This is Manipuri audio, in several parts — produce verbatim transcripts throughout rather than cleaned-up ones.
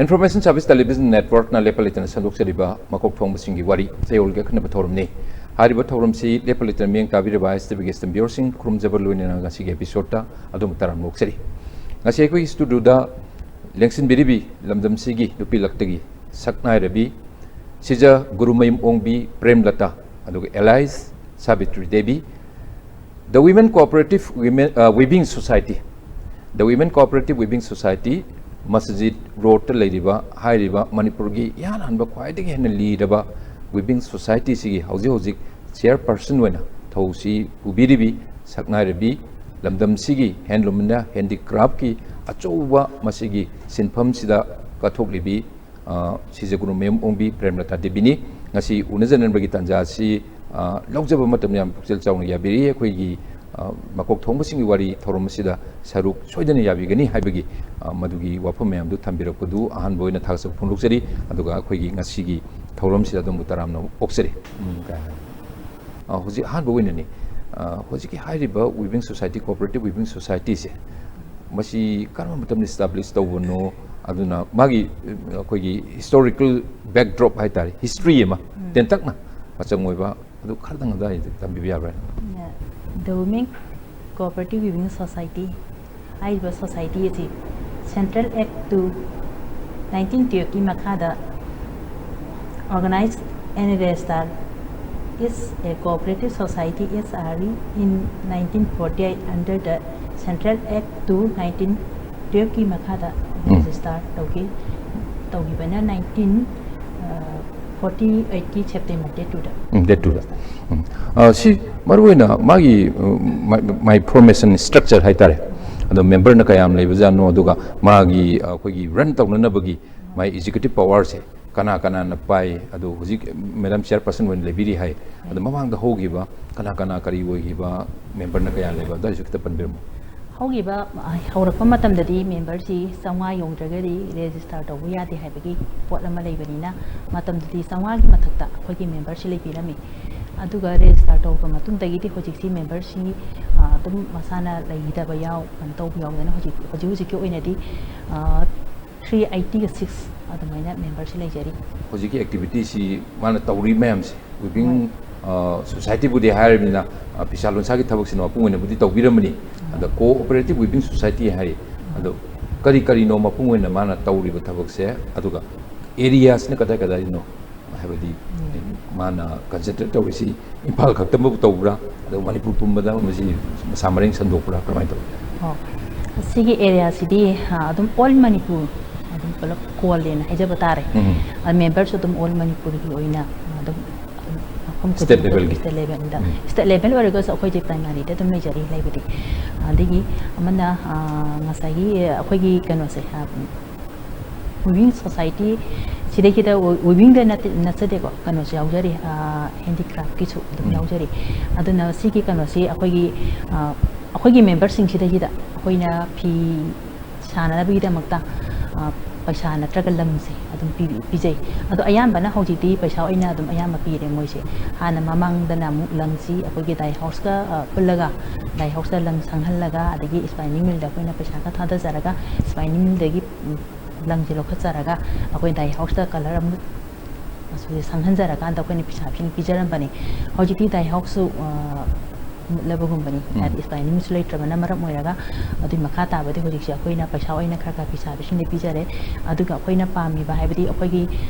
Information Service Television Networkꯅ ꯂꯦꯞꯄ ꯂꯩꯇꯅ ꯁꯟꯗꯣꯛꯆꯔꯤꯕ ꯃꯀꯣꯛ ꯊꯣꯡꯕꯁꯤꯡꯒꯤ ꯋꯥꯔꯤ ꯆꯌꯣꯜꯒꯤ ꯑꯈꯟꯅꯕ ꯊꯧꯔꯝꯅꯤ꯫ ꯍꯥꯏꯔꯤꯕ ꯊꯧꯔꯝꯁꯤ ꯂꯦꯞꯄ ꯂꯩꯇꯅ ꯃꯤꯠꯌꯦꯡ ꯇꯥꯕꯤꯔꯤꯕ ꯑꯥꯏ ꯑꯦꯁ ꯇꯤ ꯚꯤꯒꯤ ꯁ꯭ꯇꯨꯗꯤꯑꯣꯁꯤꯡ ꯈꯨꯔꯨꯝꯖꯕ ꯂꯣꯏꯅꯅ ꯉꯁꯤꯒꯤ episodeꯇ ꯑꯗꯣꯝꯕꯨ ꯇꯔꯥꯝꯅ ꯑꯣꯛꯆꯔꯤ꯫ ꯉꯁꯤ ꯑꯩꯈꯣꯏꯒꯤ ꯁ꯭ꯇꯨꯗꯤꯑꯣꯗ ꯂꯦꯡꯁꯤꯟꯕꯤꯔꯤꯕꯤ ꯂꯝꯗꯝꯁꯤꯒꯤ ꯅꯨꯄꯤ ꯂꯛꯇꯒꯤ ꯁꯛꯅꯥꯏꯔꯕꯤ ꯁꯤꯖ ꯒꯨꯔꯨꯃꯌꯨꯝ ꯑꯣꯡꯕꯤ ꯄ꯭ꯔꯦꯝꯂꯇꯥ, ꯑꯗꯨꯒ alias Savitri Devi, The Women Cooperative Women, ꯑ, Weaving Society, The Women Cooperative Weaving Society, masjid ꯔꯣꯗꯇ ꯂꯩꯔꯤꯕ ꯍꯥꯏꯔꯤꯕ ꯃꯅꯤꯄꯨꯔꯒꯤ ꯏꯍꯥꯟ ꯍꯥꯟꯕ ꯈ꯭ꯋꯥꯏꯗꯒꯤ ꯍꯦꯟꯅ ꯂꯤꯔꯕ weaving societyꯁꯤꯒꯤ ꯍꯧꯖꯤꯛ ꯍꯧꯖꯤꯛ chairperson ꯑꯣꯏꯅ ꯊꯧꯁꯤ ꯄꯨꯕꯤꯔꯤꯕꯤ ꯁꯛꯅꯥꯏꯔꯕꯤ ꯂꯝꯗꯝꯁꯤꯒꯤ handloomꯅ handicraftꯀꯤ ꯑꯆꯧꯕ ꯃꯁꯤꯒꯤ ꯁꯤꯟꯐꯝꯁꯤꯗ ꯀꯠꯊꯣꯛꯂꯤꯕꯤ, ꯑ, ꯁꯤꯖ ꯒꯨꯔꯨꯃꯌꯨꯝ ꯑꯣꯡꯕꯤ ꯄ꯭ꯔꯦꯝꯂꯇꯥ ꯗꯦꯕꯤꯅꯤ꯫ ꯉꯁꯤ ꯎꯅꯖꯅꯕꯒꯤ ꯇꯥꯟꯖꯥ ꯑꯁꯤ, ꯑ, ꯂꯧꯖꯕ ꯃꯇꯝꯗ ꯌꯥꯝ ꯄꯨꯛꯆꯦꯜ ꯆꯥꯎꯅ ꯌꯥꯕꯤꯔꯤ꯫ ꯑꯩꯈꯣꯏꯒꯤ, ꯑ, ꯃꯀꯣꯛ ꯊꯣꯡꯕꯁꯤꯡꯒꯤ ꯋꯥꯔꯤ ꯊꯧꯔꯝ ꯑꯁꯤꯗ ꯁꯔꯨꯛ ꯁꯣꯏꯗꯅ ꯌꯥꯕꯤꯒꯅꯤ ꯍꯥꯏꯕꯒꯤ, ꯑ, ꯃꯗꯨꯒꯤ ꯋꯥꯐꯝ ꯃꯌꯥꯝꯗꯨ ꯊꯝꯕꯤꯔꯛꯄꯗꯨ ꯑꯍꯥꯟꯕ ꯑꯣꯏꯅ ꯊꯥꯒꯠꯆꯕ ꯐꯣꯡꯗꯣꯛꯆꯔꯤ꯫ ꯑꯗꯨꯒ ꯑꯩꯈꯣꯏꯒꯤ ꯉꯁꯤꯒꯤ ꯊꯧꯔꯝꯁꯤꯗ ꯑꯗꯣꯝꯕꯨ ꯇꯔꯥꯝꯅ ꯑꯣꯛꯆꯔꯤ꯫ ꯎꯝ, ꯀꯥ-, ꯑ, ꯍꯧꯖꯤꯛ ꯑꯍꯥꯟꯕ ꯑꯣꯏꯅꯅꯤ, ꯑ, ꯍꯧꯖꯤꯛꯀꯤ ꯍꯥꯏꯔꯤꯕ weaving society, cooperative weaving societyꯁꯦ, ꯃꯁꯤ ꯀꯔꯝꯕ ꯃꯇꯝꯗ establish ꯇꯧꯕꯅꯣ? ꯑꯗꯨꯅ ꯃꯥꯒꯤ, ꯑ, ꯑꯩꯈꯣꯏꯒꯤ historical backdrop ꯍꯥꯏꯇꯥꯔꯦ, history ꯑꯃ ꯎꯝ꯫ ꯇꯦꯟꯇꯛꯅ ꯃꯆꯪ ꯑꯣꯏꯕ ꯑꯗꯨ ꯈꯔꯗꯪ ꯑꯗꯨꯋꯥꯏꯗ ꯊꯝꯕꯤꯕ ꯌꯥꯕ꯭ꯔꯥ? The Women Cooperative Weaving Society ꯍꯥꯏꯔꯤꯕ society ꯑꯁꯤ Central Act two nineteen twelveꯀꯤ ꯃꯈꯥꯗ organized and registered is a cooperative society, S R E, in nineteen forty-eight under the Central Act two nineteen twelveꯀꯤ ꯃꯈꯥꯗ ꯎꯝ꯫ Register ꯇꯧꯈꯤ꯫ ꯇꯧꯈꯤꯕꯅ nineteen forty-eightꯀꯤ September date twoꯗ꯫ ꯎꯝ, date twoꯗ꯫ ꯎꯝ꯫ ꯑ, ꯁꯤ ꯃꯔꯨꯑꯣꯏꯅ ꯃꯥꯒꯤ, ꯑ, my, my formation structure ꯍꯥꯏꯇꯥꯔꯦ꯫ ꯑꯗꯣ memberꯅ ꯀꯌꯥꯝ ꯂꯩꯕꯖꯥꯠꯅꯣ, ꯑꯗꯨꯒ ꯃꯥꯒꯤ, ꯑ, ꯑꯩꯈꯣꯏꯒꯤ run ꯇꯧꯅꯅꯕꯒꯤ my executive powerꯁꯦ ꯀꯅꯥ ꯀꯅꯥꯅ ꯄꯥꯏ? ꯑꯗꯣ ꯍꯧꯖꯤꯛ madam chairperson ꯑꯣꯏꯅ ꯂꯩꯕꯤꯔꯤ ꯍꯥꯏ꯫ ꯑꯗꯣ ꯃꯃꯥꯡꯗ ꯍꯧꯈꯤꯕ ꯀꯅꯥ ꯀꯅꯥ ꯀꯔꯤ ꯑꯣꯏꯈꯤꯕ, memberꯅ ꯀꯌꯥ ꯂꯩꯕ, ꯑꯗꯨꯋꯥꯏꯁꯨ ꯈꯤꯇ ꯄꯟꯕꯤꯔꯝꯃꯣ꯫ ꯍꯧꯈꯤꯕ, ꯑ, ꯍꯧꯔꯛꯄ ꯃꯇꯝꯗꯗꯤ memberꯁꯤ ꯆꯥꯝꯃꯉꯥ ꯌꯧꯗ꯭ꯔꯒꯗꯤ register ꯇꯧꯕ ꯌꯥꯗꯦ ꯍꯥꯏꯕꯒꯤ ꯄꯣꯠ ꯑꯃ ꯂꯩꯕꯅꯤꯅ, ꯃꯇꯝꯗꯨꯗꯤ ꯆꯥꯝꯃꯉꯥꯒꯤ ꯃꯊꯛꯇ ꯑꯩꯈꯣꯏꯒꯤ memberꯁꯤ ꯂꯩꯕꯤꯔꯝꯃꯤ꯫ ꯑꯗꯨꯒ register ꯇꯧꯔꯕ ꯃꯇꯨꯡꯗꯒꯤꯗꯤ ꯍꯧꯖꯤꯛꯁꯤ memberꯁꯤ, ꯑ, ꯑꯗꯨꯝ ꯃꯁꯥꯅ ꯂꯩꯈꯤꯗꯕ ꯌꯥꯎ-, ꯀꯩꯅꯣ ꯇꯧꯕ ꯌꯥꯎꯗꯅ ꯍꯧꯖꯤꯛ, ꯍꯧꯖꯤꯛ ꯍꯧꯖꯤꯛꯀꯤ ꯑꯣꯏꯅꯗꯤ, ꯑ, ꯊ꯭ꯔꯤ ꯑꯩꯠꯇꯤꯒ ꯁꯤꯛꯁ ꯑꯗꯨꯃꯥꯏꯅ ꯃꯦꯝꯕꯔꯁꯤ ꯂꯩꯖꯔꯤ꯫ ꯍꯧꯖꯤꯛꯀꯤ ꯑꯦꯛꯇꯤꯚꯤꯇꯤꯁꯤ ꯃꯥꯅ ꯇꯧꯔꯤ ꯃꯌꯥꯝꯁꯦ ꯋꯤꯚꯤꯡ ꯁꯣꯁꯥꯏꯇꯤꯕꯨꯗꯤ ꯍꯥꯏꯔꯕꯅꯤꯅ, ꯑ, ꯐꯤꯁꯥ ꯂꯣꯟꯁꯥꯒꯤ ꯊꯕꯛꯁꯤꯅ ꯃꯄꯨꯡ ꯑꯣꯏꯅꯕꯨꯗꯤ ꯇꯧꯕꯤꯔꯝꯕꯅꯤ꯫ ꯑꯗ ꯀꯣꯑꯣꯄꯔꯦꯇꯤꯚ ꯋꯤꯚꯤꯡ ꯁꯣꯁꯥꯏꯇꯤ ꯍꯥꯏꯔꯤ꯫ ꯑꯗꯣ ꯀꯔꯤ ꯀꯔꯤꯅꯣ ꯃꯄꯨꯡ ꯑꯣꯏꯅ ꯃꯥꯅ ꯇꯧꯔꯤꯕ ꯊꯕꯛꯁꯦ, ꯑꯗꯨꯒ ꯑꯦꯔꯤꯌꯥꯁꯤꯅ ꯀꯗꯥꯏ ꯀꯗꯥꯏꯗꯅꯣ ꯍꯥꯏꯕꯗꯤ ꯃꯥꯅ ꯀꯟꯁꯦꯟꯇ꯭ꯔꯦꯠ ꯇꯧꯔꯤꯁꯤ ꯏꯝꯐꯥꯜ ꯈꯛꯇꯃꯛ ꯇꯧꯕ꯭ꯔꯥ, ꯑꯗꯨꯒ ꯃꯅꯤꯄꯨꯔ ꯄꯨꯝꯕꯗ ꯃꯁꯤ ꯃꯁꯥ ꯃꯔꯦꯡ ꯁꯟꯗꯣꯛꯄ꯭ꯔꯥ, ꯀꯃꯥꯏꯅ ꯇꯧꯏ? ꯑꯣ, ꯁꯤꯒꯤ ꯑꯦꯔꯤꯌꯥꯁꯤꯗꯤ, ꯑ, ꯑꯗꯨꯝ ꯑꯣꯜ ꯃꯅꯤꯄꯨꯔ ꯑꯗꯨꯝ ꯄꯨꯂꯞ ꯀꯣꯜꯂꯦꯅ ꯍꯥꯏꯖꯕ ꯇꯥꯔꯦ꯫ ꯎꯝ꯫ ꯑ, ꯃꯦꯝꯕꯔꯁꯨ ꯑꯗꯨꯝ ꯑꯣꯜ ꯃꯅꯤꯄꯨꯔꯒꯤ ꯑꯣꯏꯅ ꯑꯗꯨꯝ, ꯑꯗꯨꯝ ꯃꯐꯝ ꯁ꯭ꯇꯦꯠ ꯈꯨꯗꯤꯡꯃꯛ ꯂꯦꯚꯦꯜꯒꯤ? ꯁ꯭ꯇꯦꯠ ꯂꯦꯚꯦꯜꯗ, ꯎꯝ꯫ ꯁ꯭ꯇꯦꯠ ꯂꯦꯚꯦꯜ ꯑꯣꯏꯔꯒꯁꯨ ꯑꯩꯈꯣꯏꯗꯤ ꯄ꯭ꯔꯥꯏꯃꯥꯔꯤꯗ ꯑꯗꯨꯝ ꯂꯩꯖꯔꯤ ꯂꯩꯕꯗꯤ꯫ ꯑꯗꯒꯤ ꯑꯃꯅ, ꯑ, ꯉꯁꯥꯏꯒꯤ ꯑꯩꯈꯣꯏꯒꯤ ꯀꯩꯅꯣꯁꯦ, ꯑ, ꯋꯤꯚꯤꯡ ꯁꯣꯁꯥꯏꯇꯤ ꯁꯤꯗꯩꯁꯤꯗ ꯋꯤꯚꯤꯡꯗ ꯅꯠꯇꯦ, ꯅꯠꯆꯗꯦꯀꯣ, ꯀꯩꯅꯣꯁꯨ ꯌꯥꯎꯖꯔꯤ, ꯍꯦꯟꯗꯤꯀ꯭ꯔꯥꯐꯀꯤꯁꯨ ꯑꯗꯨꯝ ꯎꯝ꯫ ꯌꯥꯎꯖꯔꯤ꯫ ꯑꯗꯨꯅ ꯁꯤꯒꯤ ꯀꯩꯅꯣꯁꯤ ꯑꯩꯈꯣꯏꯒꯤ, ꯑ, ꯑꯩꯈꯣꯏꯒꯤ ꯃꯦꯝꯕꯔꯁꯤꯡꯁꯤꯗꯩꯁꯤꯗ ꯑꯩꯈꯣꯏꯅ ꯐꯤ ꯁꯥꯅꯅꯕꯒꯤꯗꯃꯛꯇ, ꯑ, ꯄꯩꯁꯥ ꯅꯠꯇ꯭ꯔꯒ ꯂꯪꯁꯦ ꯑꯗꯨꯝ ꯄꯤ-, ꯄꯤꯖꯩ꯫ ꯑꯗꯣ ꯑꯌꯥꯝꯕꯅ ꯍꯧꯖꯤꯛꯇꯤ ꯄꯩꯁꯥ ꯑꯣꯏꯅ ꯑꯗꯨꯝ ꯑꯌꯥꯝꯕ ꯄꯤꯔꯦ ꯃꯣꯏꯁꯦ꯫ ꯍꯥꯟꯅ ꯃꯃꯥꯡꯗꯅ ꯑꯃꯨꯛ ꯂꯪꯁꯤ ꯑꯩꯈꯣꯏꯒꯤ ꯗꯥꯏ ꯍꯥꯎꯁꯀ, ꯑ, ꯄꯨꯜꯂꯒ ꯗꯥꯏ ꯍꯥꯎꯁꯇ ꯂꯪ ꯁꯪꯍꯜꯂꯒ, ꯑꯗꯒꯤ ꯏꯁꯄꯥꯏꯅꯤꯡ ꯃꯤꯜꯗ ꯑꯩꯈꯣꯏꯅ ꯄꯩꯁꯥ ꯈꯔ ꯊꯥꯗꯖꯔꯒ ꯏꯁꯄꯥꯏꯅꯤꯡ ꯃꯤꯜꯗꯒꯤ, ꯎꯝ, ꯂꯪꯁꯦ ꯂꯧꯈꯠꯆꯔꯒ ꯑꯩꯈꯣꯏ ꯗꯥꯏ ꯍꯥꯎꯁꯇ ꯀꯂꯔ ꯑꯃꯨꯛ ꯃꯆꯨꯁꯦ ꯁꯪꯍꯟꯖꯔꯀꯥꯟꯗ ꯑꯩꯈꯣꯏꯅ ꯐꯤꯁꯥꯕꯤꯁꯤꯡ ꯄꯤꯖꯔꯝꯕꯅꯤ꯫ ꯍꯧꯖꯤꯛꯇꯤ ꯗꯥꯏ ꯍꯥꯎꯁꯁꯨ, ꯑ, ꯃꯨꯠꯂꯕꯒꯨꯝꯕꯅꯤ꯫ ꯎꯝ꯫ ꯍꯥꯏꯗꯤ ꯏꯁꯄꯥꯏꯅꯤꯡꯁꯨ ꯂꯩꯇ꯭ꯔꯕꯅ ꯃꯔꯝ ꯑꯣꯏꯔꯒ, ꯑꯗꯨꯒꯤ ꯃꯈꯥ ꯇꯥꯕꯗꯤ ꯍꯧꯖꯤꯛꯁꯦ ꯑꯩꯈꯣꯏꯅ ꯄꯩꯁꯥ ꯑꯣꯏꯅ ꯈꯔ ꯈꯔ ꯐꯤꯁꯥꯕꯤꯁꯤꯡꯗ ꯄꯤꯖꯔꯦ꯫ ꯑꯗꯨꯒ ꯑꯩꯈꯣꯏꯅ ꯄꯥꯝꯃꯤꯕ ꯍꯥꯏꯕꯗꯤ ꯑꯩꯈꯣꯏꯒꯤ,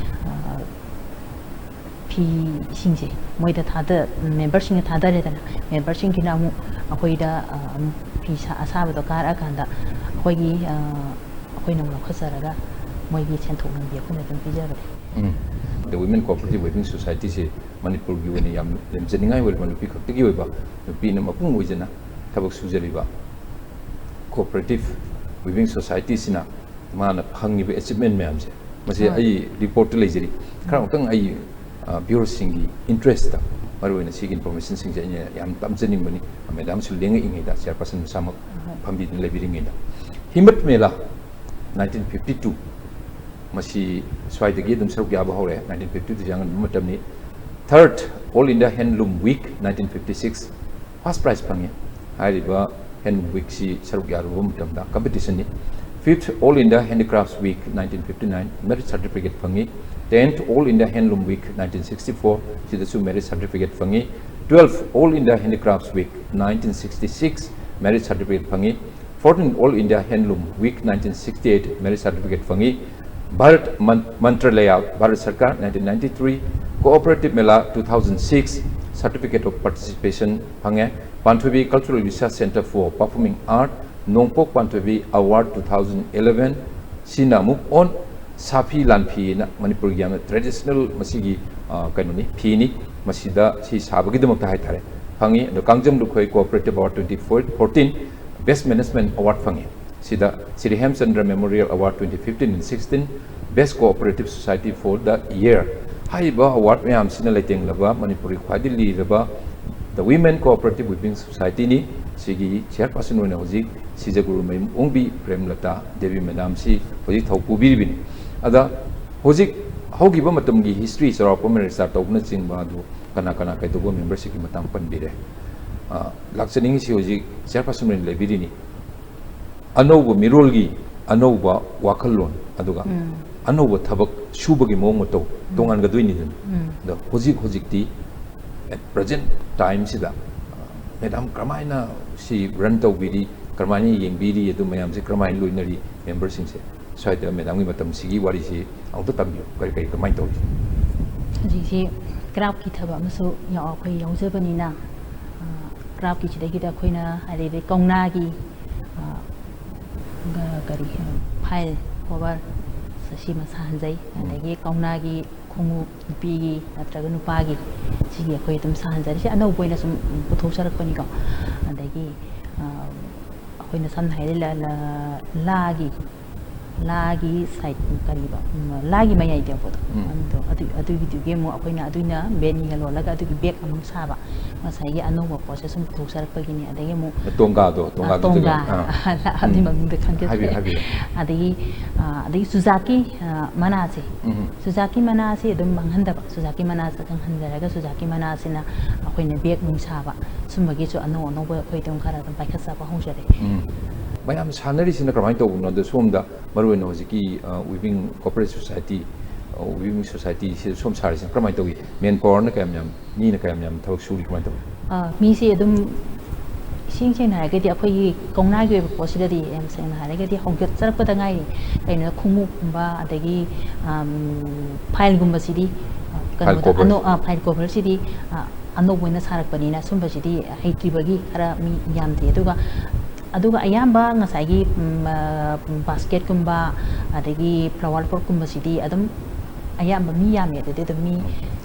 ꯑ, ꯐꯤꯁꯤꯡꯁꯦ ꯃꯣꯏꯗ ꯊꯥꯗ-, ꯃꯦꯝꯕꯔꯁꯤꯡꯗ ꯊꯥꯗꯔꯦꯗꯅ, ꯃꯦꯝꯕꯔꯁꯤꯡꯒꯤꯅ ꯑꯃꯨꯛ ꯑꯩꯈꯣꯏꯗ, ꯑ, ꯑꯃꯨꯛ ꯐꯤ ꯁꯥ-, ꯑꯁꯥꯕꯗꯣ ꯀꯥꯔꯛꯑꯀꯥꯟꯗ ꯑꯩꯈꯣꯏꯒꯤ, ꯑ, ꯑꯩꯈꯣꯏꯅ ꯑꯃꯨꯛ ꯂꯧꯈꯠꯆꯔꯒ ꯃꯣꯏꯒꯤ ꯁꯦꯟꯊꯣꯛ ꯂꯝꯕꯤ ꯑꯩꯈꯣꯏꯅ ꯑꯗꯨꯝ ꯄꯤꯖꯕꯅꯦ꯫ ꯎꯝ꯫ The Women Cooperative Weaving Societyꯁꯤ ꯃꯅꯤꯄꯨꯔꯒꯤ ꯑꯣꯏꯅ ꯌꯥꯝ ꯂꯦꯝꯖꯅꯤꯡꯉꯥꯏ ꯑꯣꯏꯔꯕ, ꯅꯨꯄꯤ ꯈꯛꯇꯒꯤ ꯑꯣꯏꯕ, ꯅꯨꯄꯤꯅ ꯃꯄꯨꯡ ꯑꯣꯏꯖꯅ ꯊꯕꯛ ꯁꯨꯖꯔꯤꯕ Cooperative Weaving Societyꯁꯤꯅ ꯃꯥꯅ ꯐꯪꯉꯤꯕ ꯑꯦꯆꯤꯞꯃꯦꯟ ꯃꯌꯥꯝꯁꯦ, ꯃꯁꯤ ꯍꯣꯏ꯫ ꯑꯩ ꯔꯤꯄꯣꯔꯠꯇ ꯂꯩꯖꯔꯤ꯫ ꯈꯔ ꯑꯃꯨꯛꯇꯪ ꯑꯩ, ꯑ, ꯚ꯭ꯌꯨꯋꯔꯁꯤꯡꯒꯤ ꯏꯟꯇꯔꯦꯁꯇ ꯃꯔꯨꯑꯣꯏꯅ ꯁꯤꯒꯤ ꯏꯟꯐꯣꯔꯃꯦꯁꯟꯁꯤꯡꯁꯦ ꯑꯩꯅ ꯌꯥꯝ ꯇꯝꯖꯅꯤꯡꯕꯅꯤ꯫ ꯃꯦꯗꯥꯝꯁꯨ ꯂꯦꯡꯉꯛꯏꯉꯩꯗ, ꯆꯤꯌꯔꯄꯥꯔꯁꯟ ꯃꯁꯥꯃꯛ ꯍꯣꯏ꯫ ꯐꯝꯕꯤꯗꯨꯅ ꯂꯩꯕꯤꯔꯤꯉꯩꯗ, ꯍꯤꯃꯠ ꯃꯦꯂꯥ nineteen fifty two, ꯃꯁꯤ ꯁ꯭ꯋꯥꯏꯗꯒꯤ ꯑꯗꯨꯝ ꯁꯔꯨꯛ ꯌꯥꯕ ꯍꯧꯔꯦ꯫ Nineteen fifty two ꯁꯤ ꯑꯉꯟꯕ ꯃꯇꯝꯅꯤ꯫ Third All India Handloom Week nineteen fifty six, first prize ꯐꯪꯉꯤ꯫ ꯍꯥꯏꯔꯤꯕ ꯍꯦꯟꯂꯨꯝ ꯋꯤꯛꯁꯤ ꯁꯔꯨꯛ ꯌꯥꯔꯨꯕ ꯃꯇꯝꯗ ꯀꯝꯄꯤꯇꯤꯁꯟꯅꯤ꯫ Fifth All India Handicrafts Week nineteen fifty-nine merit certificate ꯐꯪꯉꯤ꯫ Tenth All India Handloom Week nineteen sixty-four, ꯁꯤꯗꯁꯨ merit certificate ꯐꯪꯉꯤ꯫ Twelfth All India Handicrafts Week nineteen sixty-six, merit certificate ꯐꯪꯉꯤ꯫ Fourteenth All India Handloom Week nineteen sixty-eight, merit certificate ꯐꯪꯉꯤ꯫ Bharat Man- Mantralaya, Bharat Sarkar, nineteen ninety-three, Cooperative Mela two thousand six, certificate of participation ꯐꯪꯉꯦ꯫ Panthoibi Cultural Research Center for Performing Art, Nongpok Panthoibi Award two thousand eleven, ꯁꯤꯅ ꯑꯃꯨꯛ on ꯁꯥꯐꯤ ꯂꯥꯟꯐꯤꯅ ꯃꯅꯤꯄꯨꯔꯒꯤ ꯌꯥꯝꯅ traditional ꯃꯁꯤꯒꯤ, ꯑ, ꯀꯩꯅꯣꯅꯤ, ꯐꯤꯅꯤ꯫ ꯃꯁꯤꯗ ꯁꯤ ꯁꯥꯕꯒꯤꯗꯃꯛꯇ ꯍꯥꯏꯇꯥꯔꯦ ꯐꯪꯉꯤ꯫ ꯑꯗꯣ Kangjam Lukhoi Cooperative Award twenty fourteen, Best Management Award ꯐꯪꯉꯤ꯫ ꯁꯤꯗ Sri Hemchandra Memorial Award twenty fifteen and sixteen, Best Cooperative Society for the Year꯫ ꯍꯥꯏꯔꯤꯕ award ꯃꯌꯥꯝꯁꯤꯅ ꯂꯩꯇꯦꯡꯂꯕ ꯃꯅꯤꯄꯨꯔꯒꯤ ꯈ꯭ꯋꯥꯏꯗꯒꯤ ꯂꯤꯔꯕ The Women Cooperative Weaving Society ꯅꯤ꯫ ꯁꯤꯒꯤ chairperson ꯑꯣꯏꯅ ꯍꯧꯖꯤꯛ ꯁꯤꯖꯒꯨꯔꯨꯃꯌꯨꯝ ꯑꯣꯡꯕꯤ ꯄ꯭ꯔꯦꯝꯂꯇꯥ ꯗꯦꯕꯤ madam ꯁꯤ ꯍꯧꯖꯤꯛ ꯊꯧ ꯄꯨꯕꯤꯔꯤꯕꯅꯤ꯫ ꯑꯗ ꯍꯧꯖꯤꯛ ꯍꯧꯈꯤꯕ ꯃꯇꯝꯒꯤ history ꯆꯥꯎꯔꯥꯛꯄ ꯑꯃ registrar ꯇꯧꯕꯅꯆꯤꯡꯕ ꯑꯗꯨ ꯀꯅꯥ ꯀꯅꯥ ꯀꯩꯗꯧꯕ member ꯁꯤꯡꯒꯤ ꯃꯇꯥꯡ ꯄꯟꯕꯤꯔꯦ꯫ ꯑ, ꯂꯥꯛꯆꯅꯤꯡꯉꯤꯁꯤ ꯍꯧꯖꯤꯛ chairperson ꯑꯣꯏꯅ ꯂꯩꯕꯤꯔꯤꯅꯤ꯫ ꯑꯅꯧꯕ ꯃꯤꯔꯣꯜꯒꯤ ꯑꯅꯧꯕ ꯋꯥꯈꯜꯂꯣꯟ, ꯑꯗꯨꯒ ꯎꯝ꯫ ꯑꯅꯧꯕ ꯊꯕꯛ ꯁꯨꯕꯒꯤ ꯃꯑꯣꯡ ꯃꯇꯧ ꯎꯝ꯫ ꯇꯣꯉꯥꯟꯒꯗꯣꯏꯅꯤꯗꯅ꯫ ꯎꯝ꯫ ꯑꯗꯣ ꯍꯧꯖꯤꯛ ꯍꯧꯖꯤꯛꯇꯤ at present time ꯁꯤꯗ, ꯑ, madam ꯀꯔꯝꯍꯥꯏꯅ ꯁꯤ run ꯇꯧꯕꯤꯔꯤ, ꯀꯔꯝꯍꯥꯏꯅ ꯌꯦꯡꯕꯤꯔꯤ, ꯑꯗꯨ ꯃꯌꯥꯝꯁꯤ ꯀꯔꯝꯍꯥꯏꯅ ꯂꯣꯏꯅꯔꯤ member ꯁꯤꯡꯁꯦ? ꯁ꯭ꯋꯥꯏꯗ madam ꯒꯤ ꯃꯇꯝꯁꯤꯒꯤ ꯋꯥꯔꯤꯁꯤ ꯑꯃꯨꯛꯇ ꯇꯝꯕꯤꯌꯨ, ꯀꯔꯤ ꯀꯔꯤ ꯀꯃꯥꯏꯅ ꯇꯧꯔꯤ? ꯍꯧꯖꯤꯛꯁꯤ craft ꯀꯤ ꯊꯕꯛ ꯑꯃꯁꯨ ꯌꯥꯎ-, ꯑꯩꯈꯣꯏ ꯌꯥꯎꯖꯕꯅꯤꯅ, ꯑ, craft ꯀꯤ ꯁꯤꯗꯩꯁꯤꯗ ꯑꯩꯈꯣꯏꯅ ꯍꯥꯏꯗꯤ ꯀꯧꯅꯥꯒꯤ, ꯑ, ꯒ-, ꯀꯔꯤ, file cover ꯁꯤꯃ ꯁꯥꯍꯟꯖꯩ꯫ ꯎꯝ꯫ ꯑꯗꯒꯤ ꯀꯧꯅꯥꯒꯤ ꯈꯣꯡꯎꯞ ꯅꯨꯄꯤꯒꯤ ꯅꯠꯇ꯭ꯔꯒ ꯅꯨꯄꯥꯒꯤ, ꯁꯤꯒꯤ ꯑꯩꯈꯣꯏ ꯑꯗꯨꯝ ꯁꯥꯍꯟꯖꯔꯤ꯫ ꯁꯤ ꯑꯅꯧꯕ ꯑꯣꯏꯅ ꯁꯨꯝ ꯄꯨꯊꯣꯛꯆꯔꯛꯄꯅꯤꯀꯣ꯫ ꯑꯗꯒꯤ, ꯑ, ꯑꯩꯈꯣꯏꯅ ꯁꯝꯅ ꯍꯥꯏꯔꯗꯤ ꯂ-, ꯂ-, ꯂꯥꯒꯤ, ꯂꯥꯒꯤ side ꯀꯔꯤꯕ, ꯎꯝ, ꯂꯥꯒꯤ ꯃꯌꯥꯏ ꯇꯦꯛꯄꯗꯣ, ꯎꯝ꯫ ꯑꯗꯨꯗꯣ, ꯑꯗꯨ-, ꯑꯗꯨꯒꯤꯗꯨꯒꯤ ꯑꯃꯨꯛ ꯑꯩꯈꯣꯏꯅ ꯑꯗꯨꯅ ꯕꯦꯅꯤꯒ ꯂꯣꯜꯂꯒ ꯑꯗꯨꯒꯤ bag ꯑꯃꯨꯛ ꯁꯥꯕ꯫ ꯉꯁꯥꯏꯒꯤ ꯑꯅꯧꯕ ꯄꯣꯠꯁꯦ ꯁꯨꯝ ꯄꯨꯊꯣꯛꯆꯔꯛꯄꯒꯤꯅꯤ꯫ ꯑꯗꯒꯤ ꯑꯃꯨꯛ, ꯇꯣꯡꯒꯥꯗꯣ, ꯑ, ꯇꯣꯡꯒꯥꯗꯨꯗꯒꯤ, ꯇꯣꯡꯒꯥ꯫ ꯑꯥ꯫ ꯑꯗꯨꯒꯤ ꯎꯝ꯫ ꯃꯃꯤꯡꯗꯣ ꯈꯪꯖꯗ꯭ꯔꯦ꯫ ꯍꯥꯏꯕꯤꯌꯨ, ꯍꯥꯏꯕꯤꯌꯨ꯫ ꯑꯗꯒꯤ, ꯑ, ꯑꯗꯒꯤ ꯆꯨꯖꯥꯛꯀꯤ, ꯑ, ꯃꯅꯥꯁꯦ꯫ ꯎꯝ꯫ ꯆꯨꯖꯥꯛꯀꯤ ꯃꯅꯥꯁꯤ ꯑꯗꯨꯝ ꯃꯥꯡꯍꯟꯗꯕ, ꯆꯨꯖꯥꯛꯀꯤ ꯃꯅꯥꯁꯦ ꯀꯪꯍꯟꯖꯔꯒ ꯆꯨꯖꯥꯛꯀꯤ ꯃꯅꯥꯁꯤꯅ ꯑꯩꯈꯣꯏꯅ bag ꯅꯨꯡ ꯁꯥꯕ, ꯁꯨꯝꯕꯒꯤꯁꯨ ꯑꯅꯧ ꯑꯅꯧꯕ ꯑꯩꯈꯣꯏ ꯑꯗꯨꯝ ꯈꯔ ꯑꯗꯨꯝ ꯄꯥꯏꯈꯠꯆꯕ ꯍꯧꯖꯔꯦ꯫ ꯎꯝ꯫ ꯃꯌꯥꯝ ꯁꯥꯟꯅꯔꯤꯁꯤꯅ ꯀꯃꯥꯏꯅ ꯇꯧꯕꯅꯣ? ꯑꯗꯣ ꯁꯣꯝꯗ ꯃꯔꯨꯑꯣꯏꯅ ꯍꯧꯖꯤꯛꯀꯤ, ꯑ, weaving cooperative society, ꯑ, weaving society ꯁꯤꯗ ꯁꯣꯝ ꯁꯥꯔꯤꯁꯤꯅ ꯀꯔꯝꯍꯥꯏꯅ ꯇꯧꯏ? Manpower ꯅ ꯀꯌꯥꯝ ꯌꯥꯝ, ꯃꯤꯅ ꯀꯌꯥꯝ ꯌꯥꯝ ꯊꯕꯛ ꯁꯨꯔꯤ, ꯀꯃꯥꯏꯅ ꯇꯧꯏ? ꯑ, ꯃꯤꯁꯦ ꯑꯗꯨꯝ, ꯏꯁꯦꯡ ꯁꯦꯡꯅ ꯍꯥꯏꯔꯒꯗꯤ, ꯑꯩꯈꯣꯏꯒꯤ ꯀꯧꯅꯥꯒꯤ ꯑꯣꯏꯕ ꯄꯣꯠꯁꯤꯗꯗꯤ, ꯌꯥꯝ ꯁꯦꯡꯅ ꯍꯥꯏꯔꯒꯗꯤ, ꯍꯧꯒꯠꯆꯔꯛꯄꯗ ꯉꯥꯏꯔꯤ꯫ ꯀꯩꯅꯣꯗ, ꯈꯣꯡꯎꯞꯀꯨꯝꯕ, ꯑꯗꯒꯤ, ꯑꯝ, file ꯒꯨꯝꯕꯁꯤꯗꯤ, ꯑ, file ꯀꯩꯅꯣꯗ, cover꯫ ꯑꯅꯧ-, ꯑ, file cover ꯁꯤꯗꯤ, ꯑ, ꯑꯅꯧꯕ ꯑꯣꯏꯅ ꯁꯥꯔꯛꯄꯅꯤꯅ, ꯁꯨꯝꯕꯁꯤꯗꯤ ꯍꯩꯇ꯭ꯔꯤꯕꯒꯤ ꯈꯔ ꯃꯤ ꯌꯥꯝꯗꯦ꯫ ꯑꯗꯨꯒ, ꯑꯗꯨꯒ ꯑꯌꯥꯝꯕ ꯉꯁꯥꯏꯒꯤ, ꯎꯝ, ꯑ, basket ꯀꯨꯝꯕ, ꯑꯗꯒꯤ flower pot ꯀꯨꯝꯕꯁꯤꯗꯤ ꯑꯗꯨꯝ ꯑꯌꯥꯝꯕ ꯃꯤ ꯌꯥꯝꯃꯦ꯫ ꯑꯗꯨꯗꯤ ꯑꯗꯨꯝ ꯃꯤ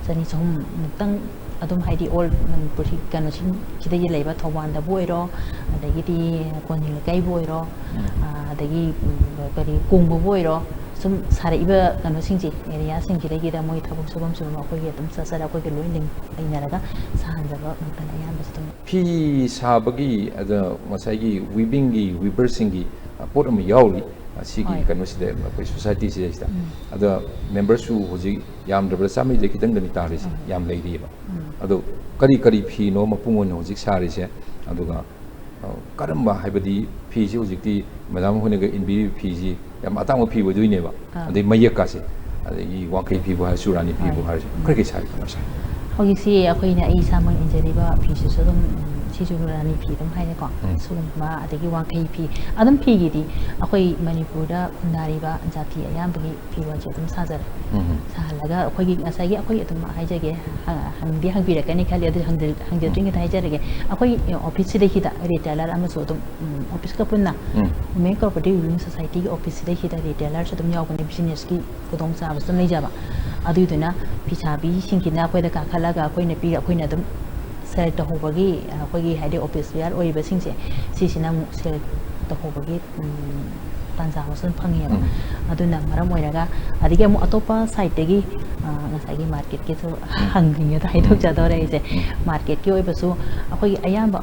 ꯆꯅꯤ ꯆꯍꯨꯝ ꯃꯨꯛꯇꯪ ꯑꯗꯨꯝ, ꯍꯥꯏꯗꯤ, all ꯃꯅꯤꯄꯨꯔꯁꯤ, ꯀꯩꯅꯣꯁꯤꯡ ꯁꯤꯗꯒꯤ ꯂꯩꯕ, ꯊꯧꯕꯥꯜꯗꯕꯨ ꯑꯣꯏꯔꯣ, ꯑꯗꯒꯤꯗꯤ ꯀꯣꯟꯖꯤꯡ ꯂꯩꯀꯥꯏꯕꯨ ꯑꯣꯏꯔꯣ, ꯎꯝ꯫ ꯑ, ꯑꯗꯒꯤ, ꯎꯝ, ꯀꯔꯤ, ꯀꯣꯡꯕꯕꯨ ꯑꯣꯏꯔꯣ, ꯁꯨꯝ ꯁꯥꯔꯛꯏꯕ ꯀꯩꯅꯣꯁꯤꯡꯁꯦ, area ꯁꯤꯡꯁꯤꯗꯒꯤꯗ ꯃꯣꯏ ꯊꯕꯛ ꯁꯨꯐꯝ ꯁꯨꯐꯝ ꯑꯩꯈꯣꯏꯒꯤ ꯑꯗꯨꯝ ꯆꯠꯆꯔ ꯑꯩꯈꯣꯏꯒ ꯂꯣꯏ ꯂꯩꯅꯔꯒ ꯁꯥꯍꯟꯖꯕ ꯉꯥꯛꯇꯅꯤ ꯑꯌꯥꯝꯕꯁꯨ ꯑꯗꯨꯝ꯫ ꯐꯤ ꯁꯥꯕꯒꯤ, ꯑꯗ, ꯉꯁꯥꯏꯒꯤ weaving ꯒꯤ, weaver ꯁꯤꯡꯒꯤ, ꯑ, ꯄꯣꯠ ꯑꯃ ꯌꯥꯎꯔꯤ, ꯑ, ꯁꯤꯒꯤ ꯍꯣꯏ꯫ ꯀꯩꯅꯣꯁꯤꯗ, ꯑꯩꯈꯣꯏ society ꯁꯤꯗꯩꯁꯤꯗ꯫ ꯎꯝ꯫ ꯑꯗ member ꯁꯨ ꯍꯧꯖꯤꯛ ꯌꯥꯝꯗ꯭ꯔꯕꯗ ꯆꯥꯝꯃꯔꯤꯗꯒꯤ ꯈꯤꯇꯪꯗꯅꯤ ꯇꯥꯔꯤꯁꯦ, ꯎꯝ꯫ ꯌꯥꯝ ꯂꯩꯔꯤꯑꯕ꯫ ꯎꯝ꯫ ꯑꯗꯣ ꯀꯔꯤ ꯀꯔꯤ ꯐꯤꯅꯣ ꯃꯄꯨꯡ ꯑꯣꯏꯅ ꯍꯧꯖꯤꯛ ꯁꯥꯔꯤꯁꯦ? ꯑꯗꯨꯒ, ꯑ, ꯀꯔꯝꯕ, ꯍꯥꯏꯕꯗꯤ ꯐꯤꯁꯤ ꯍꯧꯖꯤꯛꯇꯤ madam ꯍꯣꯏꯅꯒ ꯏꯟꯕꯤꯔꯤꯕ ꯐꯤꯁꯤ ꯌꯥꯝ ꯑꯇꯥꯡꯕ ꯐꯤ ꯑꯣꯏꯗꯣꯏꯅꯦꯕ꯫ ꯑꯥ꯫ ꯑꯗꯩ ꯃꯌꯦꯛꯀꯥꯁꯦ, ꯑꯗꯒꯤ ꯋꯥꯡꯈꯩ ꯐꯤꯕꯨ ꯍꯥꯏꯔꯁꯨ, ꯔꯥꯅꯤ ꯐꯤꯕꯨ ꯍꯣꯏ꯫ ꯍꯥꯏꯔꯁꯨ, ꯎꯝ꯫ ꯀꯔꯤ ꯀꯔꯤ ꯁꯥꯔꯤ, ꯀꯃꯥꯏꯅ ꯁꯥꯏ? ꯍꯧꯖꯤꯛꯁꯤ ꯑꯩꯈꯣꯏꯅ, ꯑꯩ ꯏꯁꯥꯃꯛ ꯏꯟꯖꯔꯤꯕ ꯐꯤꯁꯤꯁꯨ ꯑꯗꯨꯝ, ꯎꯝ, ꯁꯤꯁꯨ ꯔꯥꯅꯤ ꯐꯤ ꯑꯗꯨꯝ ꯍꯥꯏꯔꯦꯀꯣ꯫ ꯎꯝ꯫ ꯁꯤꯒꯨꯝꯕ, ꯑꯗꯒꯤ ꯋꯥꯡꯈꯩ ꯐꯤ, ꯑꯗꯨꯝ ꯐꯤꯒꯤꯗꯤ ꯑꯩꯈꯣꯏ ꯃꯅꯤꯄꯨꯔꯗ ꯈꯨꯟꯗꯥꯔꯤꯕ ꯖꯥꯇꯤ ꯑꯌꯥꯝꯕꯒꯤ ꯐꯤꯔꯣꯜꯁꯦ ꯑꯗꯨꯝ ꯁꯥꯖꯔꯦ꯫ ꯎꯝ꯫ ꯁꯥꯍꯜꯂꯒ ꯑꯩꯈꯣꯏꯒꯤ ꯉꯁꯥꯏꯒꯤ, ꯑꯩꯈꯣꯏ ꯑꯗꯨꯝ ꯍꯥꯏꯖꯒꯦ, ꯍ-, ꯍꯪꯗꯤ ꯍꯪꯕꯤꯔꯛꯀꯅꯤ ꯈꯜꯂꯤ, ꯑꯗꯨ ꯍꯪꯖ-, ꯍꯪꯖꯗ꯭ꯔꯤꯉꯩꯗ ꯍꯥꯏꯖꯔꯒꯦ꯫ ꯑꯩꯈꯣꯏ office ꯁꯤꯗꯩꯁꯤꯗ retailer ꯑꯃꯁꯨ ꯑꯗꯨꯝ, ꯎꯝ, office ꯀ ꯄꯨꯟꯅ ꯎꯝ꯫ Women Cooperative Weaving Society ꯒꯤ office ꯁꯤꯗꯩꯁꯤꯗ retailer ꯁꯨ ꯑꯗꯨꯝ ꯌꯥꯎꯕꯅꯦ, business ꯀꯤ ꯈꯨꯗꯣꯡꯆꯥꯕꯁꯨ ꯑꯗꯨꯝ ꯂꯩꯖꯕ꯫ ꯑꯗꯨꯏꯗꯨꯅ ꯐꯤꯁꯥꯕꯤꯁꯤꯡꯁꯤꯅ ꯑꯩꯈꯣꯏꯗ ꯀꯥꯈꯠꯂꯒ ꯑꯩꯈꯣꯏꯅ ꯄꯤ-, ꯑꯩꯈꯣꯏꯅ ꯑꯗꯨꯝ sale ꯇꯧꯍꯧꯕꯒꯤ, ꯑꯩꯈꯣꯏꯒꯤ, ꯍꯥꯏꯗꯤ, office wear ꯑꯣꯏꯔꯤꯕꯁꯤꯡꯁꯦ, ꯁꯤꯁꯤꯅ ꯑꯃꯨꯛ sale ꯇꯧꯍꯧꯕꯒꯤ, ꯎꯝ, ꯇꯥꯟꯖꯥ ꯑꯃꯁꯨ ꯑꯗꯨꯝ ꯐꯪꯉꯦꯕ꯫ ꯎꯝ꯫ ꯑꯗꯨꯅ ꯃꯔꯝ ꯑꯣꯏꯔꯒ, ꯑꯗꯒꯤ ꯑꯃꯨꯛ ꯑꯇꯣꯞꯄ side ꯇꯒꯤ, ꯑ, ꯉꯁꯥꯏꯒꯤ market ꯀꯤꯁꯨ ꯎꯝ꯫ ꯍꯪꯅꯤꯡꯉꯦꯗ, ꯎꯝ꯫ ꯍꯥꯏꯗꯣꯛꯆꯗꯧꯔꯦ ꯑꯩꯁꯦ꯫ ꯎꯝ꯫ Market ꯀꯤ ꯑꯣꯏꯕꯁꯨ ꯑꯩꯈꯣꯏꯒꯤ ꯑꯌꯥꯝꯕ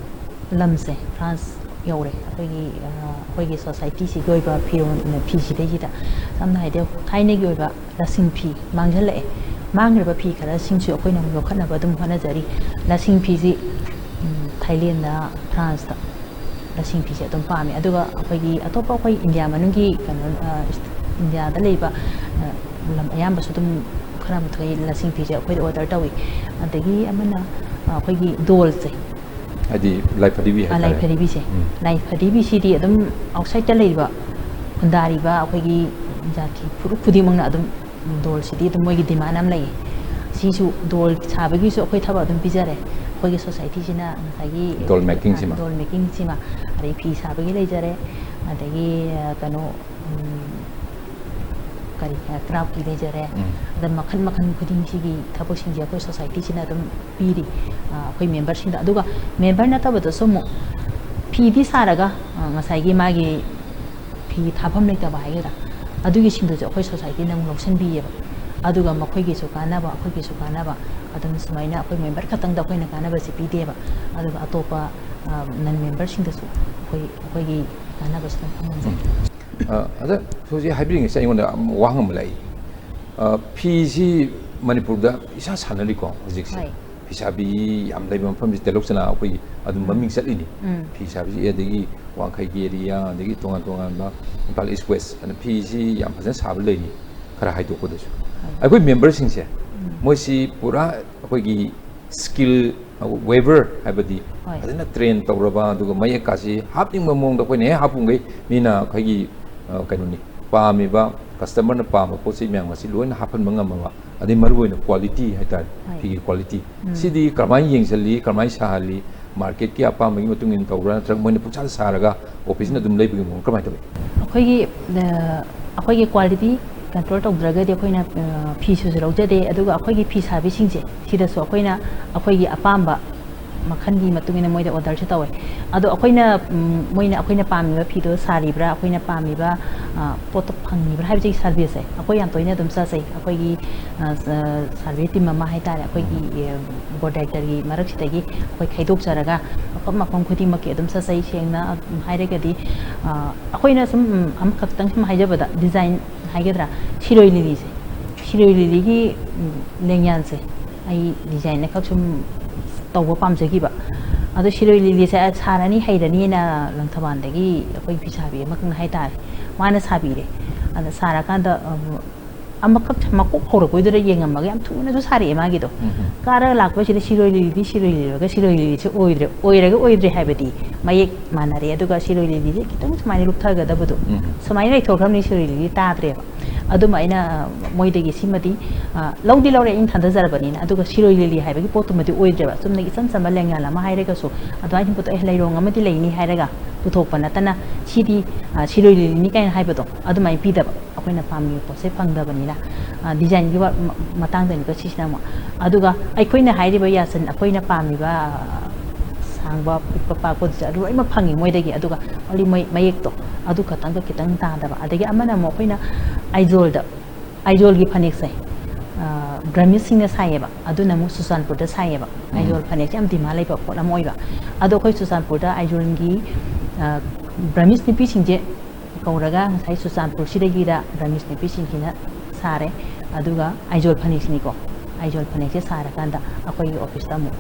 ꯂꯝꯁꯦ France ꯌꯧꯔꯦ꯫ ꯑꯩꯈꯣꯏꯒꯤ, ꯑ, ꯑꯩꯈꯣꯏꯒꯤ society ꯁꯤꯒꯤ ꯑꯣꯏꯕ ꯐꯤꯔꯣꯜ, ꯐꯤꯁꯤꯗꯩꯁꯤꯗ ꯁꯝꯅ ꯍꯥꯏꯗꯤ ꯊꯥꯏꯅꯒꯤ ꯑꯣꯏꯕ ꯂꯁꯤꯡ ꯐꯤ ꯃꯥꯡꯁꯤꯜꯂꯛꯑꯦ꯫ ꯃꯥꯡꯈ꯭ꯔꯤꯕ ꯐꯤ ꯈꯔꯁꯤꯡꯁꯨ ꯑꯩꯈꯣꯏꯅ ꯑꯃꯨꯛ ꯌꯣꯛꯈꯠꯅꯕ ꯑꯗꯨꯝ ꯍꯣꯠꯅꯖꯔꯤ꯫ ꯂꯁꯤꯡ ꯐꯤꯁꯤ, ꯎꯝ, Thailand ꯗ, France ꯇ, ꯂꯁꯤꯡ ꯐꯤꯁꯦ ꯑꯗꯨꯝ ꯄꯥꯝꯃꯦ꯫ ꯑꯗꯨꯒ ꯑꯩꯈꯣꯏꯒꯤ ꯑꯇꯣꯞꯄ ꯑꯩꯈꯣꯏ ꯏꯟꯗꯤꯌꯥ ꯃꯅꯨꯡꯒꯤ ꯀꯩꯅꯣ, ꯏꯟꯗꯤꯌꯥꯗ ꯂꯩꯕ ꯂꯝ ꯑꯌꯥꯝꯕꯁꯨ ꯑꯗꯨꯝ ꯈꯔ ꯃꯈꯩ ꯂꯁꯤꯡ ꯐꯤꯁꯦ ꯑꯩꯈꯣꯏꯗ ꯑꯣꯔꯗꯔ ꯇꯧꯏ꯫ ꯑꯗꯒꯤ ꯑꯃꯅ ꯑꯩꯈꯣꯏꯒꯤ ꯗꯣꯜꯁꯦ, ꯍꯥꯏꯗꯤ ꯂꯥꯏ ꯐꯗꯤꯕꯤ ꯍꯥꯏꯇꯥꯔꯦ꯫ ꯂꯥꯏ ꯐꯗꯤꯕꯤꯁꯦ, ꯂꯥꯏ ꯐꯗꯤꯕꯤꯁꯤꯗꯤ ꯑꯗꯨꯝ ꯑꯥꯎꯠꯁꯥꯏꯗꯠꯇ ꯂꯩꯔꯤꯕ, ꯈꯨꯟꯗꯥꯔꯤꯕ ꯑꯩꯈꯣꯏꯒꯤ ꯖꯥꯇꯤ ꯐꯨꯔꯨꯞ ꯈꯨꯗꯤꯡꯃꯛꯅ ꯑꯗꯨꯝ ꯗꯣꯜꯁꯤꯗꯤ ꯑꯗꯨꯝ ꯃꯣꯏꯒꯤ ꯗꯤꯃꯥꯟ ꯑꯃ ꯂꯩꯌꯦ꯫ ꯁꯤꯁꯨ ꯗꯣꯜ ꯁꯥꯕꯒꯤꯁꯨ ꯑꯩꯈꯣꯏ ꯊꯕꯛ ꯑꯗꯨꯝ ꯄꯤꯖꯔꯦ꯫ ꯑꯩꯈꯣꯏꯒꯤ ꯁꯣꯁꯥꯏꯇꯤꯁꯤꯅ ꯉꯁꯥꯏꯒꯤ ꯗꯣꯜ ꯃꯦꯀꯤꯡꯁꯤꯃ꯫ ꯗꯣꯜ ꯃꯦꯀꯤꯡꯁꯤꯃ, ꯑꯗꯩ ꯐꯤ ꯁꯥꯕꯒꯤ ꯂꯩꯖꯔꯦ, ꯑꯗꯒꯤ ꯀꯩꯅꯣ, ꯀꯔꯤ, ꯀ꯭ꯔꯥꯐꯀꯤ ꯂꯩꯖꯔꯦ꯫ ꯑꯗ ꯃꯈꯜ ꯃꯈꯜ ꯈꯨꯗꯤꯡꯁꯤꯒꯤ ꯊꯕꯛꯁꯤꯡꯁꯦ ꯑꯩꯈꯣꯏ ꯁꯣꯁꯥꯏꯇꯤꯁꯤꯅ ꯑꯗꯨꯝ ꯄꯤꯔꯤ ꯑꯩꯈꯣꯏ ꯃꯦꯝꯕꯔꯁꯤꯡꯗ꯫ ꯑꯗꯨꯒ ꯃꯦꯝꯕꯔ ꯅꯠꯇꯕꯗꯁꯨ ꯑꯃꯨꯛ ꯐꯤꯗꯤ ꯁꯥꯔꯒ ꯉꯁꯥꯏꯒꯤ ꯃꯥꯒꯤ ꯐꯤ ꯊꯥꯐꯝ ꯂꯩꯇꯕ ꯍꯥꯏꯒꯗ꯭ꯔꯥ, ꯑꯗꯨꯒꯤꯁꯤꯡꯗꯨꯁꯨ ꯑꯩꯈꯣꯏ ꯁꯣꯁꯥꯏꯇꯤꯅ ꯑꯃꯨꯛ ꯂꯧꯁꯤꯟꯕꯤꯌꯦꯕ꯫ ꯑꯗꯨꯒ ꯃꯈꯣꯏꯒꯤꯁꯨ ꯀꯥꯟꯅꯕ, ꯑꯩꯈꯣꯏꯒꯤꯁꯨ ꯀꯥꯟꯅꯕ, ꯑꯗꯨꯝ ꯁꯨꯃꯥꯏꯅ ꯑꯩꯈꯣꯏ ꯃꯦꯝꯕꯔ ꯈꯛꯇꯪꯗ ꯑꯩꯈꯣꯏꯅ ꯀꯥꯟꯅꯕꯁꯤ ꯄꯤꯗꯦꯕ꯫ ꯑꯗꯨꯒ ꯑꯇꯣꯞꯄ ꯅꯟ ꯃꯦꯝꯕꯔꯁꯤꯡꯗꯁꯨ ꯑꯩꯈꯣꯏ, ꯑꯩꯈꯣꯏꯒꯤ ꯀꯥꯟꯅꯕꯁꯤ ꯑꯗꯨꯝ ꯐꯪꯍꯟꯖꯩ꯫ ꯑꯗ ꯍꯧꯖꯤꯛ ꯍꯥꯏꯕꯤꯔꯤꯉꯩꯁꯤꯗ ꯑꯩꯉꯣꯟꯗ ꯋꯥꯍꯪ ꯑꯃ ꯂꯥꯛꯏ꯫ ꯐꯤꯁꯤ ꯃꯅꯤꯄꯨꯔꯗ ꯏꯁꯥ ꯁꯥꯟꯅꯔꯤꯀꯣ ꯍꯧꯖꯤꯛꯁꯦ꯫ ꯐꯤꯁꯥꯕꯤ ꯌꯥꯝ ꯂꯩꯕ ꯃꯐꯝꯁꯤ ꯇꯦꯂꯧꯆꯅꯥ ꯑꯩꯈꯣꯏ ꯑꯗꯨꯝ ꯃꯃꯤꯡ ꯆꯠꯂꯤꯅꯤ꯫ ꯐꯤ ꯁꯥꯕꯁꯤ ꯑꯗꯒꯤ ꯋꯥꯡꯈꯩꯒꯤ ꯑꯦꯔꯤꯌꯥ, ꯑꯗꯒꯤ ꯇꯣꯉꯥꯟ ꯇꯣꯉꯥꯟꯕ ꯏꯝꯐꯥꯜ ꯏꯁ ꯋꯦꯁ ꯑꯅ ꯐꯤꯁꯤ ꯌꯥꯝ ꯐꯖꯅ ꯁꯥꯕ ꯂꯩꯔꯤ꯫ ꯈꯔ ꯍꯥꯏꯗꯣꯛꯄꯗꯁꯨ ꯑꯩꯈꯣꯏ ꯃꯦꯝꯕꯔꯁꯤꯡꯁꯦ ꯃꯣꯏꯁꯤ ꯄꯨꯔꯥ ꯑꯩꯈꯣꯏꯒꯤ ꯁ꯭ꯀꯤꯜ ꯋꯦꯕꯔ ꯍꯥꯏꯕꯗꯤ ꯐꯖꯅ ꯇ꯭ꯔꯦꯟ ꯇꯧꯔꯕ, ꯑꯗꯨꯒ ꯃꯌꯦꯛꯀꯥꯁꯤ ꯍꯥꯞꯅꯤꯡꯕ ꯃꯑꯣꯡꯗ ꯑꯩꯈꯣꯏꯅ ꯍꯦꯛ ꯍꯥꯞꯄꯨꯉꯩ ꯃꯤꯅ ꯑꯩꯈꯣꯏꯒꯤ ꯀꯩꯅꯣꯅꯤ, ꯄꯥꯝꯃꯤꯕ ꯀꯁꯇꯃꯔꯅ ꯄꯥꯝꯕ ꯄꯣꯠ ꯆꯩ ꯃꯌꯥꯝ ꯑꯁꯤ ꯂꯣꯏꯅ ꯍꯥꯞꯍꯟꯕ ꯉꯝꯃꯕ꯫ ꯑꯗꯩ ꯃꯔꯨꯑꯣꯏꯅ ꯀ꯭ꯋꯥꯂꯤꯇꯤ ꯍꯥꯏꯇꯥꯔꯦ, ꯐꯤꯒꯤ ꯀ꯭ꯋꯥꯂꯤꯇꯤ ꯁꯤꯗꯤ ꯀꯔꯝꯍꯥꯏꯅ ꯌꯦꯡꯁꯤꯜꯂꯤ, ꯀꯔꯝꯍꯥꯏꯅ ꯁꯥꯍꯜꯂꯤ? ꯃꯥꯔꯀꯦꯠꯀꯤ ꯑꯄꯥꯝꯕꯒꯤ ꯃꯇꯨꯡ ꯏꯟꯅ ꯇꯧꯕ꯭ꯔꯥ, ꯅꯠꯇ꯭ꯔꯒ ꯃꯣꯏꯅ ꯄꯨꯡꯁꯥꯗ ꯁꯥꯔꯒ ꯑꯣꯐꯤꯁꯅ ꯑꯗꯨꯝ ꯂꯩꯕꯒꯤ ꯃꯑꯣꯡ ꯀꯔꯝꯍꯥꯏꯅ ꯇꯧꯏ? ꯑꯩꯈꯣꯏꯒꯤ ꯑꯩꯈꯣꯏꯒꯤ ꯀ꯭ꯋꯥꯂꯤꯇꯤ ꯀꯟꯇ꯭ꯔꯣꯜ ꯇꯧꯗ꯭ꯔꯒꯗꯤ ꯑꯩꯈꯣꯏꯅ ꯐꯤꯁꯨꯁꯨ ꯂꯧꯖꯗꯦ꯫ ꯑꯗꯨꯒ ꯑꯩꯈꯣꯏꯒꯤ ꯐꯤ ꯁꯥꯕꯤꯁꯤꯡꯁꯦ ꯁꯤꯗꯁꯨ ꯑꯩꯈꯣꯏꯅ ꯑꯩꯈꯣꯏꯒꯤ ꯑꯄꯥꯝꯕ ꯃꯈꯜꯒꯤ ꯃꯇꯨꯡ ꯏꯟꯅ ꯃꯣꯏꯗ ꯑꯣꯔꯗꯔꯁꯦ ꯇꯧꯋꯦ꯫ ꯑꯗꯣ ꯑꯩꯈꯣꯏꯅ ꯃꯣꯏꯅ ꯑꯩꯈꯣꯏꯅ ꯄꯥꯝꯃꯤꯕ ꯐꯤꯗꯣ ꯁꯥꯔꯤꯕ꯭ꯔꯥ, ꯑꯩꯈꯣꯏꯅ ꯄꯥꯝꯃꯤꯕ ꯄꯣꯠꯇꯣ ꯐꯪꯉꯤꯕ꯭ꯔꯥ ꯍꯥꯏꯕꯁꯤꯒꯤ ꯁꯔꯚꯦꯁꯦ ꯑꯩꯈꯣꯏ ꯌꯥꯝ ꯇꯣꯏꯅ ꯑꯗꯨꯝ ꯆꯠꯆꯩ꯫ ꯑꯩꯈꯣꯏꯒꯤ ꯁꯔꯚꯦ ꯇꯤꯝ ꯑꯃ ꯍꯥꯏꯇꯥꯔꯦ, ꯑꯩꯈꯣꯏꯒꯤ ꯕꯣꯔꯗ ꯗꯥꯏꯔꯦꯛꯇꯔꯒꯤ ꯃꯔꯛꯁꯤꯗꯒꯤ ꯑꯩꯈꯣꯏ ꯈꯥꯏꯗꯣꯛꯆꯔꯒ ꯃꯐꯝ ꯃꯐꯝ ꯈꯨꯗꯤꯡꯃꯛꯀꯤ ꯑꯗꯨꯝ ꯆꯠꯆꯩ꯫ ꯁꯦꯡꯅ ꯍꯥꯏꯔꯒꯗꯤ ꯑꯩꯈꯣꯏꯅ ꯁꯨꯝ ꯑꯃꯈꯛꯇꯪ ꯁꯨꯝ ꯍꯥꯏꯖꯕꯗ, ꯗꯤꯖꯥꯏꯟ ꯍꯥꯏꯒꯗ꯭ꯔꯥ, ꯁꯤꯔꯣꯏ ꯂꯤꯂꯤꯁꯦ, ꯁꯤꯔꯣꯏ ꯂꯤꯂꯤꯒꯤ ꯂꯦꯡꯌꯥꯟꯁꯦ ꯑꯩ ꯗꯤꯖꯥꯏꯟ ꯑꯃꯈꯛ ꯁꯨꯝ ꯇꯧꯕ ꯄꯥꯝꯖꯈꯤꯕ꯫ ꯑꯗꯣ ꯁꯤꯔꯣꯏ ꯂꯤꯂꯤꯁꯦ ꯁꯥꯔꯅꯤ ꯍꯩꯔꯅꯤꯅ ꯂꯪꯊꯕꯥꯜꯗꯒꯤ ꯑꯩꯈꯣꯏ ꯐꯤꯁꯥꯕꯤ ꯑꯃꯈꯛꯅ ꯍꯥꯏꯇꯥꯔꯦ, ꯃꯥꯅ ꯁꯥꯕꯤꯔꯦ꯫ ꯑꯗ ꯁꯥꯔꯀꯥꯟꯗ, ꯑꯝ, ꯑꯃꯈꯛ ꯃꯀꯣꯛ ꯍꯧꯔꯛꯄꯩꯗꯨꯗ ꯌꯦꯡꯉꯝꯃꯒ ꯌꯥꯝ ꯊꯨꯅꯁꯨ ꯁꯥꯔꯛꯑꯦ ꯃꯥꯒꯤꯗꯣ꯫ ꯎꯝ꯫ ꯀꯥꯔꯒ ꯂꯥꯛꯄꯁꯤꯗ ꯁꯤꯔꯣꯏ ꯂꯤꯂꯤꯗꯤ ꯁꯤꯔꯣꯏ ꯂꯤꯂꯤꯒ ꯁꯤꯔꯣꯏ ꯂꯤꯂꯤꯁꯦ ꯑꯣꯏꯗ꯭ꯔꯦ, ꯑꯣꯏꯔꯒ ꯑꯣꯏꯗ꯭ꯔꯦ ꯍꯥꯏꯕꯗꯤ ꯃꯌꯦꯛ ꯃꯥꯟꯅꯔꯦ꯫ ꯑꯗꯨꯒ ꯁꯤꯔꯣꯏ ꯂꯤꯂꯤꯁꯦ ꯈꯤꯇꯪ ꯁꯨꯃꯥꯏꯅ ꯂꯨꯞꯊꯒꯗꯕꯗꯣ, ꯎꯝ꯫ ꯁꯨꯃꯥꯏꯅ ꯂꯩꯊꯣꯛꯈ꯭ꯔꯕꯅꯤ, ꯁꯤꯔꯣꯏ ꯂꯤꯂꯤ ꯇꯥꯗ꯭ꯔꯦꯕ꯫ ꯑꯗꯨꯃꯥꯏꯅ ꯃꯣꯏꯗꯒꯤ ꯁꯤꯃꯗꯤ, ꯑ, ꯂꯧꯗꯤ ꯂꯧꯔꯦ, ꯑꯩꯅ ꯊꯥꯗꯖꯔꯕꯅꯤꯅ꯫ ꯑꯗꯨꯒ ꯁꯤꯔꯣꯏ ꯂꯤꯂꯤ ꯍꯥꯏꯕꯒꯤ ꯄꯣꯠꯇꯨꯃꯗꯤ ꯑꯣꯏꯗ꯭ꯔꯦꯕ꯫ ꯆꯨꯝꯅꯒꯤ ꯏꯆꯝ ꯆꯝꯕ ꯂꯦꯡꯌꯥꯟ ꯑꯃ ꯍꯥꯏꯔꯒꯁꯨ, ꯑꯗꯨꯃꯥꯏꯅ ꯄꯣꯠꯇꯣ, "ꯑꯦ, ꯂꯩꯔꯣꯡ ꯑꯃꯗꯤ ꯂꯩꯅꯤ" ꯍꯥꯏꯔꯒ ꯄꯨꯊꯣꯛꯄ ꯅꯠꯇꯅ, "ꯁꯤꯗꯤ, ꯑ, ꯁꯤꯔꯣꯏ ꯂꯤꯂꯤꯅꯤ" ꯀꯥꯏꯅ ꯍꯥꯏꯕꯗꯣ ꯑꯗꯨꯃꯥꯏꯅ ꯄꯤꯗꯕ꯫ ꯑꯩꯈꯣꯏꯅ ꯄꯥꯝꯃꯤꯕ ꯄꯣꯠꯁꯦ ꯐꯪꯗꯕꯅꯤꯅ, ꯑ, ꯗꯤꯖꯥꯏꯟꯒꯤ ꯋꯥ-, ꯃ-, ꯃꯇꯥꯡꯗꯅꯤꯀꯣ ꯁꯤꯁꯤꯅ ꯑꯃꯨꯛ꯫ ꯑꯗꯨꯒ ꯑꯩꯈꯣꯏꯅ ꯍꯥꯏꯔꯤꯕ ꯌꯥꯁꯟ, ꯑꯩꯈꯣꯏꯅ ꯄꯥꯝꯃꯤꯕ, ꯑ, ꯁꯥꯡꯕ, ꯄꯤꯛꯄ, ꯄꯥꯛꯄꯗꯨꯁꯨ ꯑꯗꯨ ꯂꯣꯏꯅꯃꯛ ꯐꯪꯉꯤ ꯃꯣꯏꯗꯒꯤ꯫ ꯑꯗꯨꯒ only ꯃꯣꯏ ꯃꯌꯦꯛꯇꯣ ꯑꯗꯨ ꯈꯛꯇꯪꯒ ꯈꯤꯇꯪ ꯇꯥꯗꯕ꯫ ꯑꯗꯒꯤ ꯑꯃꯅ ꯑꯃꯨꯛ ꯑꯩꯈꯣꯏꯅ ꯑꯥꯏꯖꯣꯜꯗ, ꯑꯥꯏꯖꯣꯜꯒꯤ ꯐꯅꯦꯛꯁꯦ, ꯑ, ꯕ꯭ꯔꯍꯃꯤꯁꯁꯤꯡꯅ ꯁꯥꯏꯌꯦꯕ, ꯑꯗꯨꯅ ꯑꯃꯨꯛ ꯆꯨꯔꯆꯥꯟꯄꯨꯔꯗ ꯁꯥꯏꯌꯦꯕ꯫ ꯎꯝ꯫ ꯑꯥꯏꯖꯣꯜ ꯐꯅꯦꯛꯁꯦ ꯌꯥꯝ demand ꯂꯩꯕ ꯄꯣꯠ ꯑꯃ ꯑꯣꯏꯕ꯫ ꯑꯗꯣ ꯑꯩꯈꯣꯏ ꯆꯨꯔꯆꯥꯟꯄꯨꯔꯗ ꯑꯥꯏꯖꯣꯜꯒꯤ, ꯑ, ꯕ꯭ꯔꯍꯃꯤꯁ ꯅꯨꯄꯤꯁꯤꯡꯁꯦ ꯀꯧꯔꯒ ꯉꯁꯥꯏ ꯆꯨꯔꯆꯥꯟꯄꯨꯔꯁꯤꯗꯒꯤꯗ ꯕ꯭ꯔꯍꯃꯤꯁ ꯅꯨꯄꯤꯁꯤꯡꯁꯤꯅ ꯁꯥꯔꯦ, ꯑꯗꯨꯒ ꯑꯥꯏꯖꯣꯜ ꯐꯅꯦꯛꯁꯤꯅꯤꯀꯣ, ꯑꯥꯏꯖꯣꯜ ꯐꯅꯦꯛꯁꯦ ꯁꯥꯔꯀꯥꯟꯗ ꯑꯩꯈꯣꯏꯒꯤ officeꯇ ꯑꯃꯨꯛ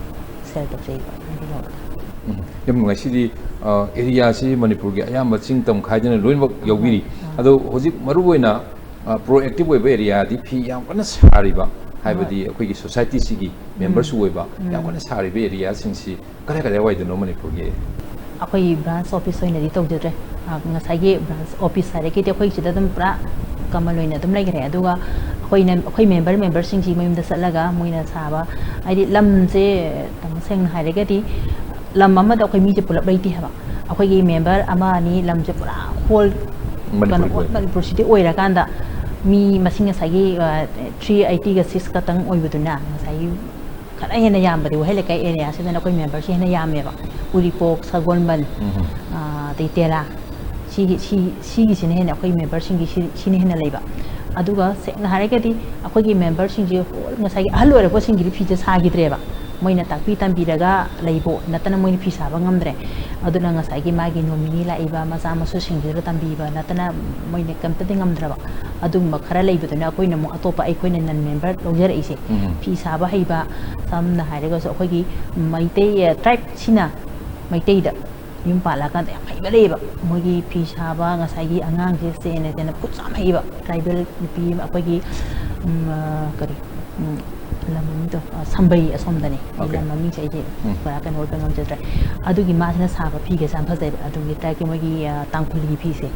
sell ꯇꯧꯖꯩꯕ, ꯑꯗꯨ ꯂꯧꯔꯒ꯫ ꯎꯝ, ꯌꯥꯝ ꯅꯨꯡꯉꯥꯏ꯫ ꯁꯤꯗꯤ, ꯑ, areaꯁꯤ ꯃꯅꯤꯄꯨꯔꯒꯤ ꯑꯌꯥꯝꯕ ꯆꯤꯡ ꯇꯝ ꯈꯥꯏꯗꯅ ꯂꯣꯏꯅꯃꯛ ꯌꯥꯎꯕꯤꯔꯤ꯫ ꯑꯥ꯫ ꯑꯗꯣ ꯍꯧꯖꯤꯛ ꯃꯔꯨꯑꯣꯏꯅ, ꯑ, proactive ꯑꯣꯏꯕ areaꯗꯤ ꯐꯤ ꯌꯥꯝ ꯀꯟꯅ ꯁꯥꯔꯤꯕ, ꯍꯣꯏ꯫ ꯍꯥꯏꯕꯗꯤ ꯑꯩꯈꯣꯏꯒꯤ societyꯁꯤꯒꯤ ꯎꯝ꯫ memberꯁꯨ ꯑꯣꯏꯕ, ꯌꯥꯝ ꯎꯝ꯫ ꯀꯟꯅ ꯁꯥꯔꯤꯕ areaꯁꯤꯡꯁꯤ ꯀꯗꯥꯏ ꯀꯗꯥꯏ ꯋꯥꯏꯗꯅꯣ ꯃꯅꯤꯄꯨꯔꯒꯤ? ꯑꯩꯈꯣꯏꯒꯤ branch office ꯑꯣꯏꯅꯗꯤ ꯇꯧꯖꯗ꯭ꯔꯦ꯫ ꯑ, ꯉꯁꯥꯏꯒꯤ branch office ꯍꯥꯏꯔꯒꯗꯤ ꯑꯩꯈꯣꯏ ꯁꯤꯗ ꯑꯗꯨꯝ ꯄꯨꯔꯥ common ꯑꯣꯏꯅ ꯑꯗꯨꯝ ꯂꯩꯈ꯭ꯔꯦ꯫ ꯑꯗꯨꯒ ꯑꯩꯈꯣꯏꯅ, ꯑꯩꯈꯣꯏ member, memberꯁꯤꯡꯁꯤ ꯃꯌꯨꯝꯗ ꯆꯠꯂꯒ ꯃꯣꯏꯅ ꯁꯥꯕ, ꯍꯥꯏꯗꯤ ꯂꯝꯁꯦ ꯇꯥꯃꯣ ꯁꯦꯡꯅ ꯍꯥꯏꯔꯒꯗꯤ ꯂꯝ ꯑꯃꯗ ꯑꯩꯈꯣꯏ ꯃꯤꯁꯦ ꯄꯨꯂꯞ ꯂꯩꯇꯦ ꯍꯥꯏꯕ꯫ ꯑꯩꯈꯣꯏꯒꯤ member ꯑꯃ ꯑꯅꯤ ꯂꯝꯁꯦ ꯄꯨꯔꯥ whole ꯃꯅꯤꯄꯨꯔꯒꯤ ꯀꯩꯅꯣ, ꯑꯣꯏ꯫ Manipurꯁꯤꯗꯤ ꯑꯣꯏꯔꯀꯥꯟꯗ ꯃꯤ ꯃꯁꯤꯡ ꯉꯁꯥꯏꯒꯤ, ꯑ, three eightyꯒ six ꯈꯛꯇꯪ ꯑꯣꯏꯕꯗꯨꯅ ꯉꯁꯥꯏꯒꯤ ꯈꯔ ꯍꯦꯟꯅ ꯌꯥꯝꯕꯗꯤ ꯋꯥꯍꯦꯡ ꯂꯩꯀꯥꯏ areaꯁꯤꯗꯅ ꯑꯩꯈꯣꯏ memberꯁꯤ ꯍꯦꯟꯅ ꯌꯥꯝꯃꯦꯕ꯫ ꯎꯔꯤꯄꯣꯛ, ꯁꯒꯣꯜꯕꯟ, ꯎꯝ꯫ ꯑ, ꯑꯗꯩ ꯇꯦꯔꯥ꯫ ꯁꯤꯒꯤ, ꯁꯤ, ꯁꯤꯒꯤꯁꯤꯅ ꯍꯦꯟꯅ ꯑꯩꯈꯣꯏ memberꯁꯤꯡꯒꯤ ꯁꯤ, ꯁꯤꯅ ꯍꯦꯟꯅ ꯂꯩꯕ꯫ ꯑꯗꯨꯒ ꯁꯦꯡꯅ ꯍꯥꯏꯔꯒꯗꯤ ꯑꯩꯈꯣꯏꯒꯤ memberꯁꯤꯡꯁꯦ whole ꯉꯁꯥꯏꯒꯤ ꯑꯍꯜ ꯑꯣꯏꯔꯛꯄꯁꯤꯡꯒꯤꯗꯤ ꯐꯤꯁꯦ ꯁꯥꯈꯤꯗ꯭ꯔꯦꯕ꯫ ꯃꯣꯏꯅ ꯇꯥꯛꯄꯤ ꯇꯝꯕꯤꯔꯒ ꯂꯩꯕ ꯅꯠꯇꯅ ꯃꯣꯏꯅ ꯐꯤ ꯁꯥꯕ ꯉꯝꯗ꯭ꯔꯦ꯫ ꯑꯗꯨꯅ ꯉꯁꯥꯏꯒꯤ ꯃꯥꯒꯤ nominee ꯂꯥꯛꯏꯕ ꯃꯆꯥ ꯃꯁꯨꯁꯤꯡꯗꯨꯗ ꯇꯝꯕꯤꯕ ꯅꯠꯇꯅ ꯃꯣꯏꯅ ꯀꯩꯝꯇꯗꯤ ꯉꯝꯗ꯭ꯔꯕ꯫ ꯑꯗꯨꯒꯨꯝꯕ ꯈꯔ ꯂꯩꯕꯗꯨꯅ ꯑꯩꯈꯣꯏꯅ ꯑꯃꯨꯛ ꯑꯇꯣꯞꯄ ꯑꯩꯈꯣꯏꯅ non member ꯂꯧꯖꯔꯛꯏꯁꯦ꯫ ꯎꯝ꯫ ꯐꯤ ꯁꯥꯕ ꯍꯩꯕ, ꯁꯝꯅ ꯍꯥꯏꯔꯒꯁꯨ ꯑꯩꯈꯣꯏꯒꯤ ꯃꯩꯇꯩ ꯇ꯭ꯔꯥꯏꯕꯁꯤꯅ ꯃꯩꯇꯩꯗ ꯌꯨꯝ ꯄꯥꯜꯂꯛꯑꯀꯥꯟꯗ ꯌꯥꯝ ꯍꯩꯕ ꯂꯩꯌꯦꯕ꯫ ꯃꯣꯏꯒꯤ ꯐꯤ ꯁꯥꯕ, ꯉꯁꯥꯏꯒꯤ ꯑꯉꯥꯡꯁꯦ ꯆꯦꯟꯅ ꯆꯦꯟꯅ ꯈꯨꯠꯁꯨ ꯌꯥꯝ ꯍꯩꯕ ꯇ꯭ꯔꯥꯏꯕꯦꯜ ꯅꯨꯄꯤ ꯑꯃ ꯑꯩꯈꯣꯏꯒꯤ ꯎꯝ, ꯑ, ꯀꯔꯤ ꯎꯝ, ꯂꯝ ꯃꯃꯤꯡꯗꯣ ꯑ, ꯁꯝꯕꯩ ꯑꯁꯣꯝꯗꯅꯦ꯫ ꯑꯩ Okay. ꯂꯝ ꯃꯃꯤꯡꯁꯦ ꯑꯩꯁꯦ ꯎꯝ. ꯄꯨꯔꯥ ꯀꯩꯅꯣ ꯑꯣꯏꯕ ꯉꯝꯖꯗ꯭ꯔꯦ꯫ ꯑꯗꯨꯒꯤ ꯃꯥꯁꯤꯅ ꯁꯥꯕ ꯐꯤꯒꯁꯦ ꯌꯥꯝ ꯐꯖꯩꯕ꯫ ꯑꯗꯨꯒꯤ ꯇ꯭ꯔꯥꯏꯕꯀꯤ ꯃꯣꯏꯒꯤ ꯑ, ꯇꯥꯡꯈꯨꯜꯒꯤ ꯐꯤꯁꯦ,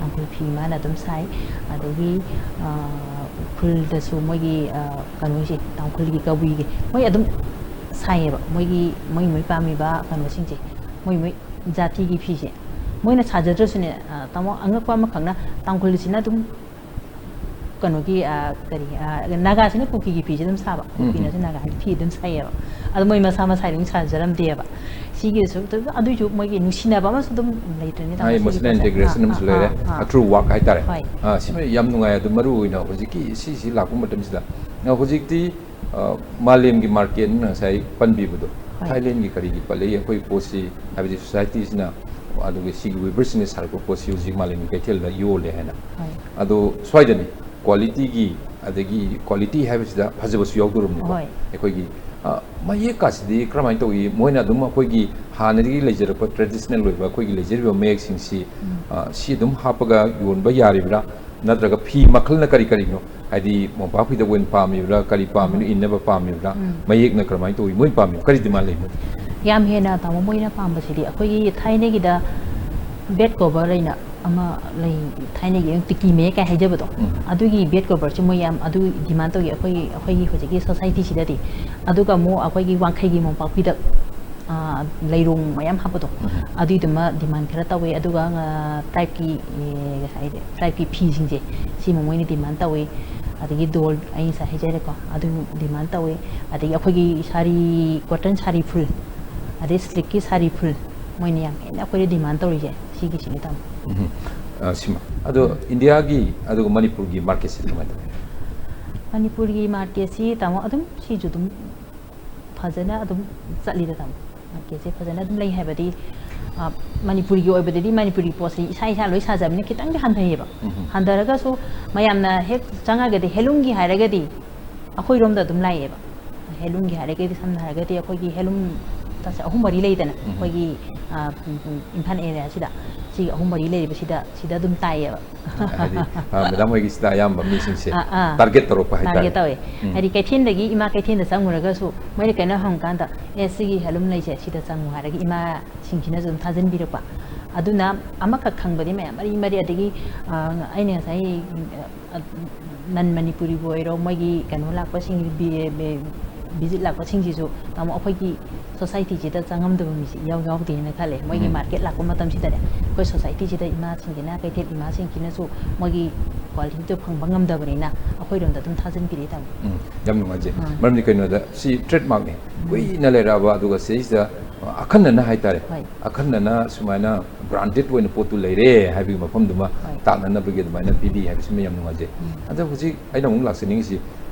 ꯇꯥꯡꯈꯨꯜ ꯐꯤ ꯃꯥꯅ ꯑꯗꯨꯝ ꯁꯥꯏ꯫ ꯑꯗꯒꯤ ꯑ, ꯎꯈ꯭ꯔꯨꯜꯗꯁꯨ ꯃꯣꯏꯒꯤ ꯑ, ꯀꯩꯅꯣꯁꯦ, ꯇꯥꯡꯈꯨꯜꯒꯤ ꯀꯕꯨꯏꯒꯤ ꯃꯣꯏ ꯑꯗꯨꯝ ꯁꯥꯏꯌꯦꯕ꯫ ꯃꯣꯏꯒꯤ ꯃꯣꯏ ꯃꯣꯏ ꯄꯥꯝꯃꯤꯕ ꯀꯩꯅꯣꯁꯤꯡꯁꯦ, ꯃꯣꯏ ꯃꯣꯏ ꯖꯥꯇꯤꯒꯤ ꯐꯤꯁꯦ ꯃꯣꯏꯅ ꯁꯥꯖꯗ꯭ꯔꯁꯨꯅꯦ꯫ ꯑ, ꯇꯥꯃꯣ, ꯑꯉꯛꯄ ꯑꯃꯈꯛꯅ ꯇꯥꯡꯈꯨꯜꯁꯤꯅ ꯑꯗꯨꯝ ꯀꯩꯅꯣꯒꯤ ꯑ, ꯀꯔꯤ ꯑ, ꯅꯥꯒꯥꯁꯤꯅ ꯀꯨꯀꯤꯒꯤ ꯐꯤꯁꯦ ꯑꯗꯨꯝ ꯁꯥꯕ, ꯎꯝ. ꯀꯨꯀꯤꯅꯁꯨ ꯅꯥꯒꯥꯒꯤ ꯐꯤ ꯑꯗꯨꯝ ꯁꯥꯏꯌꯦꯕ꯫ ꯑꯗꯣ ꯃꯣꯏ ꯃꯁꯥ ꯃꯁꯥꯒꯤ ꯑꯗꯨꯝ ꯁꯥꯖꯔꯝꯗꯦꯕ꯫ ꯁꯤꯒꯤꯁꯨ ꯑꯗꯨ- ꯑꯗꯨꯏꯁꯨ ꯃꯣꯏꯒꯤ ꯅꯨꯡꯁꯤꯅꯕ ꯑꯃꯁꯨ ꯑꯗꯨꯝ ꯂꯩꯇ꯭ꯔꯅꯦ, ꯇꯥꯃꯣ, ꯍꯥꯏ, ꯁꯤꯒꯤ emotional ꯄꯣꯠꯁꯦ꯫ Integration ꯑꯥ, ꯑꯃꯁꯨ ꯑꯥ, ꯂꯩꯔꯦ, ꯑꯥ, ꯑꯥ. A true work ꯍꯥꯏꯇꯥꯔꯦ꯫ ꯍꯣꯏ. ꯑ, ꯁꯤꯃ ꯌꯥꯝ ꯅꯨꯡꯉꯥꯏ꯫ ꯑꯗꯨ ꯃꯔꯨ ꯑꯣꯏꯅ ꯍꯧꯖꯤꯛꯀꯤ ꯁꯤꯁꯤ ꯂꯥꯛꯄ ꯃꯇꯝꯁꯤꯗ, ꯑ, ꯍꯧꯖꯤꯛꯇꯤ ꯑ, ꯃꯥꯂꯦꯝꯒꯤ marketꯅ ꯉꯁꯥꯏ ꯄꯟꯕꯤꯕꯗꯣ, ꯍꯣꯏ. Thailandꯒꯤ ꯀꯔꯤꯒꯤ ꯄꯜꯂꯛꯏ, ꯑꯩꯈꯣꯏ ꯄꯣꯠꯁꯤ, ꯍꯥꯏꯕꯗꯤ societyꯁꯤꯅ, ꯑꯗꯨꯒ ꯁꯤꯒꯤ weaverꯁꯤꯡꯅ ꯁꯥꯔꯛꯄ ꯄꯣꯠꯁꯤ ꯍꯧꯖꯤꯛ ꯃꯥꯂꯦꯝꯒꯤ ꯀꯩꯊꯦꯜꯗ ꯌꯣꯜꯂꯦ ꯍꯥꯏꯅ꯫ ꯍꯣꯏ. ꯑꯗꯣ ꯁ꯭ꯋꯥꯏꯗꯅꯤ qualityꯒꯤ, ꯑꯗꯒꯤ quality ꯍꯥꯏꯕꯁꯤꯗ ꯐꯖꯕꯁꯨ ꯌꯥꯎꯗꯣꯔꯕꯅꯤꯀꯣ꯫ ꯍꯣꯏ. ꯑꯩꯈꯣꯏꯒꯤ, ꯑ, ꯃꯌꯦꯛꯀꯥꯁꯤꯗꯤ ꯀꯔꯝꯍꯥꯏꯅ ꯇꯧꯏ? ꯃꯣꯏꯅ ꯑꯗꯨꯝ ꯑꯩꯈꯣꯏꯒꯤ ꯍꯥꯟꯅꯗꯒꯤ ꯂꯩꯖꯔꯛꯄ traditional ꯑꯣꯏꯕ ꯑꯩꯈꯣꯏꯒꯤ ꯂꯩꯖꯔꯤꯕ ꯃꯌꯦꯛꯁꯤꯡꯁꯤ, ꯎꯝ. ꯑ, ꯁꯤ ꯑꯗꯨꯝ ꯍꯥꯞꯄꯒ ꯌꯣꯟꯕ ꯌꯥꯔꯤꯕ꯭ꯔꯥ? ꯅꯠꯇ꯭ꯔꯒ ꯐꯤ ꯃꯈꯜꯅ ꯀꯔꯤ ꯀꯔꯤꯅꯣ? ꯍꯥꯏꯗꯤ ꯃꯣꯝꯄꯥꯛ ꯐꯤꯗꯛ ꯑꯣꯏꯅ ꯄꯥꯝꯃꯤꯕ꯭ꯔꯥ, ꯀꯔꯤ ꯄꯥꯝꯃꯤꯅꯣ, ꯎꯝ. ꯏꯟꯅꯕ ꯄꯥꯝꯃꯤꯕ꯭ꯔꯥ, ꯎꯝ. ꯃꯌꯦꯛꯅ ꯀꯔꯝꯍꯥꯏꯅ ꯇꯧꯏ, ꯃꯣꯏ ꯄꯥꯝꯃꯤꯕ, ꯀꯔꯤ demand ꯂꯩ ꯃꯣꯏ? ꯌꯥꯝ ꯍꯦꯟꯅ, ꯇꯥꯃꯣ, ꯃꯣꯏꯅ ꯄꯥꯝꯕꯁꯤꯗꯤ ꯑꯩꯈꯣꯏꯒꯤ ꯊꯥꯏꯅꯒꯤꯗ bed cover ꯍꯥꯏꯅ ꯑꯃ ꯂꯩ, ꯊꯥꯏꯅꯒꯤ ꯑꯗꯨꯝ ꯇꯤꯀꯤ ꯃꯌꯦꯛ ꯀꯥꯏ ꯍꯥꯏꯖꯕꯗꯣ, ꯎꯝ. ꯑꯗꯨꯒꯤ bed coverꯁꯦ ꯃꯣꯏ ꯌꯥꯝ ꯑꯗꯨ demand ꯇꯧꯏ ꯑꯩꯈꯣꯏꯒꯤ, ꯑꯩꯈꯣꯏꯒꯤ ꯍꯧꯖꯤꯛꯀꯤ societyꯁꯤꯗꯗꯤ꯫ ꯑꯗꯨꯒ ꯑꯃꯨꯛ ꯑꯩꯈꯣꯏꯒꯤ ꯋꯥꯡꯈꯩꯒꯤ ꯃꯣꯝꯄꯥꯛ ꯐꯤꯗꯛ, ꯑ, ꯂꯩꯔꯣꯡ ꯃꯌꯥꯝ ꯍꯥꯞꯄꯗꯣ, ꯎꯝ. ꯑꯗꯨꯏꯗꯨꯃ demand ꯈꯔ ꯇꯧꯋꯤ꯫ ꯑꯗꯨꯒ, ꯑ, tribeꯀꯤ, ꯑꯦ, ꯍꯥꯏꯗꯤ tribeꯀꯤ ꯐꯤꯁꯤꯡꯁꯦ, ꯁꯤꯃ ꯃꯣꯏꯅ demand ꯇꯧꯋꯤ꯫ ꯑꯗꯒꯤ doll ꯑꯩ ꯉꯁꯥꯏ ꯍꯥꯏꯖꯔꯦꯀꯣ, ꯑꯗꯨ demand ꯇꯧꯋꯤ꯫ ꯑꯗꯒꯤ ꯑꯩꯈꯣꯏꯒꯤ ꯁꯥꯔꯤ, cotton ꯁꯥꯔꯤ ꯐꯨꯜ, ꯑꯗꯩ silkꯀꯤ ꯁꯥꯔꯤ ꯐꯨꯜ, ꯃꯣꯏꯅ ꯌꯥꯝ ꯍꯦꯟꯅ ꯑꯩꯈꯣꯏꯗ demand ꯇꯧꯔꯤꯁꯦ ꯁꯤꯒꯤꯁꯤꯅꯦ, ꯇꯥꯃꯣ꯫ ꯎꯝ. ꯑ, ꯁꯤꯃ꯫ ꯑꯗꯣ ꯎꯝ. ꯏꯟꯗꯤꯌꯥꯒꯤ ꯑꯗꯨꯒ ꯃꯅꯤꯄꯨꯔꯒꯤ marketꯁꯤ ꯀꯃꯥꯏꯅ ꯇꯧꯏ? ꯃꯅꯤꯄꯨꯔꯒꯤ marketꯁꯤ, ꯇꯥꯃꯣ, ꯑꯗꯨꯝ ꯁꯤꯁꯨ ꯑꯗꯨꯝ ꯐꯖꯅ ꯑꯗꯨꯝ ꯆꯠꯂꯤꯗ, ꯇꯥꯃꯣ꯫ Marketꯁꯦ ꯐꯖꯅ ꯑꯗꯨꯝ ꯂꯩ ꯍꯥꯏꯕꯗꯤ, ꯑ, ꯃꯅꯤꯄꯨꯔꯒꯤ ꯑꯣꯏꯕꯗꯗꯤ ꯃꯅꯤꯄꯨꯔꯒꯤ ꯄꯣꯠꯁꯦ ꯏꯁꯥ ꯏꯁꯥ ꯂꯣꯏ ꯁꯥꯖꯕꯅꯤꯅ ꯈꯤꯇꯪꯗꯤ ꯍꯟꯊꯩꯌꯦꯕ꯫ ꯎꯝ. ꯍꯟꯊꯔꯒꯁꯨ ꯃꯌꯥꯝꯅ ꯍꯦꯛ ꯆꯪꯉꯒꯗꯤ handloomꯒꯤ ꯍꯥꯏꯔꯒꯗꯤ ꯑꯩꯈꯣꯏꯔꯣꯝꯗ ꯑꯗꯨꯝ ꯂꯥꯛꯑꯦꯕ꯫ ꯍꯦꯟꯂꯨꯝꯒꯤ ꯍꯥꯏꯔꯒꯗꯤ, ꯁꯝꯅ ꯍꯥꯏꯔꯒꯗꯤ ꯑꯩꯈꯣꯏꯒꯤ ꯍꯦꯟꯂꯨꯝ ꯑꯍꯨꯝ ꯃꯔꯤ ꯂꯩꯗꯅ, ꯎꯝ꯫ ꯑꯩꯈꯣꯏꯒꯤ, ꯑ, ꯎꯝ, ꯎꯝ, ꯏꯝꯐꯥꯜ ꯑꯦꯔꯤꯌꯥꯁꯤꯗ, ꯁꯤꯒꯤ ꯑꯍꯨꯝ ꯃꯔꯤ ꯂꯩꯔꯤꯕꯁꯤꯗ, ꯁꯤꯗ ꯑꯗꯨꯝ ꯇꯥꯏꯌꯦꯕ꯫ ꯍꯥꯏꯗꯤ, ꯑ, ꯃꯦꯗꯥꯝ ꯍꯣꯏꯒꯤꯁꯤꯗ ꯑꯌꯥꯝꯕ ꯃꯤꯁꯤꯡꯁꯦ ꯑꯥ, ꯑꯥ꯫ ꯇꯥꯔꯒꯦꯠ ꯇꯧꯔꯛꯄ ꯍꯥꯏꯇꯥꯔꯦ꯫ ꯇꯥꯔꯒꯦꯠ ꯇꯧꯋꯦ꯫ ꯎꯝ꯫ ꯍꯥꯏꯗꯤ ꯀꯩꯊꯦꯜꯗꯒꯤ, ꯏꯃꯥ ꯀꯩꯊꯦꯜꯗ ꯆꯪꯉꯨꯔꯒꯁꯨ ꯃꯣꯏꯅ ꯀꯩꯅꯣ ꯍꯪꯀꯥꯟꯗ, "ꯑꯦ, ꯁꯤꯒꯤ ꯍꯦꯟꯂꯨꯝ ꯂꯩꯁꯦ ꯁꯤꯗ ꯆꯪꯉꯨ" ꯍꯥꯏꯔꯒ ꯏꯃꯥꯁꯤꯡꯁꯤꯅꯁꯨ ꯑꯗꯨꯝ ꯊꯥꯖꯤꯟꯕꯤꯔꯛꯄ꯫ ꯑꯗꯨꯅ ꯑꯃꯈꯛ ꯈꯪꯕꯗꯤ ꯃꯌꯥꯝ ꯃꯔꯤ ꯃꯔꯤ, ꯑꯗꯒꯤ, ꯑ, ꯑꯩꯅ ꯉꯁꯥꯏ, ꯑ, ꯅꯟ ꯃꯅꯤꯄꯨꯔꯤꯕꯨ ꯑꯣꯏꯔꯣ, ꯃꯣꯏꯒꯤ ꯀꯩꯅꯣ ꯂꯥꯛꯄꯁꯤꯡ, ꯕꯤ-, ꯕꯤ-, ꯚꯤꯖꯤꯠ ꯂꯥꯛꯄꯁꯤꯡꯁꯤꯁꯨ ꯇꯥꯃꯣ ꯑꯩꯈꯣꯏꯒꯤ ꯁꯣꯁꯥꯏꯇꯤꯁꯤꯗ ꯆꯪꯉꯝꯗꯕ ꯃꯤꯁꯤ ꯏꯌꯥꯎ ꯌꯥꯎꯗꯦꯅ ꯈꯜꯂꯦ꯫ ꯃꯣꯏꯒꯤ ꯎꯝ꯫ ꯃꯥꯔꯀꯦꯠ ꯂꯥꯛꯄ ꯃꯇꯝꯁꯤꯗꯅꯦ, ꯑꯩꯈꯣꯏ ꯁꯣꯁꯥꯏꯇꯤꯁꯤꯗ ꯏꯃꯥꯁꯤꯡꯁꯤꯅ, ꯀꯩꯊꯦꯜ ꯏꯃꯥꯁꯤꯡꯁꯤꯅꯁꯨ ꯃꯣꯏꯒꯤ ꯀ꯭ꯋꯥꯂꯤꯇꯤꯗꯣ ꯐꯪꯕ ꯉꯝꯗꯕꯅꯤꯅ ꯑꯩꯈꯣꯏꯔꯣꯝꯗ ꯑꯗꯨꯝ ꯊꯥꯖꯤꯟꯕꯤꯔꯛꯑꯦ ꯇꯥꯃꯣ꯫ ꯎꯝ, ꯌꯥꯝ ꯅꯨꯡꯉꯥꯏꯖꯩ꯫ ꯑꯥ꯫ ꯃꯔꯝꯗꯤ ꯀꯩꯅꯣꯗ ꯁꯤ ꯇ꯭ꯔꯦꯗꯃꯥꯔꯛꯅꯤ꯫ ꯀꯨꯏꯅ ꯂꯩꯔꯛꯑꯕ, ꯑꯗꯨꯒ ꯁꯤꯗꯩꯁꯤꯗ ꯑꯈꯟꯅꯅ ꯍꯥꯏꯇꯥꯔꯦ꯫ ꯍꯣꯏ꯫ ꯑꯈꯟꯅꯅ ꯁꯨꯃꯥꯏꯅ ꯕ꯭ꯔꯥꯟꯗꯦꯗ ꯑꯣꯏꯅ ꯄꯣꯠꯇꯨ ꯂꯩꯔꯦ ꯍꯥꯏꯕꯒꯤ ꯃꯐꯝꯗꯨꯃ ꯍꯣꯏ꯫ ꯇꯥꯛꯅꯅꯕꯒꯤ ꯑꯗꯨꯃꯥꯏꯅ ꯄꯤꯕꯤ ꯍꯥꯏꯕꯁꯤꯃ ꯌꯥꯝ ꯅꯨꯡꯉꯥꯏꯖꯩ꯫ ꯎꯝ꯫ ꯑꯗꯣ ꯍꯧꯖꯤꯛ ꯑꯩꯅ ꯑꯃꯨꯛ ꯂꯥꯛꯆꯅꯤꯡꯉꯤꯁꯤ,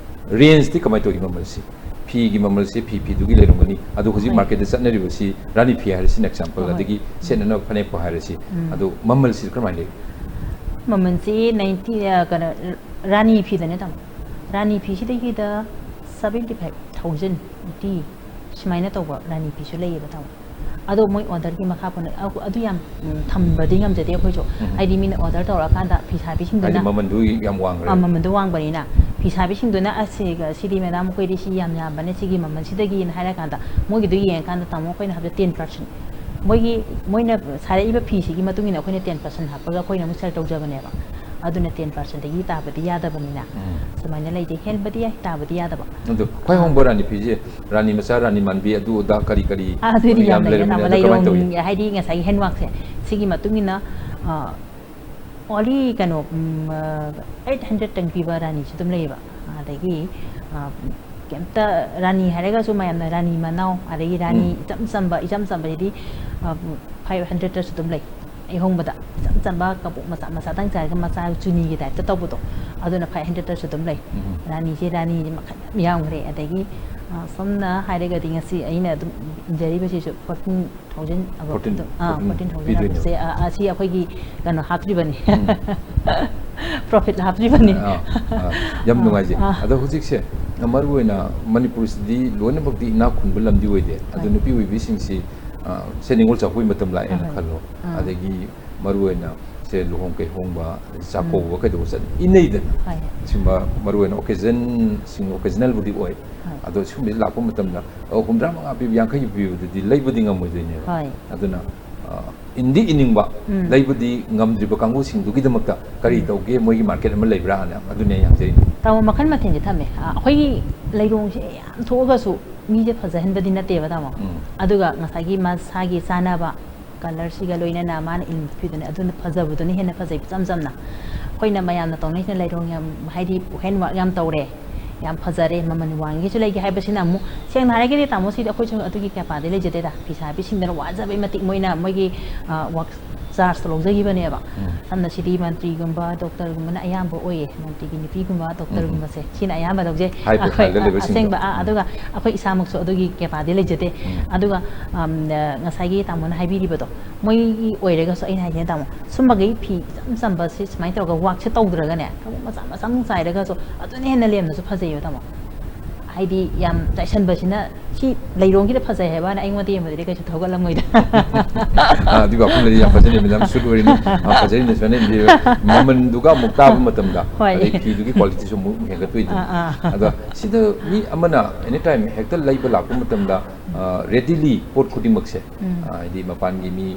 ꯔꯦꯟꯖꯇꯤ ꯀꯃꯥꯏꯅ ꯇꯧꯏ ꯃꯃꯜꯁꯤ? ꯐꯤꯒꯤ ꯃꯃꯜꯁꯤ ꯐꯤ ꯐꯤꯗꯨꯒꯤ ꯂꯩꯔꯝꯒꯅꯤ, ꯑꯗꯣ ꯍꯧꯖꯤꯛ ꯍꯣꯏ꯫ ꯃꯥꯔꯀꯦꯠꯇ ꯆꯠꯅꯔꯤꯕꯁꯤ ꯔꯥꯅꯤ ꯐꯤ ꯍꯥꯏꯔꯁꯤ, ꯑꯦꯛꯖꯥꯝꯄꯜ, ꯍꯣꯏ꯫ ꯑꯗꯒꯤ ꯁꯦꯠꯅꯅꯕ ꯐꯅꯦꯛꯄꯨ ꯍꯥꯏꯔꯁꯤ, ꯎꯝ꯫ ꯑꯗꯣ ꯃꯃꯜꯁꯤ ꯀꯔꯝꯍꯥꯏꯅ ꯂꯩ? ꯃꯃꯜꯁꯤ ꯅꯥꯏꯟꯇꯤ, ꯑ, ꯀꯩꯅꯣ, ꯔꯥꯅꯤ ꯐꯤꯗꯅꯦ ꯇꯥꯃꯣ꯫ ꯔꯥꯅꯤ ꯐꯤꯁꯤꯗꯒꯤꯗ seventy five thousand, eighty ꯁꯨꯃꯥꯏꯅ ꯇꯧꯕ ꯔꯥꯅꯤ ꯐꯤꯁꯨ ꯂꯩꯌꯦꯕ ꯇꯥꯃꯣ꯫ ꯑꯗꯣ ꯃꯣꯏ ꯑꯣꯔꯗꯔꯒꯤ ꯃꯈꯥ ꯄꯣꯟꯅ, ꯑ, ꯑꯗꯨ ꯌꯥꯝ, ꯎꯝ, ꯊꯝꯕꯗꯤ ꯉꯝꯖꯗꯦ ꯑꯩꯈꯣꯏꯁꯨ꯫ ꯎꯝ꯫ ꯍꯥꯏꯗꯤ ꯃꯤꯅ ꯑꯣꯔꯗꯔ ꯇꯧꯔꯛꯑꯀꯥꯟꯗ ꯐꯤꯁꯥꯕꯤꯁꯤꯡꯗꯨꯅ, ꯍꯥꯏꯗꯤ ꯃꯃꯜꯗꯨ ꯌꯥꯝ ꯋꯥꯡꯈ꯭ꯔꯦ꯫ ꯑ, ꯃꯃꯜꯗꯣ ꯋꯥꯡꯕꯅꯤꯅ ꯐꯤꯁꯥꯕꯤꯁꯤꯡꯗꯨꯅ, "ꯑꯁ, ꯁꯤꯒ-, ꯁꯤꯗꯤ ꯃꯦꯗꯥꯝ ꯑꯩꯈꯣꯏꯗꯤ ꯁꯤ ꯌꯥꯝ ꯌꯥꯝꯕꯅꯦ, ꯁꯤꯒꯤ ꯃꯃꯜꯁꯤꯗꯒꯤꯅ" ꯍꯥꯏꯔꯀꯥꯟꯗ ꯃꯣꯏꯒꯤꯗꯣ ꯌꯦꯡꯉꯀꯥꯟꯗ ꯇꯥꯃꯣ ꯑꯩꯈꯣꯏꯅ ꯍꯥꯏꯕꯗ ten percent, ꯃꯣꯏꯒꯤ, ꯃꯣꯏꯅ ꯁꯥꯔꯛꯏꯕ ꯐꯤꯁꯤꯒꯤ ꯃꯇꯨꯡ ꯏꯟꯅ ꯑꯩꯈꯣꯏꯅ ten percent ꯍꯥꯞꯄꯒ ꯑꯩꯈꯣꯏꯅ ꯑꯃꯨꯛ ꯁꯦꯜ ꯇꯧꯖꯕꯅꯦꯕ꯫ ꯑꯗꯨꯅ ten percentꯗꯒꯤ ꯇꯥꯕꯗꯤ ꯌꯥꯗꯕꯅꯤꯅ꯫ ꯎꯝ꯫ ꯁꯨꯃꯥꯏꯅ ꯂꯩꯖꯩ꯫ ꯍꯦꯟꯕꯗꯤ ꯌꯥꯏ, ꯇꯥꯕꯗꯤ ꯌꯥꯗꯕ꯫ ꯑꯗꯣ ꯈ꯭ꯋꯥꯏ ꯍꯣꯡꯕ ꯔꯥꯅꯤ ꯐꯤꯁꯦ ꯔꯥꯅꯤ ꯃꯆꯥ, ꯔꯥꯅꯤ ꯃꯥꯟꯕꯤ, ꯑꯗꯨ ꯑꯗꯥ ꯀꯔꯤ ꯀꯔꯤ ꯑꯗꯨꯗꯤ ꯌꯥꯝ ꯌꯥꯝ ꯂꯩꯔꯦ ꯂꯩꯔꯝꯃꯤꯅꯦ꯫ ꯇꯥꯃꯣ꯫ ꯑꯗꯣ ꯀꯃꯥꯏꯅ ꯂꯩꯔꯣꯡ, ꯇꯧꯏ? ꯍꯥꯏꯗꯤ ꯉꯁꯥꯏꯒꯤ ꯍꯦꯟꯋꯥꯛꯁꯦ, ꯁꯤꯒꯤ ꯃꯇꯨꯡ ꯏꯟꯅ, ꯑ, only ꯀꯩꯅꯣ, ꯎꯝ, ꯑ, eight hundredꯇꯪ ꯄꯤꯕ ꯔꯥꯅꯤꯁꯨ ꯑꯗꯨꯝ ꯂꯩꯌꯦꯕ꯫ ꯑꯗꯒꯤ, ꯑ, ꯀꯩꯝꯇ ꯔꯥꯅꯤ ꯍꯥꯏꯔꯒꯁꯨ ꯃꯌꯥꯝꯅ ꯔꯥꯅꯤ ꯃꯅꯥꯎ, ꯑꯗꯒꯤ ꯔꯥꯅꯤ ꯎꯝ꯫ ꯏꯆꯝ ꯆꯝꯕ, ꯏꯆꯝ ꯆꯝꯕꯁꯤꯗꯤ, ꯑ, five hundredꯇꯁꯨ ꯑꯗꯨꯝ ꯂꯩ꯫ ꯑꯍꯣꯡꯕꯗ ꯏꯆꯝ ꯆꯝꯕ ꯀꯕꯣꯛ ꯃꯆꯥ ꯃꯆꯥꯗꯪ ꯆꯥꯏꯔꯒ ꯃꯆꯥ ꯆꯨꯅꯤꯒꯤ ꯇꯥꯏꯞꯇ ꯇꯧꯕꯗꯣ, ꯑꯗꯨꯅ five hundredꯇꯁꯨ ꯑꯗꯨꯝ ꯂꯩ꯫ ꯎꯝ꯫ ꯔꯥꯅꯤꯁꯦ ꯔꯥꯅꯤꯁꯦ ꯃꯈꯜ ꯌꯥꯝ ꯌꯥꯝꯈ꯭ꯔꯦ꯫ ꯑꯗꯒꯤ, ꯑ, ꯁꯝꯅ ꯍꯥꯏꯔꯒꯗꯤ ꯉꯁꯤ ꯑꯩꯅ ꯑꯗꯨꯝ ꯏꯟꯖꯔꯤꯕꯁꯤꯁꯨ fourteen thousand above Fourteen, ꯑꯗꯨꯝ, ꯑꯥ, fourteen fourteen thousand ꯄꯤꯗꯣꯏꯅꯦꯕ꯫ aboveꯁꯦ, ꯑ, ꯑꯁꯤ ꯑꯩꯈꯣꯏꯒꯤ ꯀꯩꯅꯣ ꯍꯥꯞꯇ꯭ꯔꯤꯕꯅꯤ꯫ ꯎꯝ꯫ Profit ꯍꯥꯞꯇ꯭ꯔꯤꯕꯅꯤ꯫ ꯑꯥ, ꯑꯥ, ꯌꯥꯝ ꯑꯥ, ꯅꯨꯡꯉꯥꯏꯖꯩ꯫ ꯑꯥ꯫ ꯑꯗꯣ ꯍꯧꯖꯤꯛꯁꯦ ꯃꯔꯨ ꯑꯣꯏꯅ ꯃꯅꯤꯄꯨꯔꯁꯤꯗꯤ ꯂꯣꯏꯅꯃꯛꯇꯤ ꯏꯅꯥꯛ ꯈꯨꯟꯕ ꯂꯝꯗꯤ ꯑꯣꯏꯗꯦ꯫ ꯑꯗꯨ ꯍꯣꯏ꯫ ꯅꯨꯄꯤ ꯑꯣꯏꯕꯤꯁꯤꯡꯁꯤ, ꯑ, ꯁꯦ ꯅꯤꯉꯣꯜ ꯆꯥꯛꯀꯧꯕ ꯃꯇꯝ ꯂꯥꯛꯑꯦꯅ ꯑꯍꯣꯏ꯫ ꯈꯜꯂꯣ꯫ ꯑꯥ꯫ ꯑꯗꯒꯤ ꯃꯔꯨ ꯑꯣꯏꯅ ꯁꯦ ꯂꯨꯍꯣꯡ ꯀꯩꯍꯣꯡꯕ, ꯆꯥꯛꯀꯧꯕ ꯎꯝ꯫ ꯀꯩꯗꯧꯕ ꯆꯠ-, ꯏꯅꯩꯗꯅ꯫ ꯍꯣꯏ꯫ ꯁꯤꯒꯨꯝꯕ ꯃꯔꯨ ꯑꯣꯏꯅ occasionꯁꯤꯡ, occasionalꯕꯨꯗꯤ ꯑꯣꯏ꯫ ꯍꯣꯏ꯫ ꯑꯗꯣ ꯁꯤꯒꯨꯝꯕꯁꯤ ꯂꯥꯛꯄ ꯃꯇꯝꯗ, ꯑ, ꯍꯨꯝꯗ꯭ꯔꯥ ꯃꯉꯥ ꯄꯤꯕ, ꯌꯥꯡꯈꯩ ꯄꯤꯕꯗꯨꯗꯤ ꯂꯩꯕꯗꯤ ꯉꯝꯃꯣꯏꯗꯣꯏꯅꯦꯕ꯫ ꯍꯣꯏ꯫ ꯑꯗꯨꯅ, ꯑ, ꯏꯟꯗꯤ ꯏꯅꯤꯡꯕ, ꯎꯝ꯫ ꯂꯩꯕꯗꯤ ꯉꯝꯗ꯭ꯔꯤꯕ ꯀꯥꯡꯕꯨꯁꯤꯡꯗꯨꯒꯤꯗꯃꯛꯇ ꯀꯔꯤ ꯎꯝ꯫ ꯇꯧꯒꯦ, ꯃꯣꯏꯒꯤ market ꯑꯃ ꯂꯩꯕ꯭ꯔꯥꯅ, ꯑꯗꯨꯅꯦ ꯑꯩ ꯍꯪꯖꯔꯤꯗꯣ꯫ ꯇꯥꯃꯣ, ꯃꯈꯜ ꯃꯊꯦꯜꯁꯦ ꯊꯝꯃꯦ꯫ ꯑ, ꯑꯩꯈꯣꯏꯒꯤ ꯂꯩꯔꯣꯡꯁꯦ ꯌꯥꯝ ꯊꯣꯛꯑꯒꯁꯨ ꯃꯤꯁꯦ ꯐꯖꯍꯟꯕꯗꯤ ꯅꯠꯇꯦꯕ, ꯇꯥꯃꯣ꯫ ꯎꯝ꯫ ꯑꯗꯨꯒ ꯉꯁꯥꯏꯒꯤ ꯃꯁꯥꯒꯤ ꯆꯥꯅꯕ colourꯁꯤꯒ ꯂꯣꯏꯅꯅ ꯃꯥꯅ ꯏꯟꯕ ꯐꯤꯗꯨꯅꯦ, ꯑꯗꯨꯅ ꯐꯖꯕꯗꯨꯅ ꯍꯦꯟꯅ ꯐꯖꯩ, ꯏꯆꯝ ꯆꯝꯅ꯫ ꯑꯩꯈꯣꯏꯅ ꯃꯌꯥꯝꯅ ꯇꯧꯅꯩꯁꯤꯅ ꯂꯩꯔꯣꯡ ꯌꯥꯝ, ꯍꯥꯏꯗꯤ, handwork ꯌꯥꯝ ꯇꯧꯔꯦ, ꯌꯥꯝ ꯐꯖꯔꯦ, ꯃꯃꯜ ꯋꯥꯡꯉꯤꯒꯁꯨ ꯂꯩꯒꯦ ꯍꯥꯏꯕꯁꯤꯅ ꯑꯃꯨꯛ, ꯁꯦꯡꯅ ꯍꯥꯏꯔꯒꯗꯤ, ꯇꯥꯃꯣ, ꯁꯤꯗꯤ ꯑꯩꯈꯣꯏꯁꯨ ꯑꯗꯨꯒꯤ capacity ꯂꯩꯖꯗꯦꯗ꯫ ꯐꯤ ꯁꯥꯕꯤꯁꯤꯡꯗꯨꯅ ꯋꯥꯖꯕꯩ ꯃꯇꯤꯛ ꯃꯣꯏꯅ ꯃꯣꯏꯒꯤ, ꯑ, work chargeꯇꯣ ꯂꯧꯖꯈꯤꯕꯅꯦꯕ꯫ ꯎꯝ꯫ ꯁꯝꯅ ꯁꯤꯗꯤ ꯃꯟꯇ꯭ꯔꯤꯒꯨꯝꯕ, doctorꯒꯨꯝꯕꯅ ꯑꯌꯥꯝꯕ ꯑꯣꯏꯌꯦ꯫ ꯃꯟꯇ꯭ꯔꯤꯒꯤ ꯅꯨꯄꯤꯒꯨꯝꯕ, doctorꯒꯨꯝꯕꯁꯦ, ꯎꯝ꯫ ꯁꯤꯅ ꯑꯌꯥꯝꯕ ꯂꯧꯖꯩ꯫ High profileꯗ ꯑꯩꯈꯣꯏ, ꯑ, ꯂꯩꯕꯁꯤꯡꯗꯣ꯫ ꯑꯁꯦꯡꯕ, ꯑ, ꯎꯝ꯫ ꯑꯗꯨꯒ ꯑꯩꯈꯣꯏ ꯏꯁꯥꯃꯛꯁꯨ ꯑꯗꯨꯒꯤ capacity ꯂꯩꯖꯗꯦ꯫ ꯎꯝ꯫ ꯑꯗꯨꯒ, ꯑꯝ, ꯑ, ꯉꯁꯥꯏꯒꯤ ꯇꯥꯃꯣꯅ ꯍꯥꯏꯕꯤꯔꯤꯕꯗꯣ, ꯃꯣꯏꯒꯤ ꯑꯣꯏꯔꯒꯁꯨ ꯑꯩꯅ ꯍꯥꯏꯁꯤꯅ, ꯇꯥꯃꯣ, ꯁꯨꯝꯕꯒꯤ ꯐꯤ ꯏꯆꯝ ꯆꯝꯕꯁꯤ ꯁꯨꯃꯥꯏꯅ ꯇꯧꯔꯒ workꯁꯦ ꯇꯧꯗ꯭ꯔꯒꯅꯦ, ꯊꯕꯛ ꯃꯆꯥ ꯃꯆꯥ ꯑꯃꯨꯛ ꯆꯥꯏꯔꯒꯁꯨ ꯑꯗꯨꯅ ꯍꯦꯟꯅ ꯂꯦꯝꯅꯁꯨ ꯐꯖꯩꯌꯦꯕ, ꯇꯥꯃꯣ꯫ ꯍꯥꯏꯗꯤ ꯌꯥꯝ ꯆꯥꯏꯁꯟꯕꯁꯤꯅ ꯁꯤ ꯂꯩꯔꯣꯡꯒꯤꯗ ꯐꯖꯩ ꯍꯥꯏꯕ ꯋꯥꯅꯤ, ꯑꯩꯉꯣꯟꯗ ꯌꯦꯡꯕꯗꯗꯤ ꯀꯩꯁꯨ ꯊꯧꯒꯠꯂꯝꯃꯣꯏꯗ꯫ ꯑ, ꯑꯗꯨꯒꯤ ꯋꯥꯐꯝꯗꯗꯤ ꯌꯥꯝ ꯐꯖꯅ ꯃꯦꯗꯥꯝ suit ꯑꯣꯏꯔꯤꯅꯤ꯫ ꯑ, ꯐꯖꯔꯤꯅꯦ ꯁꯨꯃꯥꯏꯅ ꯏꯟꯕꯤꯔꯒ ꯃꯃꯟꯗꯨꯒ ꯑꯃꯨꯛ ꯇꯥꯕ ꯃꯇꯝꯗ, ꯍꯣꯏ꯫ ꯑꯗꯩ ꯐꯤꯗꯨꯒꯤ qualityꯁꯨ ꯑꯃꯨꯛ ꯍꯦꯟꯒꯠꯇꯣꯏꯅꯤ꯫ ꯑꯥ, ꯑꯥ꯫ ꯑꯗꯣ ꯁꯤꯗ ꯃꯤ ꯑꯃꯅ anytime ꯍꯦꯛꯇ ꯂꯩꯕ ꯂꯥꯛꯄ ꯃꯇꯝꯗ, ꯑ, readily ꯄꯣꯠ ꯈꯨꯗꯤꯡꯃꯛꯁꯦ, ꯎꯝ꯫ ꯑ, ꯍꯥꯏꯗꯤ ꯃꯄꯥꯟꯒꯤ ꯃꯤ,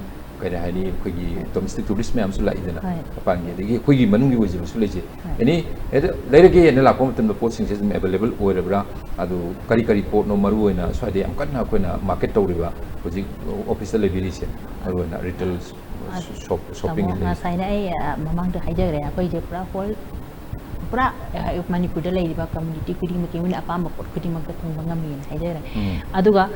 ꯀꯔꯤ ꯍꯥꯏꯅꯤ, ꯑꯩꯈꯣꯏꯒꯤ domestic tourist ꯃꯌꯥꯝꯁꯨ ꯂꯥꯛꯏꯗꯅ, ꯍꯣꯏ꯫ ꯃꯄꯥꯟꯒꯤ, ꯑꯗꯒꯤ ꯑꯩꯈꯣꯏꯒꯤ ꯃꯅꯨꯡꯒꯤ ꯑꯣꯏꯖꯕꯁꯨ ꯂꯩꯖꯩ꯫ ꯍꯣꯏ꯫ Any, ꯍꯦꯛꯇ ꯂꯩꯔꯒꯦꯅ ꯂꯥꯛꯄ ꯃꯇꯝꯗ ꯄꯣꯠꯁꯤꯡꯁꯦ ꯑꯗꯨꯝ available ꯑꯣꯏꯔꯕ꯭ꯔꯥ? ꯑꯗꯨ ꯀꯔꯤ ꯀꯔꯤ ꯄꯣꯠꯅꯣ ꯃꯔꯨ ꯑꯣꯏꯅ ꯁ꯭ꯋꯥꯏꯗ ꯌꯥꯝ ꯀꯟꯅ ꯑꯩꯈꯣꯏꯅ market ꯇꯧꯔꯤꯕ ꯍꯧꯖꯤꯛ officeꯇ ꯂꯩꯕꯤꯔꯤꯁꯦ? ꯃꯔꯨ ꯑꯣꯏꯅ retail ꯑ, shop, shopping ꯇꯥꯃꯣ, ꯂꯩ꯫ ꯉꯁꯥꯏꯅ ꯑꯩ, ꯑ, ꯃꯃꯥꯡꯗ ꯍꯥꯏꯖꯈ꯭ꯔꯦ, ꯑꯩꯈꯣꯏꯁꯦ ꯄꯨꯔꯥ whole, ꯄꯨꯔꯥ, ꯑ, ꯃꯅꯤꯄꯨꯔꯗ ꯂꯩꯔꯤꯕ community ꯈꯨꯗꯤꯡꯃꯛꯀꯤ ꯃꯣꯏꯅ ꯑꯄꯥꯝꯕ ꯄꯣꯠ ꯈꯨꯗꯤꯡꯃꯛꯇ ꯐꯪꯕ ꯉꯝꯃꯦꯅ ꯍꯥꯏꯖꯈ꯭ꯔꯦ꯫ ꯎꯝ꯫ ꯑꯗꯨꯒ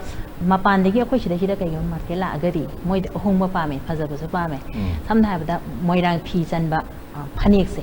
ꯃꯄꯥꯟꯗꯒꯤ ꯑꯩꯈꯣꯏ ꯁꯤꯗꯩꯁꯤꯗ ꯀꯩꯒꯨꯝꯕ market ꯂꯥꯛꯑꯒꯗꯤ ꯃꯣꯏꯗꯤ ꯑꯍꯣꯡꯕ ꯄꯥꯝꯃꯦ, ꯐꯖꯕꯁꯨ ꯄꯥꯝꯃꯦ꯫ ꯎꯝ꯫ ꯁꯝꯅ ꯍꯥꯏꯔꯕꯗ ꯃꯣꯏꯔꯥꯡ ꯐꯤ ꯆꯟꯕ, ꯑ, ꯐꯅꯦꯛꯁꯦ,